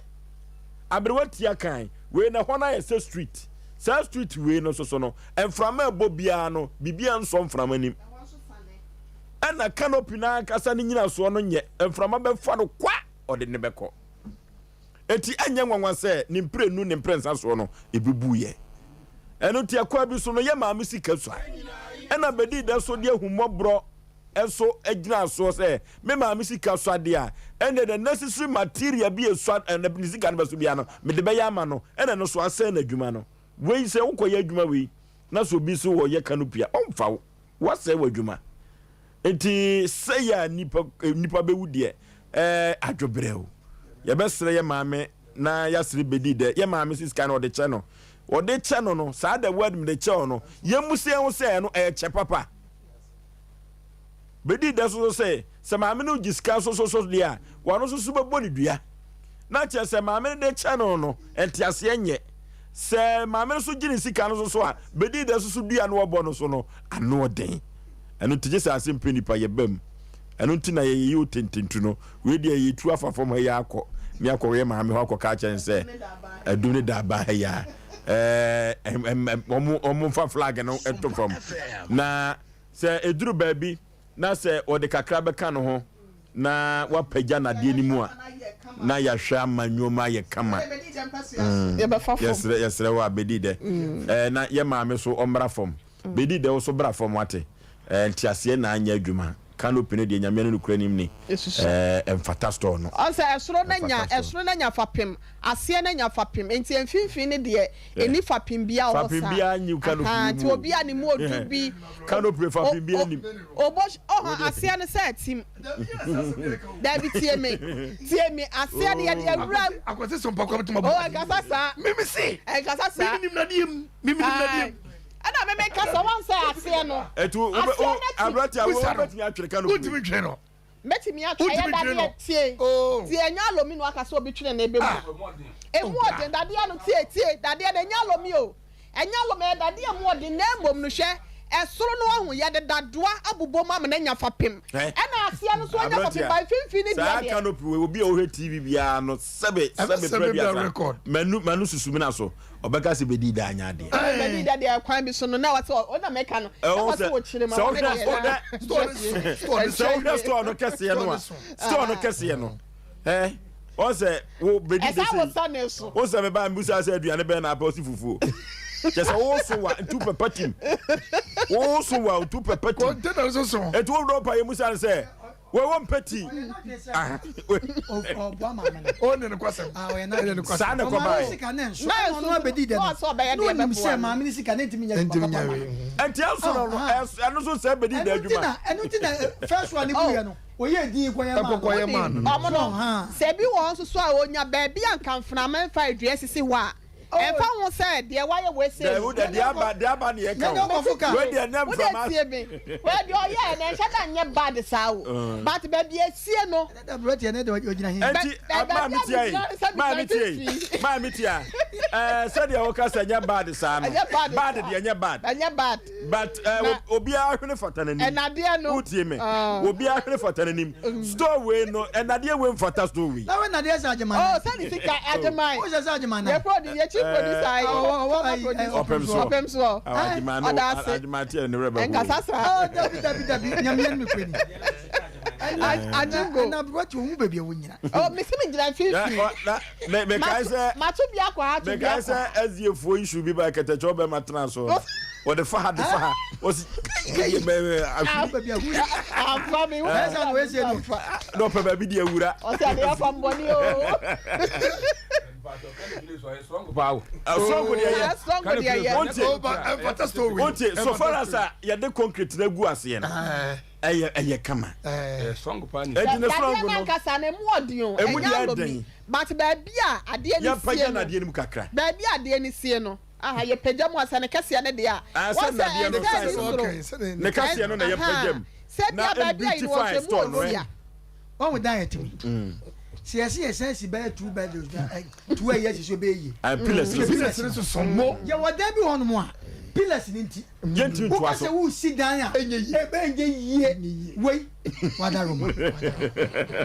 aberewa tia kan wei na ɛhɔ no ayɛ sɛ street. Saa street wei no nso so no, mframa ɛbɔ biara no, biribiara nsɔ mframa nim. Ɛna canopy no ankasa ne nyinasoɔ no nyɛ, mframa bɛfa no kwa, ɔde ne bɛkɔ. Enti ɛnyɛ nwanwa sɛ ne mprenu ne mprɛnsa soɔ no, ɛbubuiɛ. Ɛno nti ɛkwan bi so no, yɛ maame sika sua. Ɛna bɛdii dɛ so de ahummɔborɔ nso gyinaa soɔ sɛ, me maame sika sua deɛ a, ɛnneɛ the necessary material bi a ɛsua ne sika no bɛso biara no, mede bɛyɛ ama no. Ɛna ɛno nso asɛe n'adwuma no. Wei sɛ wokɔyɛ adwuma wei na sɛ obi nso wɔyɛ canopy a, ɔmfa wo. Woasɛe w'adwuma. Enti sɛe a nnipa nnipa bɛwu deɛ, ɛɛ adwobrɛ o. Yɛbɛsrɛ yɛ maame na yɛasrɛ bɛdi dɛ. Yɛ maame sɛ sika no ɔde kyɛ no. Ɔde kyɛ no no, saa the word mede kyɛ wo no, yɛmmu sɛ yɛn ho sɛ ɛno ɛyɛ kyɛ papa. Bɛdi dɛ so so sɛ, sɛ maame no gye sika so so so deɛ a, wɔno nso so bɛbɔ ne dua. Na kyerɛ sɛ maame no de kyɛ no no, nteaseɛ nyɛ. Sɛ maame no nso gye ne sika no nso so a, bedi dɛ nso so dua no ɔbɔ no so no, ano ɔden. Ɛno nti gye sɛ ase mpɛ nipa yɛ bam. Ɛno nti na yɛyɛ otententu no. Wei deɛ yɛtu afa fam ha yi akɔ ne akɔ yɛ maame hɔ akɔka akyerɛ no sɛ adum ne daaba ha yi a ɛɛ wɔn wɔn mfa flag no nto fam. Na sɛ eduru baabi na sɛ wɔde kakra bɛka no ho na wapagya n'adeɛ no mu a, na yɛahwɛ ama nneɛma ayɛ kama. Mm. Yɛsrɛ yɛsrɛ wɔ a bɛdi dɛ. Mm. Eh, na yɛ maame so ɔmmra fam. Mm. Bɛdi dɛ wo so bra fam wate. Eh, nteaseɛ na anyɛ adwuma. Canopy no deɛ nyame no nokura nim ni. Eh, ɛmfata store no. Ɔsɛ ɛsoro na nya ɛsoro na nya fapem aseɛ na nya fapem nti mfimfini no deɛ ɛni fapem bia wɔ saa. Fapem bia nyi canopy mu. Nti obi a ne mu odu bi. Canopy fapem bia nim. Obo ɔhɔ aseɛ no sɛ atim. Dabi tie me tie me aseɛ no yɛde awura mu. Akwasi so mpakwa bɛtuma bu. Oh ɛnkasa saa. Mimi se. Ɛnkasa saa. Mimi nim nadeɛ mu. Mimi nim nadeɛ mu. Ɛna mimi kasa wɔn sɛ aseɛ no. Etu aseɛ no ti. Aberante a wo bɛtumi atwere canopy. Wotumi twere no. Mɛtumi atwe ɛyɛ dadeɛ tie tie ɛnyɛ alomi na waka sɛ obi twene na ɛbɛmu emu ɔden dadeɛ no tie tie dadeɛ no ɛnyɛ alomi o ɛnyɛ alomi ɛyɛ dadeɛ emu ɔden na mmom no hwɛ ɛsoro no ahu yɛde dadoa abobɔ mu ama no anya fapem ɛna aseɛ no so anya fapem ba mfimfini no deɛ saa canopy wei obi a ɔhwɛ TV biara no sɛbe sɛbe pere biasa manu manu susu mina so Ɔbɛka sɛ bɛdii da anyɛ adeɛ. Bɛdii da deɛ kwan bi so no na wɔsɛ ɔna mɛka no na wɔsɛ wɔkyerɛ mu sɛ wohwɛ store no kɛseɛ no a store no kɛseɛ no ɛ wɔn sɛ wo bɛdi de sɛ wo sɛ meba mbusa sɛ aduane bɛn na apɛ ɔsi fufuo kyɛ sɛ wo so wa ntu pɛpɛ tim wo so wa ntu pɛpɛ tim etu wo dɔ pa yɛ musa sɛ Wei wɔn mpɛ tii. Ɔboa maame no. O ne nokwasɛm. Ah, ɔyɛ n'adwene. Ɛyɛ nokwasɛm. Saa na ɛkɔ Ɔmaame baeɛ. sika ne nso. Ɛna ɔno abɛdi dɛ no. Na onim sɛ maame no sika ne ntumi nyɛ adwuma papa ma no. Ɛnti ɛnso no no, ɛno nso sɛ bɛdi dɛ adwuma. Ɛno nti na, ɛno nti na first one no wuyɛ no, ɔyɛɛ din kɔyɛ maa no. Ɛkɔkɔyɛ maa no. Ɔmo no, sɛ ebi wɔ hɔ nso so a onya baabi a nka mframa mfa dua sisi hɔ a, Ɛmfa ho sɛ deɛ wayɛ wei sei no. Dabi deɛ aba deɛ aba ne yɛ ka o. Wei deɛ nyɛ nframa. Wode tie me. Wei deɛ ɔyɛɛ no ɛnhyɛ da nyɛ bad saa o. But baabi esie no. Ɛnti maa mi tia yi maa mi tia yi maa mi tia ɛɛ sɛdeɛ wɔka sɛ nyɛ bad saa no. Bad deɛ nyɛ bad. Ɛnyɛ bad. But ɛɛ obiara hwene fata n'anim. Ɛnadeɛ no. Wotie me. Obiara hwene fata n'anim. Store wei no ɛnadeɛ wei nfata store wei. Na wei nadeɛ sɛ agyeman. Oh sɛ ne sika agyeman. Wo sɛ sɛ agyeman. Yɛfrɛ ɔde yɛkyi. Chief producer ayi former producer Ɔpem soɔ. Ɔpem soɔ. Agyima no Ɔda ase. agyima te ne werɛ bɛho. Ɛnkasa saa. Oh dabi dabi dabi nyame yɛ no kura ni. Ajingo. Ɛna aberewa te ohun baabi a wonyina. Oh mesi mi gyina mfimfini. Na me mekae sɛ Mato bi akɔ ha to bi mekae akɔ. sɛ SDA issue bi ba kɛtɛkyɛ ɔbɛma tena so. Wɔde fa ha de fa ha. Wɔsi kɛyɛ mɛ ahwi. Baabi a hu. Amfa mi. Ɛsɛ na wɔasie no. Na ɔpɛ baabi de awura. Ɔsɛ ade afa mbɔni o. Strong deɛ yɛ. Strong deɛ yɛ. Wontie so far as a yɛde concrete na gu aseɛ no ɛyɛ ɛyɛ kama. Strong paa ni. Eti ne strong Dadeɛ no nankasa no emu ɔden o. Emu Ɛnyɛ deɛ alomi. ɛden. But baabi a adeɛ no Yɛmpagya sie no. nadeɛ no mu kakra. Baabi a adeɛ no sie no. Aha yɛpagya mu asa ne kɛseɛ no deɛ a. Ah, sɛ Wɔn sɛ nadeɛ no ɛnsɛ size ni no. soro. Ne kɛseɛ no na yɛpagya mu. Sɛ Na bia baabi a yi no beautify wɔhwɛ mu store no wɔ si ɛ. a. Wɔn wo dan yɛ tumi. Sɛ yɛsi yɛsɛn si bɛyɛ two bedrooms na ɛ two ɛyɛ sisi ɔbɛyɛ yie. Ah, pillars no. Pillars no soso mo. Yɛ wɔ dan bi hɔ nom a pillars ni nti. Yɛntumi ntoa Woka so. sɛ wosi dan a Ɛnyɛ yie. ɛbɛnyɛ yie wei wada roma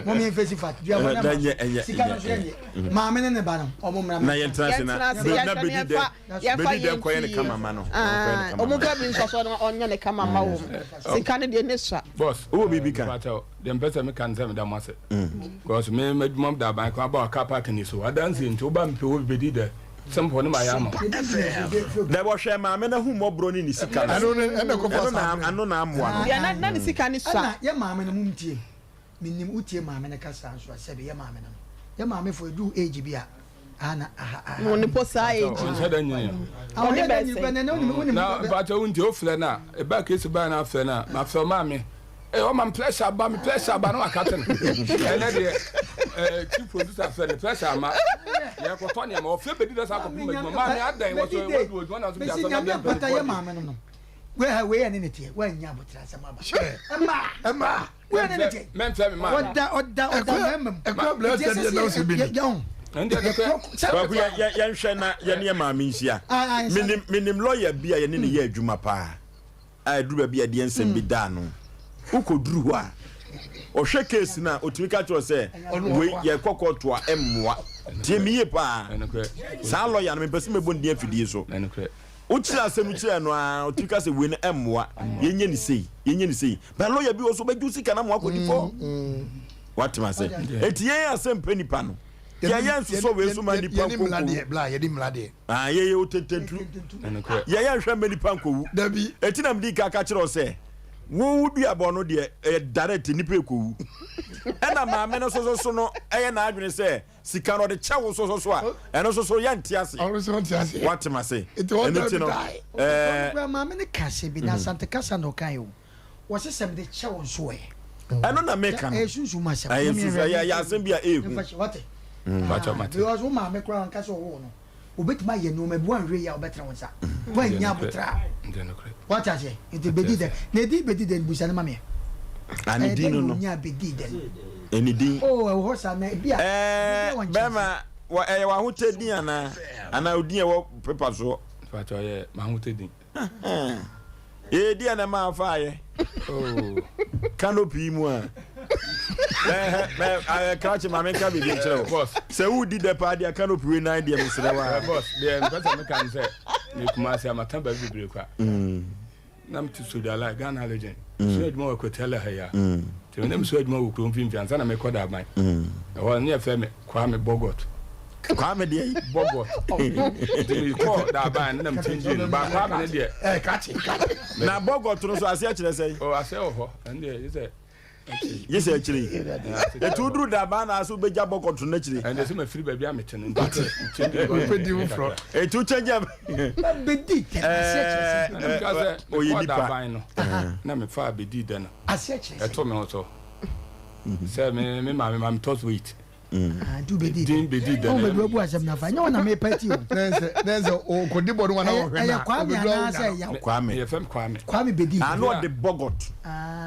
mo mi nfɛsi fat dua bɔ Na ɛnyɛ- ɛnyɛ- sika no so ɛnyɛ- yɛ maame ne ne ba no ɔmo mmra Na yɛntena ase na Yɛntena ase, na yɛnhwɛ bedi na dɛ yɛmfa- yɛmfa bedi dɛ yɛn nkɔyɛ ne ti kama ma no. Ɔnkɔyɛ ne kama Ɔmo ma no. nka bi nsɔsɔ no ɔnyɛ ne kama ma wɔm. Sika no deɛ ne sua. Boss. Wowɔ biribi ka? Mpakyɛw, deɛ mpɛ sɛ meka ne sɛ meda mo ase. Because me m'adwuma da aban kwan aba car park ni so. Adansi nti woba mepɛ wo bɛdi dɛ. Simple ne ma yɛ ama. Na wɔhwɛ maame no ahummɔborɔ ne ne sika no. Ɛno ne ɛna kɔfa Ɛno saa na bere. ano na amoa no. Deɛ na na ne sika ne sua. Ɛna yɛ maame no mum tie menim wotie maame no kasa nso a sɛbi yɛ maame no no yɛ maame fo edu age bi a ana aha aha Mo ne po saa age. Ɔnhyɛ da nyini. Ɔne Ɔne bɛsɛn bɛsɛn. na wonim wonim Na mpakyɛw wo nti wofrɛ no a, ɛba kesi baa na afrɛ no a, mafrɛ maame. Eh, ɔma me pressure aba, me pressure aba na waka te no. Ɛnɛ deɛ, eh, chief producer frɛ no pressure ama. Yɛkɔtɔ nneɛma, ɔfrɛ bɛdi dɛ saa kɔpem adwuma. Maame adan, wɔ so wadu adwuma na so bi mesi asɛm na nyame bɛmpɛ ampata yɛ ne maame no no wei ha wei ɛne ne teɛ woanya abotra asɛm aba ɛma Ɛma. wei ɛne ne teɛ Mɛmfrɛ me maame. ɔda ɔda ɔda mmarima mu Ɛkura blɛ sɛ deɛ na ɔsɛ bi ni. Ɛndeɛ nokorɛ. Kwaku yɛ yɛ yɛnhwɛ na yɛne yɛ maame nhyia. Ah, ah, nsa- Menim menim lawyer bi a yɛne ne yɛ adwuma paa a ɛduru baabi a ɛdeɛ nsɛm bi da ano. Wokɔduru hɔ a ɔhwɛ case no a ɔtumi ka kyerɛ wo sɛ wei yɛkɔ kɔɔto a ɛmmoa. Tie me yie paa. Ɛnokorɛ. Saa lawyer no mepɛ sɛ mɛbɔ ne din afidie so. Ɛnokorɛ. Wokyerɛ asɛm no kyerɛ no a ɔtumi ka sɛ wei no ɛmmoa. Yɛnyɛ ne sei, yɛnyɛ ne sei. But lawyer bi wɔ so ɔbɛgye wo sika na ama woakɔdi fɔ. Woatem ase. Enti yɛn asɛm pɛ nipa no. Yɛyɛ nsosɔ wei so ma nipa Yɛne mmla nkonko. deɛ bla yɛde mmla deɛ. Ah, yɛyɛ otetenturu. Ɛnokorɛ. Yɛyɛ nhwɛ mma nipa nkowu. Dabi. Eti na mede ka ka kyerɛ wo sɛ wo wo duabɔ no deɛ ɛyɛ direct nipa ekowu. Ɛna maame no soso so no ɛyɛ n'adwene sɛ sika no ɔde kyɛ wo soso so a ɛno soso yɛnte ase. Ɔno nso ɔnte aseɛ. Watem ase. Nti wɔn Ɛno ti no die. ɛɛ Ɔno maame no ka asɛm bi na asante kasa na ɔka yɛ o wɔse sɛ mede kyɛ wo nso ɛ ɛno na meka no. ɛyɛ sunsum asɛm Ɛyɛ sunsum ɛyɛ ɛyɛ asɛm bi a ɛyɛ hu. Mfa hyɛ wate Mpakyɛw mate. because wo maame koraa nka sɛ ɔwɔ no obetumi ayɛ nneɛma bi wanhwɛ yi a ɔbɛtena wo nsa wannya abotra a Ɛndeɛ nokorɛ. wate aseɛ nti bɛdi dɛ na ɛdi bɛdi dɛ no busa no ma meɛ Ah, ne din no no. nya bɛdi dɛ no Ɛne din. oh ɛwɔ hɔ saa na ebi a Ɛɛ ebi a wɔnkyerɛ bɛrima wɔ ɛyɛ w'ahotɛ din anaa anaa odin a ɛwɔ pepa soɔ. Mpakyɛw ɛyɛ m'ahotɛ din. Ee deɛ na ɛma afa ayɛ. Oh. Canopy mu a. Ɛhɛ mɛ krakye maame nka biribi nkyerɛ wo. Boss. Sɛ wodi dɛ paa deɛ canopy wei nan deɛ mesrɛ wo a. Boss deɛ mpɛ sɛ meka ne sɛ me Kumasi a mata baabi bebree kwa. Na mete Sodala Ghana Legend. Mesua adwuma wɔ Kotela ha yi a. Nti me na mesua adwuma wɔ kuro mfimfini ansa na mekɔ Daban. Ɛhɔ no ne yɛfrɛ me Kwame Bogot. Kwame deɛ yi. Bogot. Nti mekɔɔ Daban no na mekyɛngyee no. Ba Kwame no deɛ. Ɛɛ krakye krakye. Na Bogot no so aseɛ kyerɛ sɛn? Oh aseɛ wɔ hɔ. Ɛno deɛ gye sɛ Gye sɛ akyire yi. Eti woduru Daban na ase wobɛgya Bogot no akyire. Ɛnde sɛ mafiri baabi a mete no nti mekyɛngyee Wopɛ di foforɔ. Eti wokyɛngyee bɛdi dɛ aseɛ kyerɛ sɛ Ɛna meka sɛ ɔyɛ mekɔɔ nipa. Daban no na mefaa bɛdii dɛ no. aseɛ kyerɛ sɛ Ɛto me ho so sɛ me me maame ma metɔ so weight. Ah, nti wobɛdi Din bɛdi dɛ ɔn no. baabi wabu asɛm no afa ɛnyɛ wo na mepa ti o Nɛnsɛ nɛnsɛ okodi bɔ no wa na ɛyɛ ɔhwɛ ɛyɛ na Kwame obeduru awo anaasɛ nya no. ɛyɛ Kwame. Yɛfrɛ me Kwame. Kwame bɛdi Ano ɔde Bogot.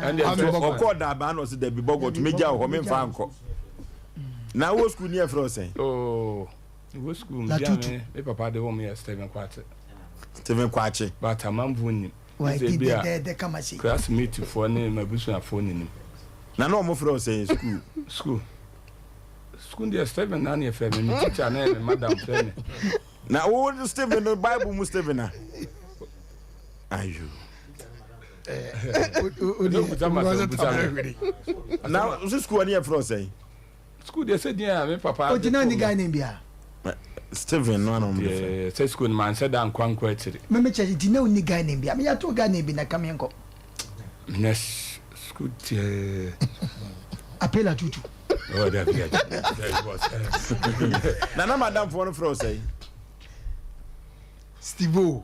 Ɛnde Kwame ɛto Bogot. Ɔkɔɔ Daban na ɔse dabi Bogot megya wɔ hɔ memfa nkɔ. Na wowɔ sukuu ni yɛfrɛ wo sɛn? Oh, wɔ sukuu mu bia Latutu. me me papa de wɔn yɛ Stephen Kwakye. Stephen Kwakye. But amanfoɔ nnim. Wadi Sɛ bi a dɛdɛɛdɛ kama sei. Classmate foɔ ne m'abusuafoɔ nnim. Na na wɔn frɛ wo sɛn sukuu? Sukuu. Sukuu deɛ Stephen na ne yɛfrɛ me. Me teacher ne me madam frɛ me. Na wo Stephen no Bible mu Stephen a. Ayo. Na wo sukuu ani yɛ frɛ sɛn? Sukuu deɛ sɛ din a me papa. Ogyina ni guy name bia. Stephen no ana ɔmo de frɛ. Sɛ sukuu no man sɛ da nkwa nkɔ akyiri. Me me kyɛ nti na onni guy name bia. Me yɛ to guy name bi na kam yɛn kɔ. Menya sukuu deɛ. Apela tutu. Oh, dabi dabi dabi boss. Nana madam foɔ no frɛ wo sɛn? Steve O.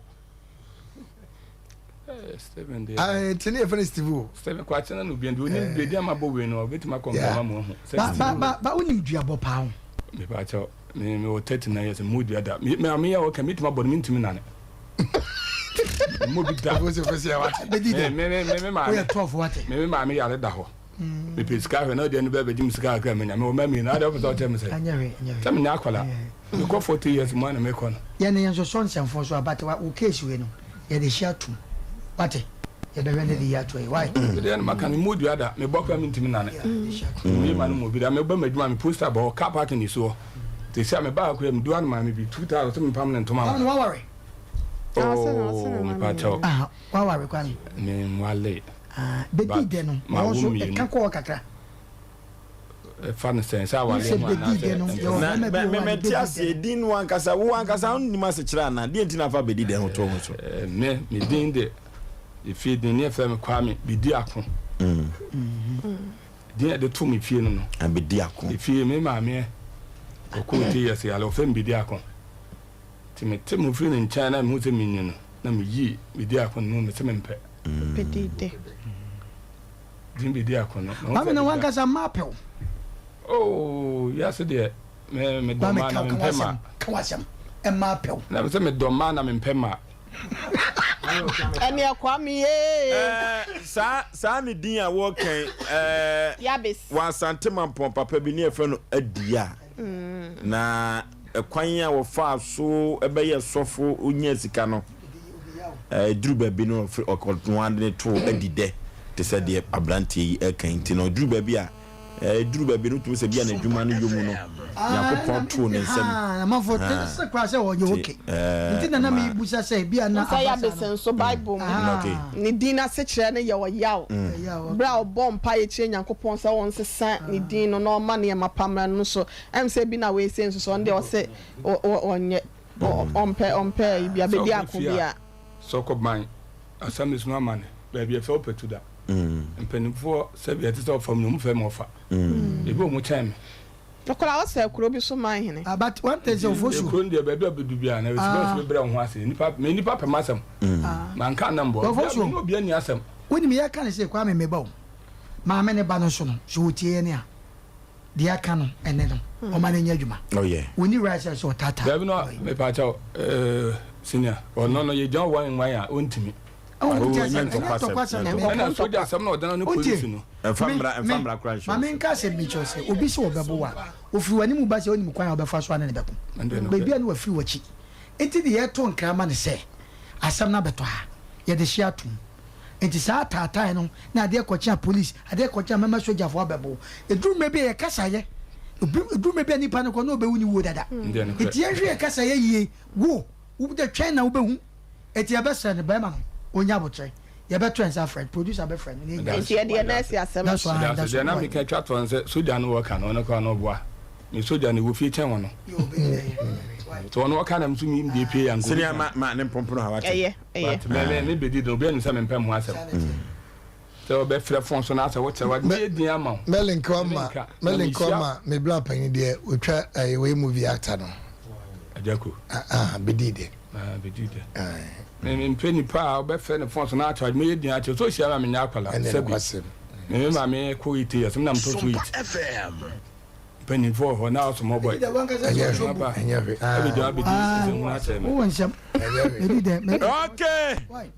Eh, Stephen deɛ. Ah, tini yɛ fɛn Steve o. Stephen Kwakye na obi ndi onim bedi ama bɔ wei no obetumi akɔ nkɔma mu ɔho. Ba ba ba ba onim dua bɔ paa ho. Me pa kyɛw me me wɔ 39 years mu dua da. Me me ame yɛ ɔka me tuma bɔ no me ntumi nane. Mo bi da. Ofo se ofo se ya wate. Bedi Me me me me maame. Oyɛ 12 wate. Me me maame yare da hɔ. Mepɛ sika hwɛ na ɔde ɛno bɛɛ bɛgye me sika kakra manya. Mewɔ mma mmienu, adɛn wopɛ sɛ ɔkyerɛ me sɛ? Ɛnyɛ hwee, ɛnyɛ hwee. Sɛ menyɛ akwadaa. Mekɔ 40 years mu a na mekɔ no. Yɛn no yɛnsosɔ nsɛmfo so a but wa wo case wei no yɛde hyɛ atom wate yɛbɛhwɛ ne de yi ato yi why. Me deɛ no maka me mmɔ dua da mebɔ koraa mentumi nane me ma no mu obi da meba m'adwuma me poster bɔ hɔ car parking ni soɔ te sɛ meba ha koraa medu ano maame bi 2000 sɛ mepam ne ntoma ma no. Waware? Oh mepa kyɛw. Ah waware Kwame? Me nwale. Ah, bedi dɛ no, ɔwɔ nso ɛka kɔɔ kakra. Ɛfa no sɛn sɛ awale ho anaasɛ Na mɛte aseɛ din no ankasa wo ankasa wonim asekyerɛ anaa deɛ nti na afa bedi dɛ ho to ho so. Me me din de efie din ne yɛfrɛ me Kwame Bedi Ako. Din a yɛde to me fie no no. Bedi Ako. Efie me maame ɔkɔɔ ti yɛ sɛ yale ɔfrɛ me Bedi Ako. Nti mete mo firi ne nkyɛn na mehu sɛ menni no, na meyii me di ako no mu, mese mempɛ. Bedi de. Din bedi ako no. Maame na wankasa mma apɛ wo. Oh, wiase deɛ, me me dɔ mmaa na mempɛ mmaa. Ka w'asɛm, mma apɛ wo. Na mesɛ medɔ mmaa na mempɛ mmaa. Ɛneɛ Kwame yee. Ɛɛ saa saa ne din a wɔkɛn ɛɛ. Yabes. Wɔ Asante Mampɔn papa bi ne yɛfrɛ no Adia. Na ɛkwan a wɔfaa so bɛyɛɛ sɔfo nyaa sika no, ɛduru baabi no ɔno ara de ne to adi dɛ te sɛ deɛ aberanteɛ yi reka yi nti no ɛduru baabi a ɛduru baabi no tumi sɛ bi a n'adwuma no yɔ mu no Nyankopɔn too ne nsam. Amanfoɔ te sɛ koraa sɛ ɔyɛ okay nti na na mebusa sɛ bi a na Sɛ aba saa Yabes no. nso Bible mu ne din no asekyerɛ no yɛ ɔyaw. Bere a ɔbɔɔ mpae kyerɛɛ Nyankopɔn sɛ ɔnsesa ne din no na ɔmma nneɛma pa mmra no so, ɛm sɛ bi na wei sei nso so, ɔno deɛ ɔse ɔnyɛ, ɔmpɛ, ɔmpɛ ayi bia, Sɛ bɛdi ɔkɔ ako fie a, bia. sɛ ɔkɔ ban assemblies no amane, baabi ɛfɛ wopɛ tu da. Mpanimfoɔ sɛbi ɛte sɛ ɔfa mu no, ɔmu fɛ ma ɔfa. Ebi wɔ ɔmu kyɛn me. Ɔkɔla ɔsɛ kuro bi so man hene. Ah but one thing sɛ ofosu. Ekuro no deɛ baabi a ɔbɛdu biara na esi bɛsi bɛbrɛ wo ho ase. Nipa me nipa pɛ m'asɛm. Manka nna mbɔ. Ofosu. Obi obi ani asɛm. Wonim yɛka no sei Kwame meba o. Maame ne ba no nso no sɛ ɔtie yɛn a deɛ aka no ɛnɛ no ɔma no nyɛ adwuma. Oh yeah. Ɔnni right sɛ sɛ ɔtaataa. Dabi no mepa kyɛw eh senior ɔno no yɛgyina wan wan a ɔntumi. Oh, ɛnyɛ ntɔkwasɛm. Ɛna sogya asɛm na ɔdana ne polisi no. Ɛmfa mmara ɛmfa mmara koraa nhyɛ Ma wo so. menka asɛm bi nkyerɛ wo sɛ, obi sɛ ɔbɛbo wo a, ɔfiri w'anim ba sɛ ɔnim kwan a wobɛfa so a ne no bɛko. Baabi a na wafiri w'akyi. Enti deɛ yɛto nkra ma no sɛ, asɛm no abɛtɔ ha, yɛde hye atom. Enti saa ataatae no ne adeɛ kɔkye a police, adeɛ kɔkye a mɛma sogyafoɔ abɛbo wo. Ɛduru mmerɛ bi a yɛkasa yɛ, ɛduru mmerɛ bi a nipa no kɔ na ɔbɛwu ne wuo dada. Enti yɛnhwɛ yɛn kasayɛ yie. Wo, wo deɛ twɛn na wobɛhu. Enti yɛbɛsrɛ no, barima no, ɔnya aboterɛ. Yɛbɛto yɛn nsa afrɛ no, producer bɛfrɛ no na yɛanya Enti yɛde yɛn nan asi asɛm no so. Medase, deɛ na meka twa toɔ ne sɛ sogya no wɔka no ɔno koraa no ɔboa me sogya no wɔ fie kyɛn ɔno sɛ ɔno ɔka na me nso me deɛ pie yɛ Sɛnea ma ma ne mpompono ha wate. Ɛyɛ, ɛyɛ. But me me me bɛdi no obiara nim sɛ mempɛ mo ho asɛm. Sɛ ɔbɛfrɛ fon so na asɛ wokyerɛ wade mɛyɛ din ama wo. Mɛlink ama mɛlink ama me bra panyin deɛ otwa ɛyɛ wei movie actor no. Ajako. Ah ah bedi de. Ah bedi de. Me me mpɛ nipa a ɔbɛfrɛ ne fon so na akyerɛ mɛyɛ din akyerɛ so hyia ma menyɛ akwala sɛbi. Me me maame kɔ ite yɛ sɛ me na metɔ so it. Mpanyinfoɔ wɔ hɔ na ɔsomɔ bɔ. Ɛnyɛ hwee ɛnyɛ hwee. Ɛbi gyina bedi nsɛmhunu akyerɛ me. Wowɔ nsɛm. Bedi dɛ. Okay,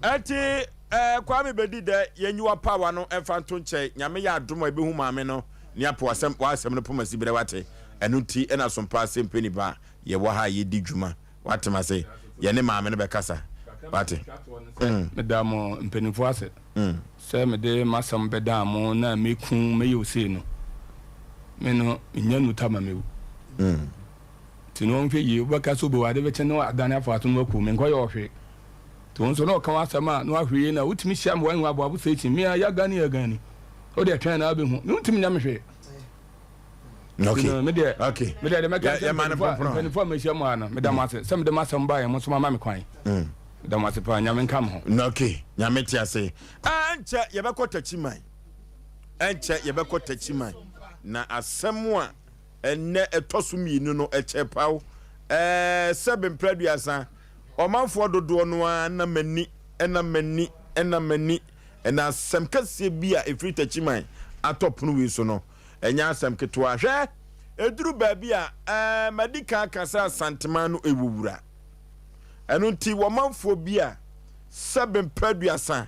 ɛti. Eh Kwame bedi dɛ yɛnyi w'apaawa no mfa nto nkyɛn Nyame yɛ adom a yɛbɛhu maame no ne apo asɛm w'asɛm no poma siberɛ wate ɛno nti na sompa ase mpɛ nipa yɛwɔ ha a yɛdi dwuma wate mase yɛne maame no bɛkasa wate mm. Meda mo mpaninfoɔ ase sɛ mede m'asɛm bɛdaa mo na mɛku mɛyɛ osei no me no menya nuta ma mɛwu. Nti no ɔnhwɛ yie, wobɛka sɛ obewu ade bɛkye na wadane afa w'aso na waku wo, menkɔyɛ wo hwee. Nti wo nso na ɔka w'asɛm a na wahwɛ yie na wotumi hyia me wɔ Aboabo station, me a yagani yagani, wo deɛ twɛn na wabɛhu, me wontumi nyɛ me hwee. Okay. Nti no me deɛ, Okay. me deɛ deɛ mɛka Yɛ sɛ yɛma no mpanyinfoɔ a popono. mpanyinfoɔ a mahyia mu ha no, meda mo ase sɛ mede m'asɛm baeɛ mo nso moama me kwan. Meda mo ase paa, Nyame nka mo ho. Okay, Nyame te ase. Ɛnkyɛ yɛbɛkɔ Takyiman. Ɛnkyɛ yɛbɛkɔ Takyiman. Na asɛm a ɛnnɛ ɛtɔ so mmienu no, ɛkyɛ paw. Ɛɛ, sɛbe mprɛ aduasa, ɔmanfoɔ dodoɔ no ara nam ani, nam ani, nam ani. Ɛna asɛm kɛseɛ bi a ɛfiri Takyiman atɔ pono wei so no, ɛnyɛ asɛm ketewa. Hwɛ, ɛduru baabi a, ɛɛ, madi kan aka sɛ Asanteman no ɛwɔ wura. Ɛno nti, wɔmanfoɔ bi a sɛbe mprɛ aduasa,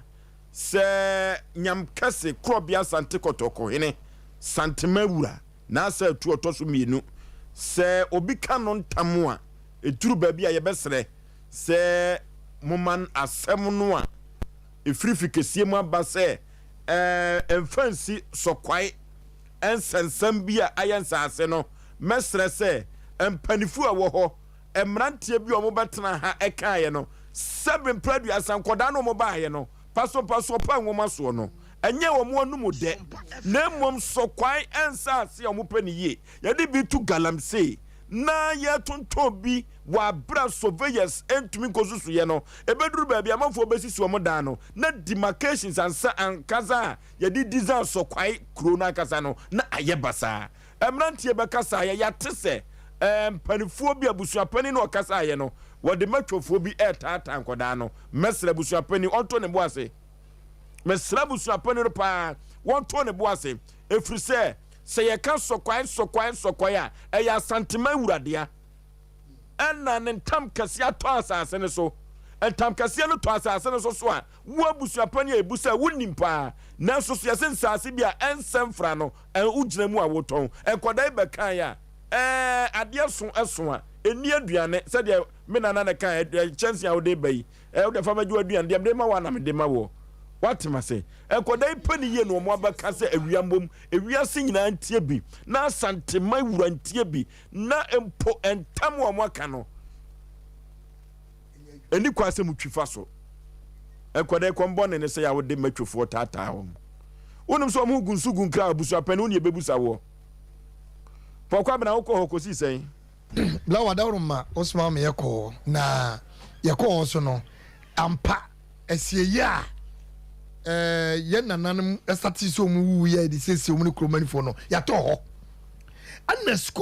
sɛ Nyamkɛse Korɔbea Asante Kɔtɔkɔhene, Santema wura, n'asa atu ɔtɔ so mmienu, sɛ obi ka no ntam a, ɛduru baabi a yɛbɛsrɛ sɛ moma asɛm no a ɛfiri fi kɛseɛ mu aba sɛ ɛmfa nsi sɔkwae nsɛnsɛm bi a ayɛ nsaase no, mɛsrɛ sɛ mpanifoɔ a ɛwɔ hɔ, mmeranteɛ bi a wɔbɛtena ha kaeɛ no, sɛbe mprɛ aduasa nkwadaa no wɔbaeɛ no, pasompasoɔ pa nwoma soɔ no, ɛnyɛ wɔn anum dɛ, na mmom sɔkwae nsaase a wɔpɛ no yie. Yɛde bi to galamsey na yɛtontɔn bi wɔ aberɛ a surveyors ntumi nkɔsusuiɛ no. Ɛbɛduru baabi a amanfoɔ bɛsisi wɔn dan no, na demarcations ansa ankasa a yɛde design sɔkwae kuro no ankasa no, na ayɛ basaa. Mmeranteɛ bɛkasaeɛ, yɛate sɛ mpanifoɔ bi, abusuapanin na ɔkasaeɛ no, wɔde matwofoɔ bi retaataa nkwadaa no. Mɛsrɛ abusuapanin, ɔnto ne bo ase. Mesrɛ abusuapanin no paa, wɔnto ne bo ase. Ɛfiri sɛ, sɛ yɛka sɔkwae, sɔkwae, sɔkwae a, ɛyɛ Asantema awuradea. Ɛna ne ntam kɛseɛ atɔ asase no so. Ntam kɛseɛ no tɔ asase no so so a, Wo abusuapanin a ebu sɛ wonnim paa, nanso so yɛse nsaase bi a ɛnsɛ mfra no, ɛn wogyina mu a wotɔn. Nkwadaa yi bɛkae a, ɛɛ adeɛ so ɛso a, ɛnni aduane, sɛdeɛ me nana na ɛkae, ɛ kyɛnsee a wode reba yi, ɛ wode fa bɛgye w'aduane, deɛ mede ma wo a na mede ma woɔ. Woate m'ase? Nkwadaa yi pɛ ne yie na wɔn abɛka sɛ awia mmom, ewiase nyinaa ntie bi, na Asantema wura ntie bi, na mpo ntam a wɔaka no, Ɛnni kwan sɛ motwi fa so. Nkwadaa kɔm bɔne ne sɛ yɛ a wode mmatwofoɔ taataa wɔn. Wonim sɛ wɔn ho gu nsu gu nkra abusuapanin wo ne yɛbɛbusa woɔ. Pɔkɔ Abena wokɔɔ hɔ kɔsii sɛn? Bla wadaworoma wosoma me yɛkɔɔ hɔ na yɛkɔɔ hɔ so no ampa asieeɛ a eh, yɛn nananom ɛsate sɛ wɔn wuwu yɛ de siesie wɔn ne kuromanifoɔ no yɛatɔ hɔ ɛna sukuu.